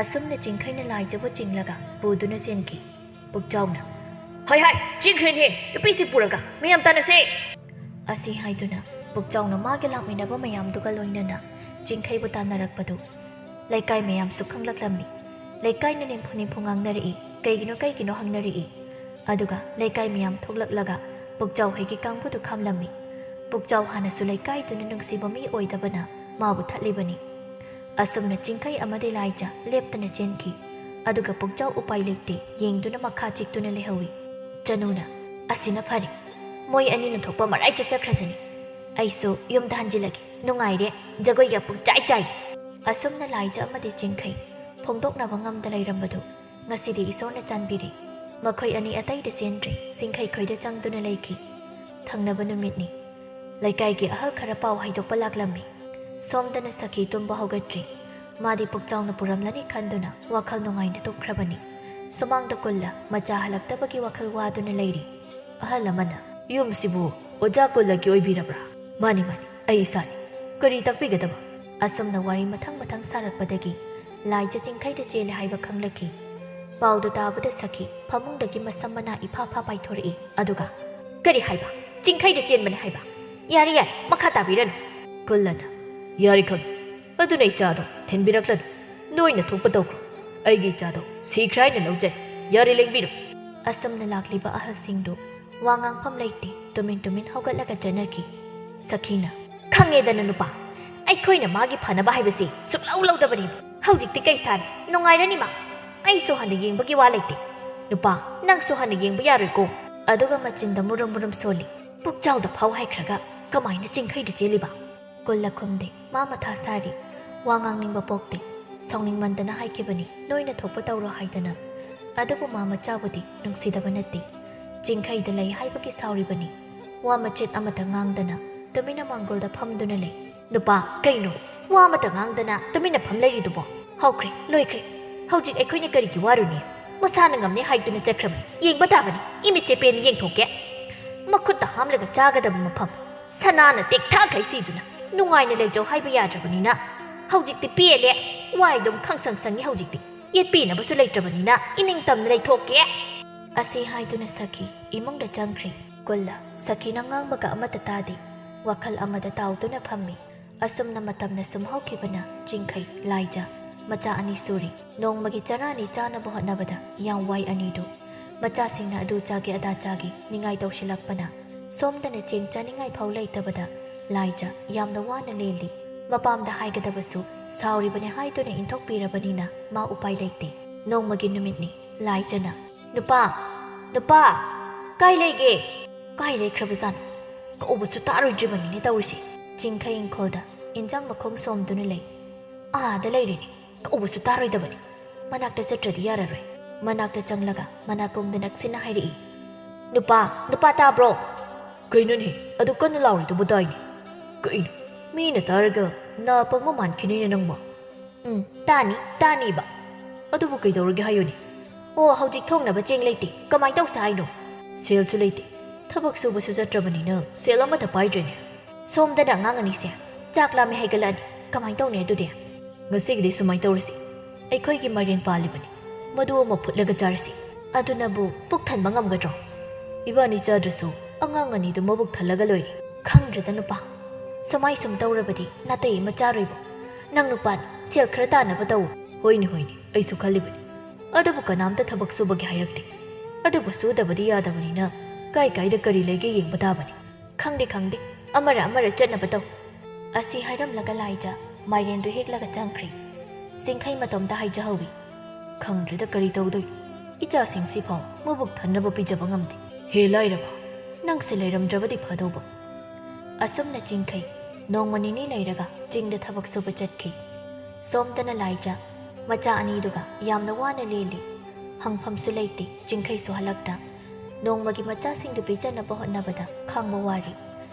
ꯑꯁꯨꯝꯅ ꯆꯤꯡꯈꯩꯅ ꯂꯥꯏꯖꯕꯨ ꯆꯤꯡꯂꯒ ꯄꯨꯗꯨꯅ ꯆꯦꯟꯈꯤ꯫ ꯄꯨꯛꯆꯥꯎꯅ, "ꯍꯥꯏ ꯍꯥꯏ, ꯆꯦꯟꯈ꯭ꯔꯦꯅꯦ, ꯅꯨꯄꯤꯁꯤ ꯄꯨꯔꯒ ꯃꯌꯥꯝ ꯇꯥꯟꯅꯁꯦ!" ꯑꯁꯤ ꯍꯥꯏꯗꯨꯅ ꯄꯨꯛꯆꯥꯎꯅ ꯃꯥꯒꯤ ꯂꯥꯛꯃꯤꯟꯅꯕ ꯃꯌꯥꯝꯗꯨꯒ ꯂꯣꯏꯅꯅ ꯆꯤꯡꯈꯩꯕꯨ ꯇꯥꯟꯅꯔꯛꯄꯗꯨ ꯂꯩꯀꯥꯏ ꯃꯌꯥꯝꯁꯨ ꯈꯪꯂꯛꯂꯝꯃꯤ꯫ ꯂꯩꯀꯥꯏꯅ ꯅꯤꯝꯐꯨ ꯅꯤꯝꯐꯨ ꯉꯥꯡꯅꯔꯛꯏ, ꯀꯩꯒꯤꯅꯣ ꯀꯩꯒꯤꯅꯣ ꯍꯪꯅꯔꯛꯏ꯫ ꯑꯗꯨꯒ ꯂꯩꯀꯥꯏ ꯃꯌꯥꯝ ꯊꯣꯛꯂꯛꯂꯒ ꯄꯨꯛꯆꯥꯎ ꯍꯣꯏꯒꯤ ꯀꯥꯡꯕꯨꯗꯨ ꯈꯥꯝꯂꯝꯃꯤ꯫ ꯄꯨꯛꯆꯥꯎ ꯍꯥꯟꯅꯁꯨ ꯂꯩꯀꯥꯏꯗꯨꯅ ꯅꯨꯡꯁꯤꯕ ꯃꯤ ꯑꯣꯏꯗꯕꯅ ꯃꯥꯕꯨ ꯊꯠꯂꯤꯕꯅꯤ꯫ ꯑꯁꯨꯝꯅ ꯆꯤꯡꯈꯩ ꯑꯃꯗꯤ ꯂꯥꯏꯖ ꯂꯦꯞꯇꯅ ꯆꯦꯟꯈꯤ꯫ ꯑꯗꯨꯒ ꯄꯨꯛꯆꯥꯎ ꯎꯄꯥꯏ ꯂꯩꯇꯦ ꯌꯦꯡꯗꯨꯅ ꯃꯈꯥ ꯆꯤꯛꯇꯨꯅ ꯂꯩꯍꯧꯏ꯫ ꯆꯅꯨꯅ, "ꯑꯁꯤꯅ ꯐꯔꯦ, ꯃꯣꯏ ꯑꯅꯤꯅ ꯊꯣꯛꯄ ꯃꯔꯥꯏ ꯆꯠꯆꯈ꯭ꯔꯁꯅꯤ꯫ ꯑꯩꯁꯨ ꯌꯨꯝꯗ ꯍꯟꯖꯤꯜꯂꯒꯦ, ꯅꯨꯡꯉꯥꯏꯔꯦ, ꯖꯒꯣꯏꯒ ꯄꯨꯡꯆꯥꯏ ꯆꯥꯏ꯫" ꯑꯁꯨꯝꯅ ꯂꯥꯏꯖ ꯑꯃꯗꯤ ꯆꯤꯡꯈꯩ ꯐꯣꯡꯗꯣꯛꯅꯕ ꯉꯝꯗ ꯂꯩꯔꯝꯕꯗꯨ ꯉꯁꯤꯗꯤ ꯏꯁꯣꯔꯅ ꯆꯥꯟꯕꯤꯔꯦ꯫ ꯃꯈꯣꯏ ꯑꯅꯤ ꯑꯇꯩꯗ ꯆꯦꯟꯗ꯭ꯔꯦ, ꯆꯤꯡꯈꯩ ꯈꯣꯏꯗ ꯆꯪꯗꯨꯅ ꯂꯩꯈꯤ꯫ ꯊꯪꯅꯕ ꯅꯨꯃꯤꯠꯅꯤ꯫ ꯂꯩꯀꯥꯏꯒꯤ ꯑꯍꯜ ꯈꯔ ꯄꯥꯎ ꯍꯥꯏꯗꯣꯛꯄ ꯂꯥꯛꯂꯝꯃꯤ꯫ ꯁꯣꯝꯗꯅ ꯁꯈꯤ ꯇꯨꯝꯕ ꯍꯧꯒꯠꯇ꯭ꯔꯤ꯫ ꯃꯥꯗꯤ ꯄꯨꯛꯆꯥꯎꯅ ꯄꯨꯔꯝꯂꯅꯤ ꯈꯟꯗꯨꯅ ꯋꯥꯈꯜ ꯅꯨꯡꯉꯥꯏꯅ ꯇꯨꯝꯈ꯭ꯔꯕꯅꯤ꯫ ꯁꯨꯃꯥꯡꯗ ꯀꯨꯜꯂ ꯃꯆꯥ ꯍꯜꯂꯛꯇꯕꯒꯤ ꯋꯥꯈꯜ ꯋꯥꯗꯨꯅ ꯂꯩꯔꯤ꯫ ꯑꯍꯜ ꯑꯃꯅ, "ꯌꯨꯝꯁꯤꯕꯨ ꯑꯣꯖꯥ ꯀꯨꯜꯂꯒꯤ ꯑꯣꯏꯕꯤꯔꯕ꯭ꯔꯥ?" "ꯃꯥꯅꯤ, ꯃꯥꯅꯤ, ꯑꯩ ꯏꯁꯥꯅꯤ꯫ ꯀꯔꯤ ꯇꯥꯛꯄꯤꯒꯗꯕ?" ꯑꯁꯨꯝꯅ ꯋꯥꯔꯤ ꯃꯊꯪ ꯃꯊꯪ ꯁꯥꯔꯛꯄꯗꯒꯤ ꯂꯥꯏꯖ ꯆꯤꯡꯈꯩꯗ ꯆꯦꯜꯂꯦ ꯍꯥꯏꯕ ꯈꯪꯂꯛꯈꯤ꯫ ꯄꯥꯎꯗꯨ ꯇꯥꯕꯗ ꯁꯈꯤ ꯐꯃꯨꯡꯗꯒꯤ ꯃꯁꯝ ꯃꯅꯥ ꯏꯐꯥ ꯐꯥ ꯄꯥꯏꯊꯣꯔꯛꯏ꯫ ꯑꯗꯨꯒ, "ꯀꯔꯤ ꯍꯥꯏꯕ? ꯆꯤꯡꯈꯩꯗ ꯆꯦꯟꯕꯅꯦ ꯍꯥꯏꯕ? ꯌꯥꯔꯦ, ꯌꯥꯔꯦ, ꯃꯈꯥ ꯇꯥꯕꯤꯔꯅꯨ꯫" ꯀꯨꯜꯂꯅ, "ꯌꯥꯔꯦ ꯈꯪꯉꯦ, ꯑꯗꯨꯅ ꯏꯆꯥꯗꯣ ꯊꯤꯟꯕꯤꯔꯛꯂꯅꯨ꯫ ꯅꯣꯏꯅ ꯊꯣꯛꯄ ꯇꯧꯈ꯭ꯔꯣ꯫ ꯑꯩꯒꯤ ꯏꯆꯥꯗꯣ ꯁꯤꯈ꯭ꯔꯦ ꯍꯥꯏꯅ ꯂꯧꯖꯔꯦ꯫ ꯌꯥꯔꯦ, ꯂꯦꯡꯕꯤꯔꯣ꯫" ꯑꯁꯨꯝꯅ ꯂꯥꯛꯂꯤꯕ ꯑꯍꯜꯁꯤꯡꯗꯨ ꯋꯥ ꯉꯥꯡꯐꯝ ꯂꯩꯇꯦ, ꯇꯨꯃꯤꯟ ꯇꯨꯃꯤꯟ ꯍꯧꯒꯠꯂꯒ ꯆꯠꯅꯈꯤ꯫ ꯁꯈꯤꯅ, "ꯈꯪꯉꯦꯗꯅ ꯅꯨꯄꯥ, ꯑꯩꯈꯣꯏꯅ ꯃꯥꯒꯤ ꯐꯅꯕ ꯍꯥꯏꯕꯁꯤ ꯁꯨꯛꯂꯧ ꯂꯧꯗꯕꯅꯤ꯫ ꯍꯧꯖꯤꯛꯇꯤ ꯀꯩ ꯁꯥꯔꯦ, ꯅꯨꯡꯉꯥꯏꯔꯅꯤ ꯃꯥ꯫ ꯑꯩꯁꯨ ꯍꯟꯅ ꯌꯦꯡꯕꯒꯤ ꯋꯥ ꯂꯩꯇꯦ꯫ ꯅꯨꯄꯥ, ꯅꯪꯁꯨ ꯍꯟꯅ ꯌꯦꯡꯕ ꯌꯥꯔꯣꯏꯀꯣ꯫" ꯑꯗꯨꯒ ꯃꯆꯤꯟꯗ ꯃꯨꯔꯨꯝ ꯃꯨꯔꯨꯝ ꯁꯣꯜꯂꯤ꯫ "ꯄꯨꯛꯆꯥꯎꯗ ꯐꯥꯎ ꯍꯥꯏꯈ꯭ꯔꯒ ꯀꯃꯥꯏꯅ ꯆꯤꯡꯈꯩꯗ ꯆꯦꯜꯂꯤꯕ?" ꯀꯨꯜꯂ ꯈꯨꯝꯗꯦ꯫ ꯃꯥ ꯃꯊꯥ ꯁꯥꯔꯤ꯫ ꯋꯥ ꯉꯥꯡꯅꯤꯡꯕ ꯄꯣꯛꯇꯦ꯫ ꯁꯥꯎꯅꯤꯡꯃꯟꯗꯅ ꯍꯥꯏꯈꯤꯕꯅꯤ, ꯅꯣꯏꯅ ꯊꯣꯛꯄ ꯇꯧꯔꯣ ꯍꯥꯏꯗꯅ꯫ ꯑꯗꯨꯕꯨ ꯃꯥ ꯃꯆꯥꯕꯨꯗꯤ ꯅꯨꯡꯁꯤꯗꯕ ꯅꯠꯇꯦ꯫ ꯆꯤꯡꯈꯩꯗ ꯂꯩ ꯍꯥꯏꯕꯒꯤ ꯁꯥꯎꯔꯤꯕꯅꯤ꯫ ꯋꯥ ꯃꯆꯦꯠ ꯑꯃꯠꯇ ꯉꯥꯡꯗꯅ ꯇꯨꯃꯤꯟꯅ ꯃꯥꯡꯒꯣꯜꯗ ꯐꯝꯗꯨꯅ ꯂꯩ꯫ "ꯅꯨꯄꯥ, ꯀꯩꯅꯣ? ꯋꯥ ꯑꯃꯠꯇ ꯉꯥꯡꯗꯅ ꯇꯨꯃꯤꯟꯅ ꯐꯝ ꯂꯩꯔꯤꯗꯨꯕꯣ? ꯍꯧꯈ꯭ꯔꯦ, ꯂꯣꯏꯈ꯭ꯔꯦ꯫ ꯍꯧꯖꯤꯛ ꯑꯩꯈꯣꯏꯅ ꯀꯔꯤꯒꯤ ꯋꯥꯔꯨꯅꯤ? ꯃꯁꯥꯅ ꯉꯝꯅꯤ ꯍꯥꯏꯗꯨꯅ ꯆꯠꯈ꯭ꯔꯕꯅꯤ꯫ ꯌꯦꯡꯕ ꯇꯥꯕꯅꯤ, ꯏꯃꯤꯠꯁꯦ ꯄꯦꯟꯅ ꯌꯦꯡꯊꯣꯛꯀꯦ꯫ ꯃꯈꯨꯠꯇ ꯍꯥꯝꯂꯒ ꯆꯥꯒꯗꯕ ꯃꯐꯝ ꯁꯅꯥꯅ ꯇꯦꯛꯊꯈꯩ ꯁꯤꯗꯨꯅ ꯅꯨꯡꯉꯥꯏꯅ ꯂꯩꯖꯧ ꯍꯥꯏꯕ ꯌꯥꯗ꯭ꯔꯕꯅꯤꯅ꯫ ꯍꯧꯖꯤꯛꯇꯤ ꯄꯦꯜꯂꯦ꯫ ꯋꯥꯏꯗꯨꯝ ꯈꯪꯁꯪ ꯁꯪꯉꯤ ꯍꯧꯖꯤꯛꯇꯤ꯫ ꯌꯦꯠꯄꯤꯅꯕꯁꯨ ꯂꯩꯇ꯭ꯔꯕꯅꯤꯅ ꯏꯅꯤꯡꯇꯝꯅ ꯂꯩꯊꯣꯛꯀꯦ꯫" ꯑꯁꯤ ꯍꯥꯏꯗꯨꯅ ꯁꯈꯤ ꯏꯃꯨꯡꯗ ꯆꯪꯈ꯭ꯔꯦ꯫ ꯀꯨꯜꯂ ꯁꯈꯤꯅ ꯉꯥꯡꯕꯒ ꯑꯃꯠꯇ ꯇꯥꯗꯦ꯫ ꯋꯥꯈꯜ ꯑꯃꯗ ꯇꯥꯎꯗꯨꯅ ꯐꯝꯃꯤ꯫ ꯑꯁꯨꯝꯅ ꯃꯇꯝꯅ ꯁꯨꯝ ꯍꯧꯈꯤꯕꯅ ꯆꯤꯡꯈꯩ, ꯂꯥꯏꯖ ꯃꯆꯥ ꯑꯅꯤ ꯁꯨꯔꯤ꯫ ꯅꯣꯡꯃꯒꯤ ꯆꯔꯥ ꯑꯅꯤ ꯆꯥꯅꯕ ꯍꯣꯠꯅꯕꯗ ꯌꯥꯝ ꯋꯥꯏ ꯑꯅꯤꯗꯨ꯫ ꯃꯆꯥꯁꯤꯡꯅ ꯑꯗꯨ ꯆꯥꯒꯦ ꯑꯗꯥ ꯆꯥꯒꯦ ꯅꯤꯡꯉꯥꯏ ꯇꯧꯁꯤꯜꯂꯛꯄꯅ ꯁꯣꯝꯗꯅ ꯆꯦꯡ ꯆꯥꯅꯤꯡꯉꯥꯏ ꯐꯥꯎ ꯂꯩꯇꯕꯗ ꯂꯥꯏꯖ ꯌꯥꯝꯅ ꯋꯥꯅ ꯂꯦꯜꯂꯤ꯫ ꯃꯄꯥꯝꯗ ꯍꯥꯏꯒꯗꯕꯁꯨ ꯁꯥꯎꯔꯤꯕꯅꯤ ꯍꯥꯏꯗꯨꯅ ꯏꯟꯊꯣꯛꯄꯤꯔꯕꯅꯤꯅ ꯃꯥ ꯎꯄꯥꯏ ꯂꯩꯇꯦ꯫ ꯅꯣꯡꯃꯒꯤ ꯅꯨꯃꯤꯠꯅꯤ꯫ ꯂꯥꯏꯖꯅ, "ꯅꯨꯄꯥ! ꯅꯨꯄꯥ! ꯀꯥꯏ ꯂꯩꯒꯦ?" "ꯀꯥꯏ ꯂꯩꯈ꯭ꯔꯕꯖꯥꯠꯅꯣ? ꯀꯧꯕꯁꯨ ꯇꯥꯔꯣꯏꯗ꯭ꯔꯤꯕꯅꯤꯅꯦ ꯇꯧꯔꯤꯁꯦ꯫" ꯆꯤꯡꯈꯩ ꯏꯪꯈꯣꯜꯗ ꯏꯟꯖꯥꯡ ꯃꯈꯣꯡ ꯁꯣꯝꯗꯨꯅ ꯂꯩ꯫ "ꯑꯥꯗ ꯂꯩꯔꯦꯅꯦ꯫ ꯀꯧꯕꯁꯨ ꯇꯥꯔꯣꯏꯗꯕꯅꯤ꯫ ꯃꯅꯥꯛꯇ ꯆꯠꯇ꯭ꯔꯗꯤ ꯌꯥꯔꯔꯣꯏ꯫" ꯃꯅꯥꯛꯇ ꯆꯪꯂꯒ ꯃꯅꯥꯀꯣꯡꯗ ꯅꯛꯁꯤꯟꯅ ꯍꯥꯏꯔꯛꯏ, "ꯅꯨꯄꯥ! ꯅꯨꯄꯥ ꯇꯥꯕ꯭ꯔꯣ?" "ꯀꯩꯅꯣꯅꯦ? ꯑꯗꯨ ꯀꯟꯅ ꯂꯥꯎꯔꯤꯗꯨꯕꯨ ꯇꯥꯏꯅꯦ꯫ ꯀꯩꯅꯣ? ꯃꯤꯅ ꯇꯥꯔꯒ ꯅꯥ ꯄꯪꯕ ꯃꯥꯟꯈꯤꯅꯤꯅꯦ ꯅꯪꯕꯣ꯫" "ꯎꯝ, ꯇꯥꯅꯤ, ꯇꯥꯅꯤꯕ꯫ ꯑꯗꯨꯕꯨ ꯀꯩꯗꯧꯔꯒꯦ ꯍꯥꯏꯌꯨꯅꯦ?" "ꯑꯣ, ꯍꯧꯖꯤꯛ ꯊꯣꯡꯅꯕ ꯆꯦꯡ ꯂꯩꯇꯦ꯫ ꯀꯃꯥꯏ ꯇꯧꯁꯦ ꯍꯥꯏꯅꯣ?" "ꯁꯦꯜꯁꯨ ꯂꯩꯇꯦ꯫ ꯊꯕꯛ ꯁꯨꯕꯁꯨ ꯆꯠꯇ꯭ꯔꯕꯅꯤꯅ ꯁꯦꯜ ꯑꯃꯠꯇ ꯄꯥꯏꯗ꯭ꯔꯦꯅꯦ꯫" "ꯁꯣꯝꯗꯅ ꯑꯉꯥꯡ ꯑꯅꯤꯁꯦ ꯆꯥꯛ ꯂꯥꯝꯃꯦ ꯍꯥꯏꯒꯠꯂꯛꯑꯅꯤ꯫ ꯀꯃꯥꯏ ꯇꯧꯅꯤ ꯑꯗꯨꯗꯤ?" "ꯉꯁꯤꯒꯤꯗꯤ ꯁꯨꯃꯥꯏ ꯇꯧꯔꯁꯤ꯫ ꯑꯩꯈꯣꯏꯒꯤ ꯃꯥꯏꯔꯦꯟ ꯄꯥꯜꯂꯤꯕꯅꯤ꯫ ꯃꯗꯨ ꯑꯃ ꯐꯨꯠꯂꯒ ꯆꯥꯔꯁꯤ꯫" "ꯑꯗꯨꯅꯕꯨ ꯄꯨꯛ ꯊꯟꯕ ꯉꯝꯒꯗ꯭ꯔꯣ?" "ꯏꯕꯥꯅꯤ ꯆꯥꯗ꯭ꯔꯁꯨ ꯑꯉꯥꯡ ꯑꯅꯤꯗꯨ ꯃꯕꯨꯛ ꯊꯜꯂꯒ ꯂꯣꯏꯔꯦ꯫" "ꯈꯪꯗ꯭ꯔꯦꯗ ꯅꯨꯄꯥ, ꯁꯨꯃꯥꯏ ꯁꯨꯝ ꯇꯧꯔꯕꯗꯤ ꯅꯥꯇꯩ ꯑꯃ ꯆꯥꯔꯣꯏꯕꯨ꯫ ꯅꯪ ꯅꯨꯄꯥꯅꯤ, ꯁꯦꯜ ꯈꯔ ꯇꯥꯅꯕ ꯇꯧ꯫" "ꯍꯣꯏꯅꯦ, ꯍꯣꯏꯅꯦ, ꯑꯩꯁꯨ ꯈꯜꯂꯤꯕꯅꯤ꯫ ꯑꯗꯨꯕꯨ ꯀꯅꯥꯝꯇ ꯊꯕꯛ ꯁꯨꯕꯒꯤ ꯍꯥꯏꯔꯛꯇꯦ꯫ ꯑꯗꯨꯕꯨ ꯁꯨꯗꯕꯗꯤ ꯌꯥꯗꯕꯅꯤꯅ ꯀꯥꯏ ꯀꯥꯏꯗ ꯀꯔꯤ ꯂꯩꯒꯦ ꯌꯦꯡꯕ ꯇꯥꯕꯅꯤ꯫" "ꯈꯪꯗꯦ, ꯈꯪꯗꯦ꯫ ꯑꯃꯔ ꯑꯃꯔ ꯆꯠꯅꯕ ꯇꯧ꯫" ꯑꯁꯤ ꯍꯥꯏꯔꯝꯂꯒ ꯂꯥꯏꯖ ꯃꯥꯏꯔꯦꯟꯗꯨ ꯍꯦꯛꯂꯒ ꯆꯪꯈ꯭ꯔꯦ꯫ ꯆꯤꯡꯈꯩ ꯃꯇꯣꯝꯇ ꯍꯥꯏꯖꯍꯧꯏ, "ꯈꯪꯗ꯭ꯔꯦꯗ ꯀꯔꯤ ꯇꯧꯗꯣꯏꯅꯣ꯫ ꯏꯆꯥꯁꯤꯡꯁꯤꯐꯥꯎ ꯃꯕꯨꯛ ꯊꯟꯅꯕ ꯄꯤꯖꯕ ꯉꯝꯗꯦ꯫ ꯍꯦ ꯂꯥꯏꯔꯕ, ꯅꯪꯁꯦ ꯂꯩꯔꯝꯗ꯭ꯔꯕꯗꯤ ꯐꯗꯧꯕ꯫" ꯑꯁꯨꯝꯅ ꯆꯤꯡꯈꯩ ꯅꯣꯡꯃ ꯅꯤꯅꯤ ꯂꯩꯔꯒ ꯆꯤꯡꯗ ꯊꯕꯛ ꯁꯨꯕ ꯆꯠꯈꯤ꯫ ꯁꯣꯝꯗꯅ ꯂꯥꯏꯖ ꯃꯆꯥ ꯑꯅꯤꯗꯨꯒ ꯌꯥꯝꯅ ꯋꯥꯅ ꯂꯦꯜꯂꯤ꯫ ꯍꯪꯐꯝꯁꯨ ꯂꯩꯇꯦ, ꯆꯤꯡꯈꯩꯁꯨ ꯍꯜꯂꯛꯇ꯫ ꯅꯣꯡꯃꯒꯤ ꯃꯆꯥꯁꯤꯡꯗꯨ ꯄꯤꯖꯅꯕ ꯍꯣꯠꯅꯕꯗ ꯈꯥꯡꯕ ꯋꯥꯔꯤ꯫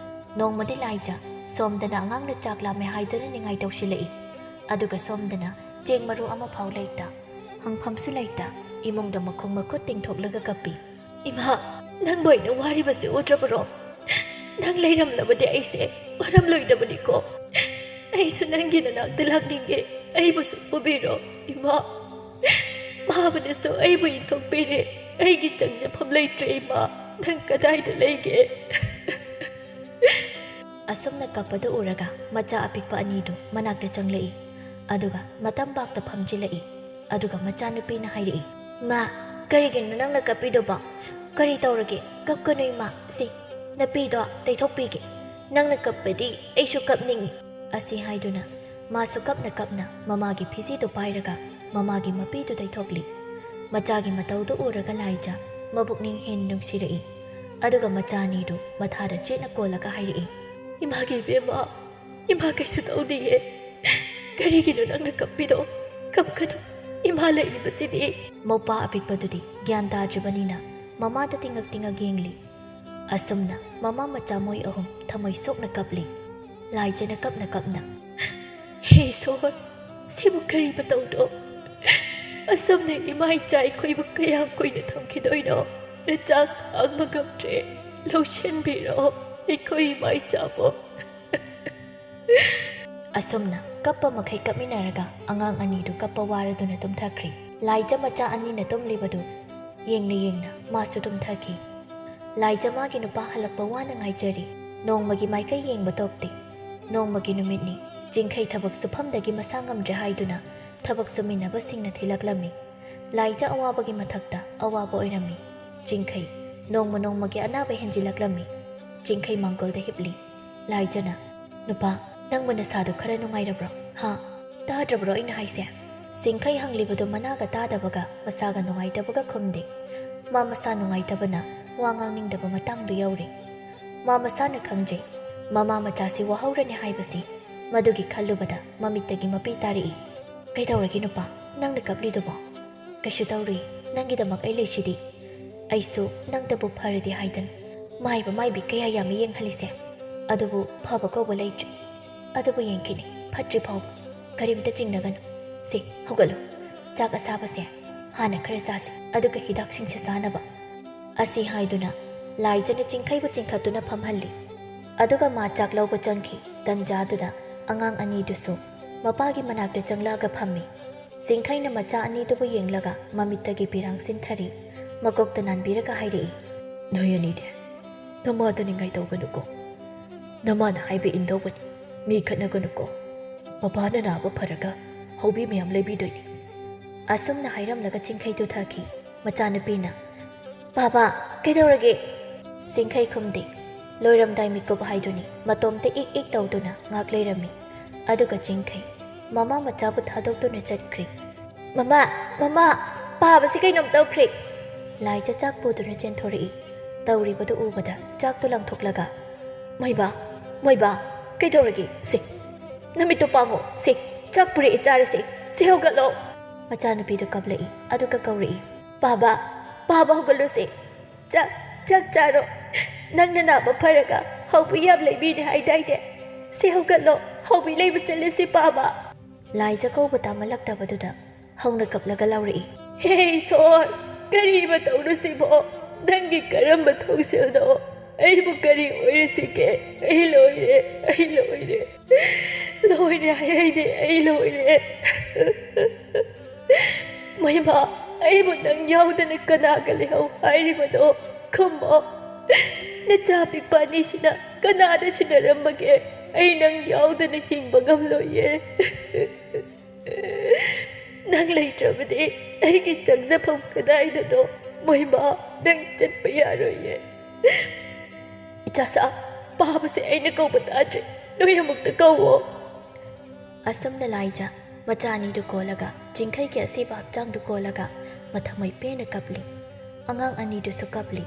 ꯅꯣꯡꯃꯗꯤ ꯂꯥꯏꯖ ꯁꯣꯝꯗꯅ ꯑꯉꯥꯡꯅ ꯆꯥꯛ ꯂꯥꯝꯃꯦ ꯍꯥꯏꯗꯨꯅ ꯅꯤꯡꯉꯥꯏ ꯇꯧꯁꯤꯜꯂꯛꯏ꯫ ꯑꯗꯨꯒ ꯁꯣꯝꯗꯅ ꯆꯦꯡ ꯃꯔꯨ ꯑꯃꯐꯥꯎ ꯂꯩꯇ, ꯍꯪꯐꯝꯁꯨ ꯂꯩꯇ, ꯏꯃꯨꯡꯗ ꯃꯈꯣꯡ ꯃꯈꯨꯠ ꯇꯤꯡꯊꯣꯛꯂꯒ ꯀꯞꯄꯤ꯫ "ꯏꯃꯥ, ꯅꯪꯕꯨ ꯑꯩꯅ ꯋꯥꯔꯤꯕꯁꯤ ꯎꯗ꯭ꯔꯕꯔꯣ? ꯅꯪ ꯂꯩꯔꯝꯂꯕꯗꯤ ꯑꯩꯁꯦ ꯋꯥꯔꯝꯂꯣꯏꯗꯕꯅꯤꯀꯣ꯫ ꯑꯩꯁꯨ ꯅꯪꯒꯤ ꯅꯅꯥꯛꯇ ꯂꯥꯛꯅꯤꯡꯉꯦ꯫ ꯑꯩꯕꯨꯁꯨ ꯄꯨꯕꯤꯔꯣ, ꯏꯃꯥ꯫ ꯃꯥꯕꯅꯁꯨ ꯑꯩꯕꯨ ꯏꯟꯊꯣꯛꯄꯤꯔꯦ꯫ ꯑꯩꯒꯤ ꯆꯪꯖꯐꯝ ꯂꯩꯇ꯭ꯔꯦ, ꯏꯃꯥ꯫ ꯅꯪ ꯀꯗꯥꯏꯗ ꯂꯩꯒꯦ?" ꯑꯁꯨꯝꯅ ꯀꯞꯄꯗꯨ ꯎꯔꯒ ꯃꯆꯥ ꯑꯄꯤꯛꯄ ꯑꯅꯤꯗꯨ ꯃꯅꯥꯛꯇ ꯆꯪꯂꯛꯏ꯫ ꯑꯗꯨꯒ ꯃꯇꯝꯕꯥꯛꯇ ꯐꯝꯖꯤꯜꯂꯛꯏ꯫ ꯑꯗꯨꯒ ꯃꯆꯥꯅꯨꯄꯤꯅ ꯍꯥꯏꯔꯛꯏ, "ꯏꯃꯥ, ꯀꯔꯤꯒꯤꯅꯣ ꯅꯪꯅ ꯀꯞꯄꯤꯗꯨꯕꯣ? ꯀꯔꯤ ꯇꯧꯔꯒꯦ? ꯀꯞꯀꯅꯨ ꯏꯃꯥ꯫ ꯁꯤ, ꯅꯄꯤꯗꯣ ꯇꯩꯊꯣꯛꯄꯤꯒꯦ꯫ ꯅꯪꯅ ꯀꯞꯄꯗꯤ ꯑꯩꯁꯨ ꯀꯞꯅꯤꯡꯏ꯫" ꯑꯁꯤ ꯍꯥꯏꯗꯨꯅ ꯃꯥꯁꯨ ꯀꯞꯅ ꯀꯞꯅ ꯃꯃꯥꯒꯤ ꯐꯤꯖꯤꯗꯨ ꯄꯥꯏꯔꯒ ꯃꯃꯥꯒꯤ ꯃꯄꯤꯗꯨ ꯇꯩꯊꯣꯛꯂꯤ꯫ ꯃꯆꯥꯒꯤ ꯃꯇꯧꯗꯨ ꯎꯔꯒ ꯂꯥꯏꯖ ꯃꯕꯨꯛꯅꯤꯡ ꯍꯦꯟꯅ ꯅꯨꯡꯁꯤꯔꯛꯏ꯫ ꯑꯗꯨꯒ ꯃꯆꯥ ꯑꯅꯤꯗꯨ ꯃꯊꯥꯗ ꯆꯦꯠꯅ ꯀꯣꯜꯂꯒ ꯍꯥꯏꯔꯛꯏ, "ꯏꯃꯥꯒꯤ ꯏꯕꯦꯝꯃ, ꯏꯃꯥ ꯀꯩꯁꯨ ꯇꯧꯗꯤꯌꯦ꯫ ꯀꯔꯤꯒꯤꯅꯣ ꯅꯪꯅ ꯀꯞꯄꯤꯗꯣ? ꯀꯞꯀꯅꯨ, ꯏꯃꯥ ꯂꯩꯔꯤꯕꯁꯤꯗꯤ꯫" ꯃꯧꯄꯥ ꯑꯄꯤꯛꯄꯗꯨꯗꯤ ꯒ꯭ꯌꯥꯟ ꯇꯥꯗ꯭ꯔꯤꯕꯅꯤꯅ ꯃꯃꯥꯗ ꯇꯤꯡꯉꯛ ꯇꯤꯡꯉꯛ ꯌꯦꯡꯂꯤ꯫ ꯑꯁꯨꯝꯅ ꯃꯃꯥ ꯃꯆꯥ ꯃꯣꯏ ꯑꯍꯨꯝ ꯊꯃꯣꯏ ꯁꯣꯛꯅ ꯀꯞꯂꯤ꯫ ꯂꯥꯏꯖꯅ ꯀꯞꯅ ꯀꯞꯅ, "ꯍꯦ ꯏꯁꯣꯔ, ꯁꯤꯕꯨ ꯀꯔꯤ ꯃꯇꯧꯅꯣ? ꯑꯁꯨꯝꯅ ꯏꯃꯥ ꯏꯆꯥ ꯑꯩꯈꯣꯏꯕꯨ ꯀꯌꯥꯝ ꯀꯨꯏꯅ ꯊꯝꯈꯤꯗꯣꯏꯅꯣ? ꯅꯆꯥ ꯈꯥꯡꯕ ꯉꯝꯗ꯭ꯔꯦ, ꯂꯧꯁꯤꯟꯕꯤꯔꯣ ꯑꯩꯈꯣꯏ ꯏꯃꯥ ꯏꯆꯥꯕꯨ꯫" ꯑꯁꯨꯝꯅ ꯀꯞꯄ ꯃꯈꯩ ꯀꯞꯃꯤꯟꯅꯔꯒ ꯑꯉꯥꯡ ꯑꯅꯤꯗꯨ ꯀꯞꯄ ꯋꯥꯔꯗꯨꯅ ꯇꯨꯝꯊꯈ꯭ꯔꯤ꯫ ꯂꯥꯏꯖ ꯃꯆꯥ ꯑꯅꯤꯅ ꯇꯨꯝꯂꯤꯕꯗꯨ ꯌꯦꯡꯅ ꯌꯦꯡꯅ ꯃꯥꯁꯨ ꯇꯨꯝꯊꯈꯤ꯫ ꯂꯥꯏꯖ ꯃꯥꯒꯤ ꯅꯨꯄꯥ ꯍꯜꯂꯛꯄ ꯋꯥꯅ ꯉꯥꯏꯖꯔꯤ꯫ ꯅꯣꯡꯃꯒꯤ ꯃꯥꯏꯀꯩ ꯌꯦꯡꯕ ꯇꯣꯛꯇꯦ꯫ ꯅꯣꯡꯃꯒꯤ ꯅꯨꯃꯤꯠꯅꯤ꯫ ꯆꯤꯡꯈꯩ ꯊꯕꯛ ꯁꯨꯐꯝꯗꯒꯤ ꯃꯁꯥ ꯉꯝꯗ꯭ꯔꯦ ꯍꯥꯏꯗꯨꯅ ꯊꯕꯛ ꯁꯨꯃꯤꯟꯅꯕꯁꯤꯡꯅ ꯊꯤꯜꯂꯛꯂꯝꯃꯤ꯫ ꯂꯥꯏꯖ ꯑꯋꯥꯕꯒꯤ ꯃꯊꯛꯇ ꯑꯋꯥꯕ ꯑꯣꯏꯔꯝꯃꯤ꯫ ꯆꯤꯡꯈꯩ ꯅꯣꯡꯃ ꯅꯣꯡꯃꯒꯤ ꯑꯅꯥꯕ ꯍꯦꯟꯖꯤꯜꯂꯛꯂꯝꯃꯤ꯫ ꯆꯤꯡꯈꯩ ꯃꯥꯡꯒꯣꯜꯗ ꯍꯤꯞꯂꯤ꯫ ꯂꯥꯏꯖꯅ, "ꯅꯨꯄꯥ, ꯅꯪꯕꯨ ꯅꯁꯥꯗꯨ ꯈꯔ ꯅꯨꯡꯉꯥꯏꯔꯕ꯭ꯔꯣ? ꯍꯥ? ꯇꯥꯗ꯭ꯔꯕ꯭ꯔꯣ ꯑꯩꯅ ꯍꯥꯏꯁꯦ?" ꯆꯤꯡꯈꯩ ꯍꯪꯂꯤꯕꯗꯨ ꯃꯅꯥꯒ ꯇꯥꯗꯕꯒ ꯃꯁꯥꯒ ꯅꯨꯡꯉꯥꯏꯇꯕꯒ ꯈꯨꯝꯗꯦ꯫ ꯃꯥ ꯃꯁꯥ ꯅꯨꯡꯉꯥꯏꯇꯕꯅ ꯋꯥ ꯉꯥꯡꯅꯤꯡꯗꯕ ꯃꯇꯥꯡꯗꯨ ꯌꯧꯔꯦ꯫ ꯃꯥ ꯃꯁꯥꯅ ꯈꯪꯖꯩ, ꯃꯃꯥ ꯃꯆꯥꯁꯤ ꯋꯥꯍꯧꯔꯅꯤ ꯍꯥꯏꯕꯁꯤ ꯃꯗꯨꯒꯤ ꯈꯜꯂꯨꯕꯗ ꯃꯃꯤꯠꯇꯒꯤ ꯃꯄꯤ ꯇꯥꯔꯛꯏ꯫ "ꯀꯩꯗꯧꯔꯒꯦ ꯅꯨꯄꯥ, ꯅꯪꯅ ꯀꯞꯂꯤꯗꯨꯕꯣ?" "ꯀꯩꯁꯨ ꯇꯧꯔꯨꯏ, ꯅꯪꯒꯤꯗꯃꯛ ꯑꯩ ꯂꯩꯁꯤꯗꯤ꯫ ꯑꯩꯁꯨ ꯅꯪꯇꯕꯨ ꯐꯔꯗꯤ ꯍꯥꯏꯗꯅ ꯃꯥꯏꯕ ꯃꯥꯏꯕꯤ ꯀꯌꯥ ꯌꯥꯝꯃꯤ ꯌꯦꯡꯍꯜꯂꯤꯁꯦ, ꯑꯗꯨꯕꯨ ꯐꯕ ꯀꯧꯕ ꯂꯩꯇ꯭ꯔꯤ꯫ ꯑꯗꯨꯕꯨ ꯌꯦꯡꯈꯤꯅꯤ, ꯐꯠꯇ꯭ꯔꯤ ꯐꯥꯎꯕ꯫ ꯀꯔꯤꯝꯇ ꯆꯤꯡꯅꯒꯅꯨ꯫ ꯁꯤ, ꯍꯧꯒꯠꯂꯨ꯫ ꯆꯥꯛ ꯑꯁꯥꯕꯁꯦ ꯍꯥꯟꯅ ꯈꯔ ꯆꯥꯁꯤ, ꯑꯗꯨꯒ ꯍꯤꯗꯥꯛꯁꯤꯡꯁꯦ ꯆꯥꯅꯕ"꯫ ꯑꯁꯤ ꯍꯥꯏꯗꯨꯅ ꯂꯥꯏꯖꯅ ꯆꯤꯡꯈꯩꯕꯨ ꯆꯤꯡꯈꯠꯇꯨꯅ ꯐꯝꯍꯜꯂꯤ꯫ ꯑꯗꯨꯒ ꯃꯥ ꯆꯥꯛ ꯂꯧꯕ ꯆꯪꯈꯤ꯫ ꯇꯟꯖꯥꯗꯨꯗ ꯑꯉꯥꯡ ꯑꯅꯤꯗꯨꯁꯨ ꯃꯄꯥꯒꯤ ꯃꯅꯥꯛꯇ ꯆꯪꯂꯛꯑꯒ ꯐꯝꯃꯤ꯫ ꯆꯤꯡꯈꯩꯅ ꯃꯆꯥ ꯑꯅꯤꯗꯨꯕꯨ ꯌꯦꯡꯂꯒ ꯃꯃꯤꯠꯇꯒꯤ ꯄꯤꯔꯥꯡ ꯁꯤꯟꯊꯔꯤ꯫ ꯃꯀꯣꯛꯇ ꯅꯥꯟꯕꯤꯔꯒ ꯍꯥꯏꯔꯛꯏ, "ꯅꯣꯏ ꯑꯅꯤꯗꯤ ꯅꯃꯥꯗ ꯅꯤꯡꯉꯥꯏ ꯇꯧꯒꯅꯨꯀꯣ꯫ ꯅꯃꯥꯅ ꯍꯥꯏꯕ ꯏꯟꯗꯧꯕꯅꯤ꯫ ꯃꯤ ꯈꯠꯅꯒꯅꯨꯀꯣ꯫ ꯃꯄꯥꯅ ꯅꯥꯕ ꯐꯔꯒ ꯍꯧꯕꯤ ꯃꯌꯥꯝ ꯂꯩꯕꯤꯗꯣꯏꯅꯤ"꯫ ꯑꯁꯨꯝꯅ ꯍꯥꯏꯔꯝꯂꯒ ꯆꯤꯡꯈꯩ ꯇꯨꯊꯈꯤ꯫ ꯃꯆꯥꯅꯨꯄꯤꯅ, "ꯄꯥꯕ, ꯀꯩꯗꯧꯔꯒꯦ?" ꯆꯤꯡꯈꯩ ꯈꯨꯝꯗꯦ꯫ ꯂꯣꯏꯔꯝꯗꯥꯏ ꯃꯤꯀꯨꯞ ꯍꯥꯏꯗꯨꯅꯤ꯫ ꯃꯇꯣꯝꯇ ꯏꯛ ꯏꯛ ꯇꯧꯗꯨꯅ ꯉꯥꯛ ꯂꯩꯔꯝꯃꯤ꯫ ꯑꯗꯨꯒ ꯆꯤꯡꯈꯩ ꯃꯃꯥ ꯃꯆꯥꯕꯨ ꯊꯥꯗꯣꯛꯇꯨꯅ ꯆꯠꯈ꯭ꯔꯦ꯫ "ꯃꯃꯥ, ꯃꯃꯥ, ꯄꯥꯕꯁꯤ ꯀꯩꯅꯣꯝ ꯇꯧꯈ꯭ꯔꯦ!" ꯂꯥꯏꯖ ꯆꯥꯛ ꯄꯨꯗꯨꯅ ꯆꯦꯟꯊꯣꯔꯛꯏ꯫ ꯇꯧꯔꯤꯕꯗꯨ ꯎꯕꯗ ꯆꯥꯛꯇꯨ ꯂꯪꯊꯣꯛꯂꯒ, "ꯃꯣꯏꯕꯥ, ꯃꯣꯏꯕꯥ, ꯀꯩꯗꯧꯔꯒꯦ? ꯁꯦ, ꯅꯃꯤꯠꯇꯨ ꯄꯥꯡꯉꯣ꯫ ꯁꯦ, ꯆꯥꯛ ꯄꯨꯔꯛꯑꯦ, ꯆꯥꯔꯁꯦ꯫ ꯁꯦ, ꯍꯧꯒꯠꯂꯣ!" ꯃꯆꯥꯅꯨꯄꯤꯗꯨ ꯀꯞꯂꯛꯏ꯫ ꯑꯗꯨꯒ ꯀꯧꯔꯛꯏ, "ꯄꯥꯕ, ꯄꯥꯕ, ꯍꯧꯒꯠꯂꯨꯁꯦ꯫ ꯆꯥꯛ, ꯆꯥꯛ ꯆꯥꯔꯣ꯫ ꯅꯪꯅ ꯅꯥꯕ ꯐꯔꯒ ꯍꯧꯕꯤ ꯌꯥꯝ ꯂꯩꯕꯤꯅꯦ ꯍꯥꯏꯗꯥꯏꯅꯦ? ꯁꯦ, ꯍꯧꯒꯠꯂꯣ, ꯍꯧꯕꯤ ꯂꯩꯕ ꯆꯠꯂꯁꯤ, ꯄꯥꯕ!" ꯂꯥꯏꯖ ꯀꯧꯕ ꯇꯥꯃꯜꯂꯛꯇꯕꯗꯨꯗ ꯍꯧꯅ ꯀꯞꯂꯒ ꯂꯥꯎꯔꯛꯏ, "ꯍꯦ ꯏꯁꯣꯔ, ꯀꯔꯤ ꯃꯇꯧꯅꯣ ꯁꯤꯕꯣ? ꯅꯪꯒꯤ ꯀꯔꯝꯕ ꯊꯧꯁꯤꯜꯅꯣ? ꯑꯩꯕꯨ ꯀꯔꯤ ꯑꯣꯏꯔꯁꯤꯒꯦ? ꯑꯩ ꯂꯣꯏꯔꯦ, ꯑꯩ ꯂꯣꯏꯔꯦ꯫ ꯂꯣꯏꯔꯦ ꯍꯥꯏ ꯑꯩꯗꯤ, ꯑꯩ ꯂꯣꯏꯔꯦ꯫ ꯃꯣꯏꯕꯥ, ꯑꯩꯕꯨ ꯅꯪ ꯌꯥꯎꯗꯅ ꯀꯅꯥꯒ ꯂꯩꯍꯧ ꯍꯥꯏꯔꯤꯕꯅꯣ? ꯈꯨꯝꯃꯣ꯫ ꯅꯆꯥ ꯄꯤꯛꯄ ꯑꯅꯤꯁꯤꯅ ꯀꯅꯥꯗ ꯁꯤꯟꯅꯔꯝꯕꯒꯦ? ꯑꯩ ꯅꯪ ꯌꯥꯎꯗꯅ ꯍꯤꯡꯕ ꯉꯝꯂꯣꯏꯌꯦ꯫ ꯅꯪ ꯂꯩꯇ꯭ꯔꯕꯗꯤ ꯑꯩꯒꯤ ꯆꯪꯖꯐꯝ ꯀꯗꯥꯏꯗꯅꯣ? ꯃꯣꯏꯕꯥ, ꯅꯪ ꯆꯠꯄ ꯌꯥꯔꯣꯏꯌꯦ꯫ ꯏꯆꯥꯁꯥ, ꯄꯥꯕꯁꯦ ꯑꯩꯅ ꯀꯧꯕ ꯇꯥꯗ꯭ꯔꯦ꯫ ꯅꯣꯏ ꯑꯃꯨꯛꯇ ꯀꯧꯋꯣ꯫" ꯑꯁꯨꯝꯅ ꯂꯥꯏꯖ ꯃꯆꯥ ꯑꯅꯤꯗꯨ ꯀꯣꯜꯂꯒ, ꯆꯤꯡꯈꯩꯒꯤ ꯑꯁꯤꯕ ꯍꯛꯆꯥꯡꯗꯨ ꯀꯣꯜꯂꯒ ꯃꯊꯃꯣꯏ ꯄꯦꯟꯅ ꯀꯞꯂꯤ꯫ ꯑꯉꯥꯡ ꯑꯅꯤꯗꯨꯁꯨ ꯀꯞꯂꯤ꯫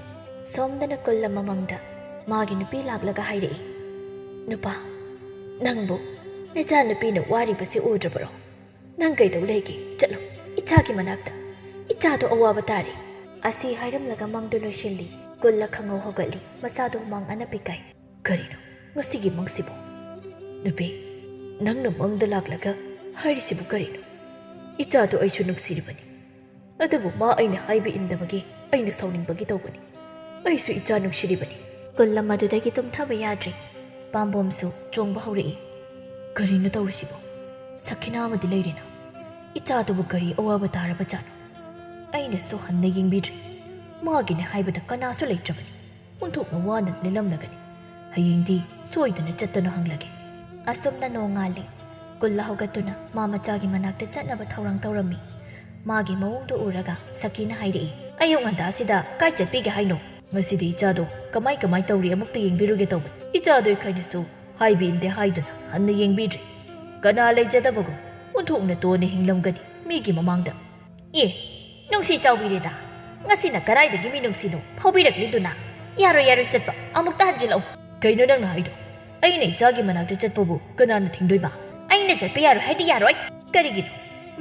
ꯁꯣꯝꯗꯅ ꯀꯨꯜꯂ ꯃꯃꯪꯗ ꯃꯥꯒꯤ ꯅꯨꯄꯤ ꯂꯥꯛꯂꯒ ꯍꯥꯏꯔꯛꯏ, "ꯅꯨꯄꯥ, ꯅꯪꯕꯨ ꯅꯆꯥꯅꯨꯄꯤꯅ ꯋꯥꯔꯤꯕꯁꯤ ꯎꯗ꯭ꯔꯕꯔꯣ? ꯅꯪ ꯀꯩꯗꯧ ꯂꯩꯒꯦ? ꯆꯠꯂꯣ, ꯏꯆꯥꯒꯤ ꯃꯅꯥꯛꯇ꯫ ꯏꯆꯥꯗꯣ ꯑꯋꯥꯕ ꯇꯥꯔꯦ꯫" ꯑꯁꯤ ꯍꯥꯏꯔꯝꯂꯒ ꯃꯪꯗꯨ ꯂꯣꯏꯁꯤꯜꯂꯤ꯫ ꯀꯨꯜꯂ ꯈꯪꯍꯧ ꯍꯧꯒꯠꯂꯤ꯫ ꯃꯁꯥꯗꯨ ꯍꯨꯃꯥꯡ ꯑꯅꯞꯄꯤ ꯀꯥꯏ꯫ "ꯀꯔꯤꯅꯣ ꯉꯁꯤꯒꯤ ꯃꯪꯁꯤꯕꯨ? ꯅꯨꯄꯤ, ꯅꯪꯅ ꯃꯪꯗ ꯂꯥꯛꯂꯒ ꯍꯥꯏꯔꯤꯁꯤꯕꯨ ꯀꯔꯤꯅꯣ? ꯏꯆꯥꯗꯣ ꯑꯩꯁꯨ ꯅꯨꯡꯁꯤꯔꯤꯕꯅꯤ꯫ ꯑꯗꯨꯕꯨ ꯃꯥ ꯑꯩꯅ ꯍꯥꯏꯕ ꯏꯟꯗꯕꯒꯤ ꯑꯩꯅ ꯁꯥꯎꯅꯤꯡꯕꯒꯤ ꯇꯧꯕꯅꯤ꯫ ꯑꯩꯁꯨ ꯏꯆꯥ ꯅꯨꯡꯁꯤꯔꯤꯕꯅꯤ꯫" ꯀꯨꯜꯂ ꯃꯗꯨꯗꯒꯤ ꯇꯨꯝꯊꯕ ꯌꯥꯗ꯭ꯔꯤ꯫ ꯄꯥꯝꯕꯣꯝꯁꯨ ꯆꯣꯡꯕ ꯍꯧꯔꯛꯏ꯫ "ꯀꯔꯤꯅꯣ ꯇꯧꯔꯤꯁꯤꯕꯣ? ꯁꯈꯤꯅꯥ ꯑꯃꯗꯤ ꯂꯩꯔꯦꯅ꯫ ꯏꯆꯥꯗꯨꯕꯨ ꯀꯔꯤ ꯑꯋꯥꯕ ꯇꯥꯔꯕ ꯖꯥꯠꯅꯣ? ꯑꯩꯅꯁꯨ ꯍꯟꯅ ꯌꯦꯡꯕꯤꯗ꯭ꯔꯤ꯫ ꯃꯥꯒꯤꯅꯦ ꯍꯥꯏꯕꯗ ꯀꯅꯥꯁꯨ ꯂꯩꯇ꯭ꯔꯕꯅꯤ꯫ ꯑꯣꯟꯊꯣꯛꯅ ꯋꯥꯅ ꯂꯦꯜꯂꯝꯂꯒꯅꯤ꯫ ꯍꯌꯦꯡꯗꯤ ꯁꯣꯏꯗꯅ ꯆꯠꯇꯅ ꯍꯪꯂꯒꯦ꯫" ꯑꯁꯨꯝꯅ ꯅꯣꯡꯉꯥꯜꯂꯤ꯫ ꯀꯨꯜꯂ ꯍꯧꯒꯠꯇꯨꯅ ꯃꯥ ꯃꯆꯥꯒꯤ ꯃꯅꯥꯛꯇ ꯆꯠꯅꯕ ꯊꯧꯔꯥꯡ ꯇꯧꯔꯝꯃꯤ꯫ ꯃꯥꯒꯤ ꯃꯑꯣꯡꯗꯨ ꯎꯔꯒ ꯁꯈꯤꯅ ꯍꯥꯏꯔꯛꯏ, "ꯑꯌꯨꯛ ꯉꯟꯇꯥꯁꯤꯗ ꯀꯥꯏ ꯆꯠꯄꯤꯒꯦ ꯍꯥꯏꯅꯣ?" "ꯉꯁꯤꯗꯤ ꯏꯆꯥꯗꯣ ꯀꯃꯥꯏ ꯀꯃꯥꯏ ꯇꯧꯔꯤ ꯑꯃꯨꯛꯇ ꯌꯦꯡꯕꯤꯔꯨꯒꯦ ꯇꯧꯕꯅꯤ꯫ ꯏꯆꯥꯗꯣ ꯑꯩꯈꯣꯏꯅꯁꯨ ꯍꯥꯏꯕ ꯏꯟꯗꯦ ꯍꯥꯏꯗꯨꯅ ꯍꯟꯅ ꯌꯦꯡꯕꯤꯗ꯭ꯔꯤ꯫ ꯀꯅꯥ ꯂꯩꯖꯗꯕꯒꯨꯝ ꯑꯣꯟꯊꯣꯛꯅ ꯇꯣꯟꯅ ꯍꯤꯡꯂꯝꯒꯅꯤ ꯃꯤꯒꯤ ꯃꯃꯥꯡꯗ꯫" "ꯑꯦ, ꯅꯨꯡꯁꯤ ꯆꯥꯎꯕꯤꯔꯦꯗ꯫ ꯉꯁꯤꯅ ꯀꯗꯥꯏꯗꯒꯤ ꯃꯤ ꯅꯨꯡꯁꯤꯅꯣ ꯐꯥꯎꯕꯤꯔꯛꯂꯤꯗꯨꯅ? ꯌꯥꯔꯣꯏ, ꯌꯥꯔꯣꯏ, ꯆꯠꯄ꯫ ꯑꯃꯨꯛꯇ ꯍꯟꯖꯤꯜꯂꯛꯎ꯫" "ꯀꯩꯅꯣ ꯅꯪꯅ ꯍꯥꯏꯗꯣ? ꯑꯩꯅ ꯏꯆꯥꯒꯤ ꯃꯅꯥꯛꯇ ꯆꯠꯄꯕꯨ ꯀꯅꯥꯅ ꯊꯤꯡꯗꯣꯏꯕ?" "ꯑꯩꯅ ꯆꯠꯄ ꯌꯥꯔꯣꯏ ꯍꯥꯏꯗꯤ ꯌꯥꯔꯣꯏ꯫ ꯀꯔꯤꯒꯤꯅꯣ?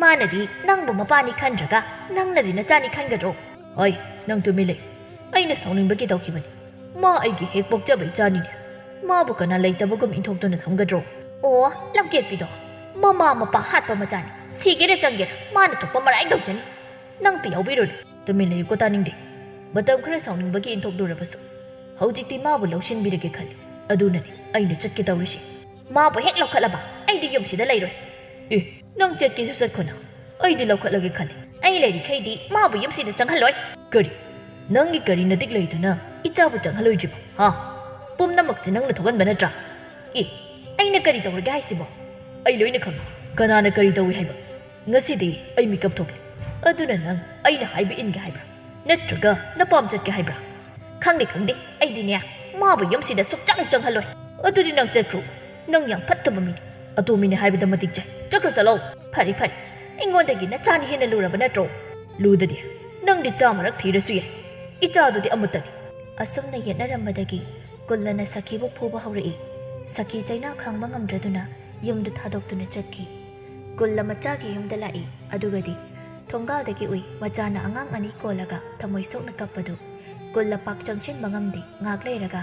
ꯃꯥꯅꯗꯤ ꯅꯪꯕꯨ ꯃꯄꯥꯅꯤ ꯈꯟꯗ꯭ꯔꯒ ꯅꯪꯅꯗꯤ ꯅꯆꯥꯅꯤ ꯈꯟꯒꯗ꯭ꯔꯣ?" "ꯍꯣꯏ, ꯅꯪ ꯇꯨꯃꯤꯟ ꯂꯩ꯫ ꯑꯩꯅ ꯁꯥꯎꯅꯤꯡꯕꯒꯤ ꯇꯧꯈꯤꯕꯅꯤ꯫ ꯃꯥ ꯑꯩꯒꯤ ꯍꯦꯛ ꯄꯣꯛꯆꯕ ꯏꯆꯥꯅꯤꯅꯦ꯫ ꯃꯥꯕꯨ ꯀꯅꯥ ꯂꯩꯇꯕꯒꯨꯝ ꯏꯟꯊꯣꯛꯇꯨꯅ ꯊꯝꯒꯗ꯭ꯔꯣ?" "ꯑꯣ, ꯂꯝꯀꯦꯠꯄꯤꯗꯣ꯫ ꯃꯃꯥ ꯃꯄꯥ ꯍꯥꯠꯄ ꯃꯆꯥꯅꯤ꯫ ꯁꯤꯒꯦꯔꯥ ꯆꯪꯒꯦꯔꯥ ꯃꯥꯅ ꯊꯣꯛꯄ ꯃꯔꯥꯏ ꯇꯧꯖꯅꯤ꯫ ꯅꯪꯇ ꯌꯥꯎꯕꯤꯔꯨꯅꯨ꯫" "ꯇꯨꯃꯤꯟ ꯂꯩꯌꯨꯀꯣ, ꯇꯥꯅꯤꯡꯗꯦ꯫ ꯃꯇꯝ ꯈꯔ ꯁꯥꯎꯅꯤꯡꯕꯒꯤ ꯏꯟꯊꯣꯛꯂꯨꯔꯕꯁꯨ ꯍꯧꯖꯤꯛꯇꯤ ꯃꯥꯕꯨ ꯂꯧꯁꯤꯟꯕꯤꯔꯒꯦ ꯈꯜꯂꯤ꯫ ꯑꯗꯨꯅꯅꯤ ꯑꯩꯅ ꯆꯠꯀꯦ ꯇꯧꯔꯤꯁꯤ꯫" "ꯃꯥꯕꯨ ꯍꯦꯛ ꯂꯧꯈꯠꯂꯕ ꯑꯩꯗꯤ ꯌꯨꯝꯁꯤꯗ ꯂꯩꯔꯣꯏ꯫" "ꯑꯦ, ꯅꯪ ꯆꯠꯀꯦꯁꯨ ꯆꯠꯈꯣꯅ, ꯑꯩꯗꯤ ꯂꯧꯈꯠꯂꯒꯦ ꯈꯜꯂꯤ꯫" "ꯑꯩ ꯂꯩꯔꯤꯈꯩꯗꯤ ꯃꯥꯕꯨ ꯌꯨꯝꯁꯤꯗ ꯆꯪꯍꯜꯂꯣꯏ꯫" "ꯀꯔꯤ? ꯅꯪꯒꯤ ꯀꯔꯤ ꯅꯇꯤꯛ ꯂꯩꯗꯨꯅ ꯏꯆꯥꯕꯨ ꯆꯪꯍꯜꯂꯣꯏꯗ꯭ꯔꯤꯕ, ꯍꯥ? ꯄꯨꯝꯅꯃꯛꯁꯦ ꯅꯪꯅ ꯊꯣꯛꯍꯟꯕ ꯅꯠꯇ꯭ꯔꯥ? ꯑꯦ, ꯑꯩꯅ ꯀꯔꯤ ꯇꯧꯔꯒꯦ ꯍꯥꯏꯁꯤꯕꯣ?" "ꯑꯩ ꯂꯣꯏꯅ ꯈꯪꯉꯤ꯫ ꯀꯅꯥꯅ ꯀꯔꯤ ꯇꯧꯏ ꯍꯥꯏꯕ? ꯉꯁꯤꯗꯤ ꯑꯩ ꯃꯤꯀꯞ ꯊꯣꯛꯂꯦ꯫ ꯑꯗꯨꯅ ꯅꯪ ꯑꯩꯅ ꯍꯥꯏꯕ ꯏꯟꯒꯦ ꯍꯥꯏꯕ꯭ꯔꯥ? ꯅꯠꯇ꯭ꯔꯒ ꯅꯄꯥꯝ ꯆꯠꯀꯦ ꯍꯥꯏꯕ꯭ꯔꯥ?" "ꯈꯪꯗꯦ, ꯈꯪꯗꯦ꯫ ꯑꯩꯗꯤꯅꯦ, ꯃꯥꯕꯨ ꯌꯨꯝꯁꯤꯗ ꯁꯨꯛꯆꯪ ꯆꯪꯍꯜꯂꯣꯏ꯫" "ꯑꯗꯨꯗꯤ ꯅꯪ ꯆꯠꯈ꯭ꯔꯣ꯫ ꯅꯪ ꯌꯥꯝ ꯐꯠꯇꯕ ꯃꯤꯅꯤ꯫ ꯑꯇꯣꯝꯕꯤꯅꯤ ꯍꯥꯏꯕꯗ ꯃꯇꯤꯛ ꯆꯥꯏ꯫ ꯆꯠꯈ꯭ꯔꯣ, ꯆꯠꯂꯣ꯫" "ꯐꯔꯦ, ꯐꯔꯦ꯫ ꯑꯩꯉꯣꯟꯗꯒꯤ ꯅꯆꯥꯅ ꯍꯦꯟꯅ ꯂꯨꯔꯕ ꯅꯠꯇ꯭ꯔꯣ?" "ꯂꯨꯗꯗꯤ꯫ ꯅꯪꯗꯤ ꯆꯥꯝꯃꯔꯛ ꯊꯤꯔꯁꯨ ꯌꯥꯏ꯫ ꯏꯆꯥꯗꯨꯗꯤ ꯑꯃꯠꯇꯅꯤ꯫" ꯑꯁꯨꯝꯅ ꯌꯦꯠꯅꯔꯝꯕꯗꯒꯤ ꯀꯨꯜꯂꯅ ꯁꯈꯤꯕꯨ ꯐꯨꯕ ꯍꯧꯔꯛꯏ꯫ ꯁꯈꯤ ꯆꯩꯅꯥ ꯈꯥꯡꯕ ꯉꯝꯗ꯭ꯔꯗꯨꯅ ꯌꯨꯝꯗꯨ ꯊꯥꯗꯣꯛꯇꯨꯅ ꯆꯠꯈꯤ꯫ ꯀꯨꯜꯂ ꯃꯆꯥꯒꯤ ꯌꯨꯝꯗ ꯂꯥꯛꯏ꯫ ꯑꯗꯨꯒꯗꯤ ꯊꯣꯡꯒꯥꯜꯗꯒꯤ ꯎꯏ ꯃꯆꯥꯅ ꯑꯉꯥꯡ ꯑꯅꯤ ꯀꯣꯜꯂꯒ ꯊꯃꯣꯏ ꯁꯣꯛꯅ ꯀꯞꯄꯗꯨ꯫ ꯀꯨꯜꯂ ꯄꯥꯛ ꯆꯪꯁꯤꯟꯕ ꯉꯝꯗꯦ꯫ ꯉꯥꯛ ꯂꯩꯔꯒ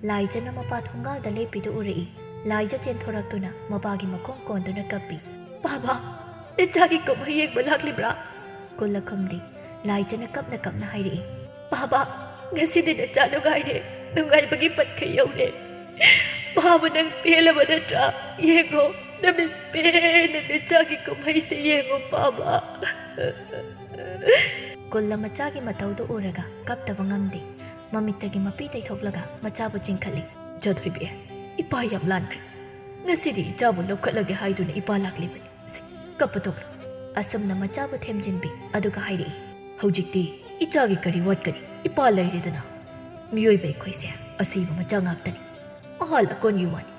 ꯂꯥꯏꯖꯅ ꯃꯄꯥ ꯊꯣꯡꯒꯥꯜꯗ ꯂꯦꯞꯄꯤꯗꯨ ꯎꯔꯛꯏ꯫ ꯂꯥꯏꯖ ꯆꯦꯟꯊꯣꯔꯛꯇꯨꯅ ꯃꯄꯥꯒꯤ ꯃꯈꯣꯡ ꯀꯣꯟꯗꯨꯅ ꯀꯞꯄꯤ꯫ "ꯕꯥꯕꯥ, ꯅꯆꯥꯒꯤ ꯀꯨꯝꯍꯩ ꯌꯦꯡꯕ ꯂꯥꯛꯂꯤꯕ꯭ꯔꯥ?" ꯀꯨꯜꯂ ꯈꯨꯝꯗꯦ꯫ ꯂꯥꯏꯖꯅ ꯀꯞꯅ ꯀꯞꯅ ꯍꯥꯏꯔꯛꯏ꯫ "ꯕꯥꯕꯥ, ꯉꯁꯤꯗꯤ ꯅꯆꯥ ꯅꯨꯡꯉꯥꯏꯔꯦ, ꯅꯨꯡꯉꯥꯏꯕꯒꯤ ꯄꯠꯈꯩ ꯌꯧꯔꯦ꯫ ꯕꯥꯕꯨ ꯅꯪ ꯄꯦꯜꯂꯕ ꯅꯠꯇ꯭ꯔꯥ? ꯌꯦꯡꯉꯣ, ꯅꯃꯤꯠ ꯄꯦꯟꯅ ꯅꯆꯥꯒꯤ ꯀꯨꯝꯍꯩꯁꯦ ꯌꯦꯡꯉꯣ, ꯕꯥꯕꯥ꯫" ꯀꯨꯜꯂ ꯃꯆꯥꯒꯤ ꯃꯇꯧꯗꯨ ꯎꯔꯒ ꯀꯞꯇꯕ ꯉꯝꯗꯦ꯫ ꯃꯃꯤꯠꯇꯒꯤ ꯃꯄꯤ ꯇꯩꯊꯣꯛꯂꯒ ꯃꯆꯥꯕꯨ ꯆꯤꯡꯈꯠꯂꯤ꯫ "ꯖꯥꯊꯣꯏꯕꯤ, ꯏꯄꯥ ꯌꯥꯝ ꯂꯥꯟꯈ꯭ꯔꯦ꯫ ꯉꯁꯤꯗꯤ ꯏꯆꯥꯕꯨ ꯂꯧꯈꯠꯂꯒꯦ ꯍꯥꯏꯗꯨꯅ ꯏꯄꯥ ꯂꯥꯛꯂꯤꯕꯅꯤ꯫ ꯁꯦ, ꯀꯞꯄ ꯇꯣꯛꯂꯣ꯫" ꯑꯁꯨꯝꯅ ꯃꯆꯥꯕꯨ ꯊꯦꯝꯖꯤꯟꯕꯤ꯫ ꯑꯗꯨꯒ ꯍꯥꯏꯔꯛꯏ, "ꯍꯧꯖꯤꯛꯇꯤ ꯏꯆꯥꯒꯤ ꯀꯔꯤ ꯋꯥꯠꯀꯅꯤ? ꯏꯄꯥ ꯂꯩꯔꯦꯗꯅ꯫ ꯃꯤꯑꯣꯏꯕ ꯑꯩꯈꯣꯏꯁꯦ ꯑꯁꯤꯕ ꯃꯆꯥ ꯉꯥꯛꯇꯅꯤ꯫ ꯑꯍꯥꯜ ꯑꯀꯣꯟꯒꯤ ꯋꯥꯅꯤ꯫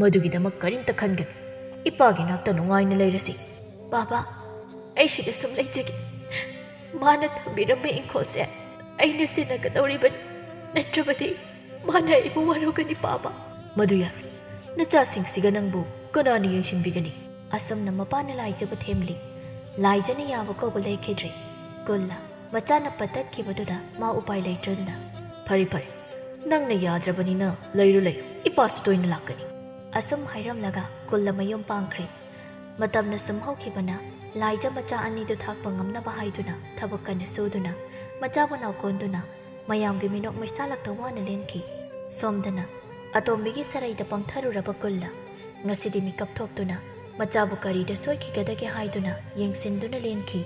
ꯃꯗꯨꯒꯤꯗꯃꯛ ꯀꯔꯤꯝꯇ ꯈꯟꯒꯅꯨ꯫ ꯏꯄꯥꯒꯤ ꯅꯥꯛꯇ ꯅꯨꯡꯉꯥꯏꯅ ꯂꯩꯔꯁꯤ꯫" "ꯕꯥꯕꯥ, ꯑꯩ ꯁꯤꯗ ꯁꯨꯝ ꯂꯩꯖꯒꯦ꯫ ꯃꯥꯅ ꯊꯝꯕꯤꯔꯝꯕ ꯏꯪꯈꯣꯜꯁꯦ ꯑꯩꯅ ꯁꯤꯟꯅꯒꯗꯧꯔꯤꯕꯅꯤ꯫ ꯅꯠꯇ꯭ꯔꯕꯗꯤ ꯃꯥꯅ ꯑꯩꯕꯨ ꯋꯥꯔꯧꯒꯅꯤ, ꯕꯥꯕꯥ꯫" "ꯃꯗꯨ ꯌꯥꯔꯣꯏ꯫ ꯅꯆꯥꯁꯤꯡꯁꯤꯒ ꯅꯪꯕꯨ ꯀꯅꯥꯅ ꯌꯦꯡꯁꯤꯟꯕꯤꯒꯅꯤ?" ꯑꯁꯨꯝꯅ ꯃꯄꯥꯅ ꯂꯥꯏꯖꯕꯨ ꯊꯦꯝꯂꯤ꯫ ꯂꯥꯏꯖꯅ ꯌꯥꯕ ꯀꯧꯕ ꯂꯩꯈꯤꯗ꯭ꯔꯦ꯫ ꯀꯨꯜꯂ ꯃꯆꯥꯅ ꯄꯠꯇꯠꯈꯤꯕꯗꯨꯗ ꯃꯥ ꯎꯄꯥꯏ ꯂꯩꯇ꯭ꯔꯗꯨꯅ, "ꯐꯔꯦ, ꯐꯔꯦ, ꯅꯪꯅ ꯌꯥꯗ꯭ꯔꯕꯅꯤꯅ ꯂꯩꯔꯨ, ꯂꯩꯔꯨ꯫ ꯏꯄꯥꯁꯨ ꯇꯣꯏꯅ ꯂꯥꯛꯀꯅꯤ꯫" ꯑꯁꯨꯝ ꯍꯥꯏꯔꯝꯂꯒ ꯀꯨꯜꯂ ꯃꯌꯨꯝ ꯄꯥꯡꯈ꯭ꯔꯦ꯫ ꯃꯇꯝꯅ ꯁꯨꯝ ꯍꯧꯈꯤꯕꯅ ꯂꯥꯏꯖ ꯃꯆꯥ ꯑꯅꯤꯗꯨ ꯊꯥꯛꯄ ꯉꯝꯅꯕ ꯍꯥꯏꯗꯨꯅ ꯊꯕꯛ ꯀꯟꯅ ꯁꯨꯗꯨꯅ, ꯃꯆꯥꯕꯨ ꯅꯥꯎꯀꯣꯟꯗꯨꯅ ꯃꯌꯥꯝꯒꯤ ꯃꯤꯅꯣꯛ ꯃꯩꯁꯥꯂꯛꯇ ꯋꯥꯅ ꯂꯦꯟꯈꯤ꯫ ꯁꯣꯝꯗꯅ ꯑꯇꯣꯝꯕꯤꯒꯤ ꯁꯔꯩꯗ ꯄꯪꯊꯔꯨꯔꯕ ꯀꯨꯜꯂ ꯉꯁꯤꯗꯤ ꯃꯤꯀꯞ ꯊꯣꯛꯇꯨꯅ ꯃꯆꯥꯕꯨ ꯀꯔꯤꯗ ꯁꯣꯏꯈꯤꯒꯗꯒꯦ ꯍꯥꯏꯗꯨꯅ ꯌꯦꯡꯁꯤꯟꯗꯨꯅ ꯂꯦꯟꯈꯤ꯫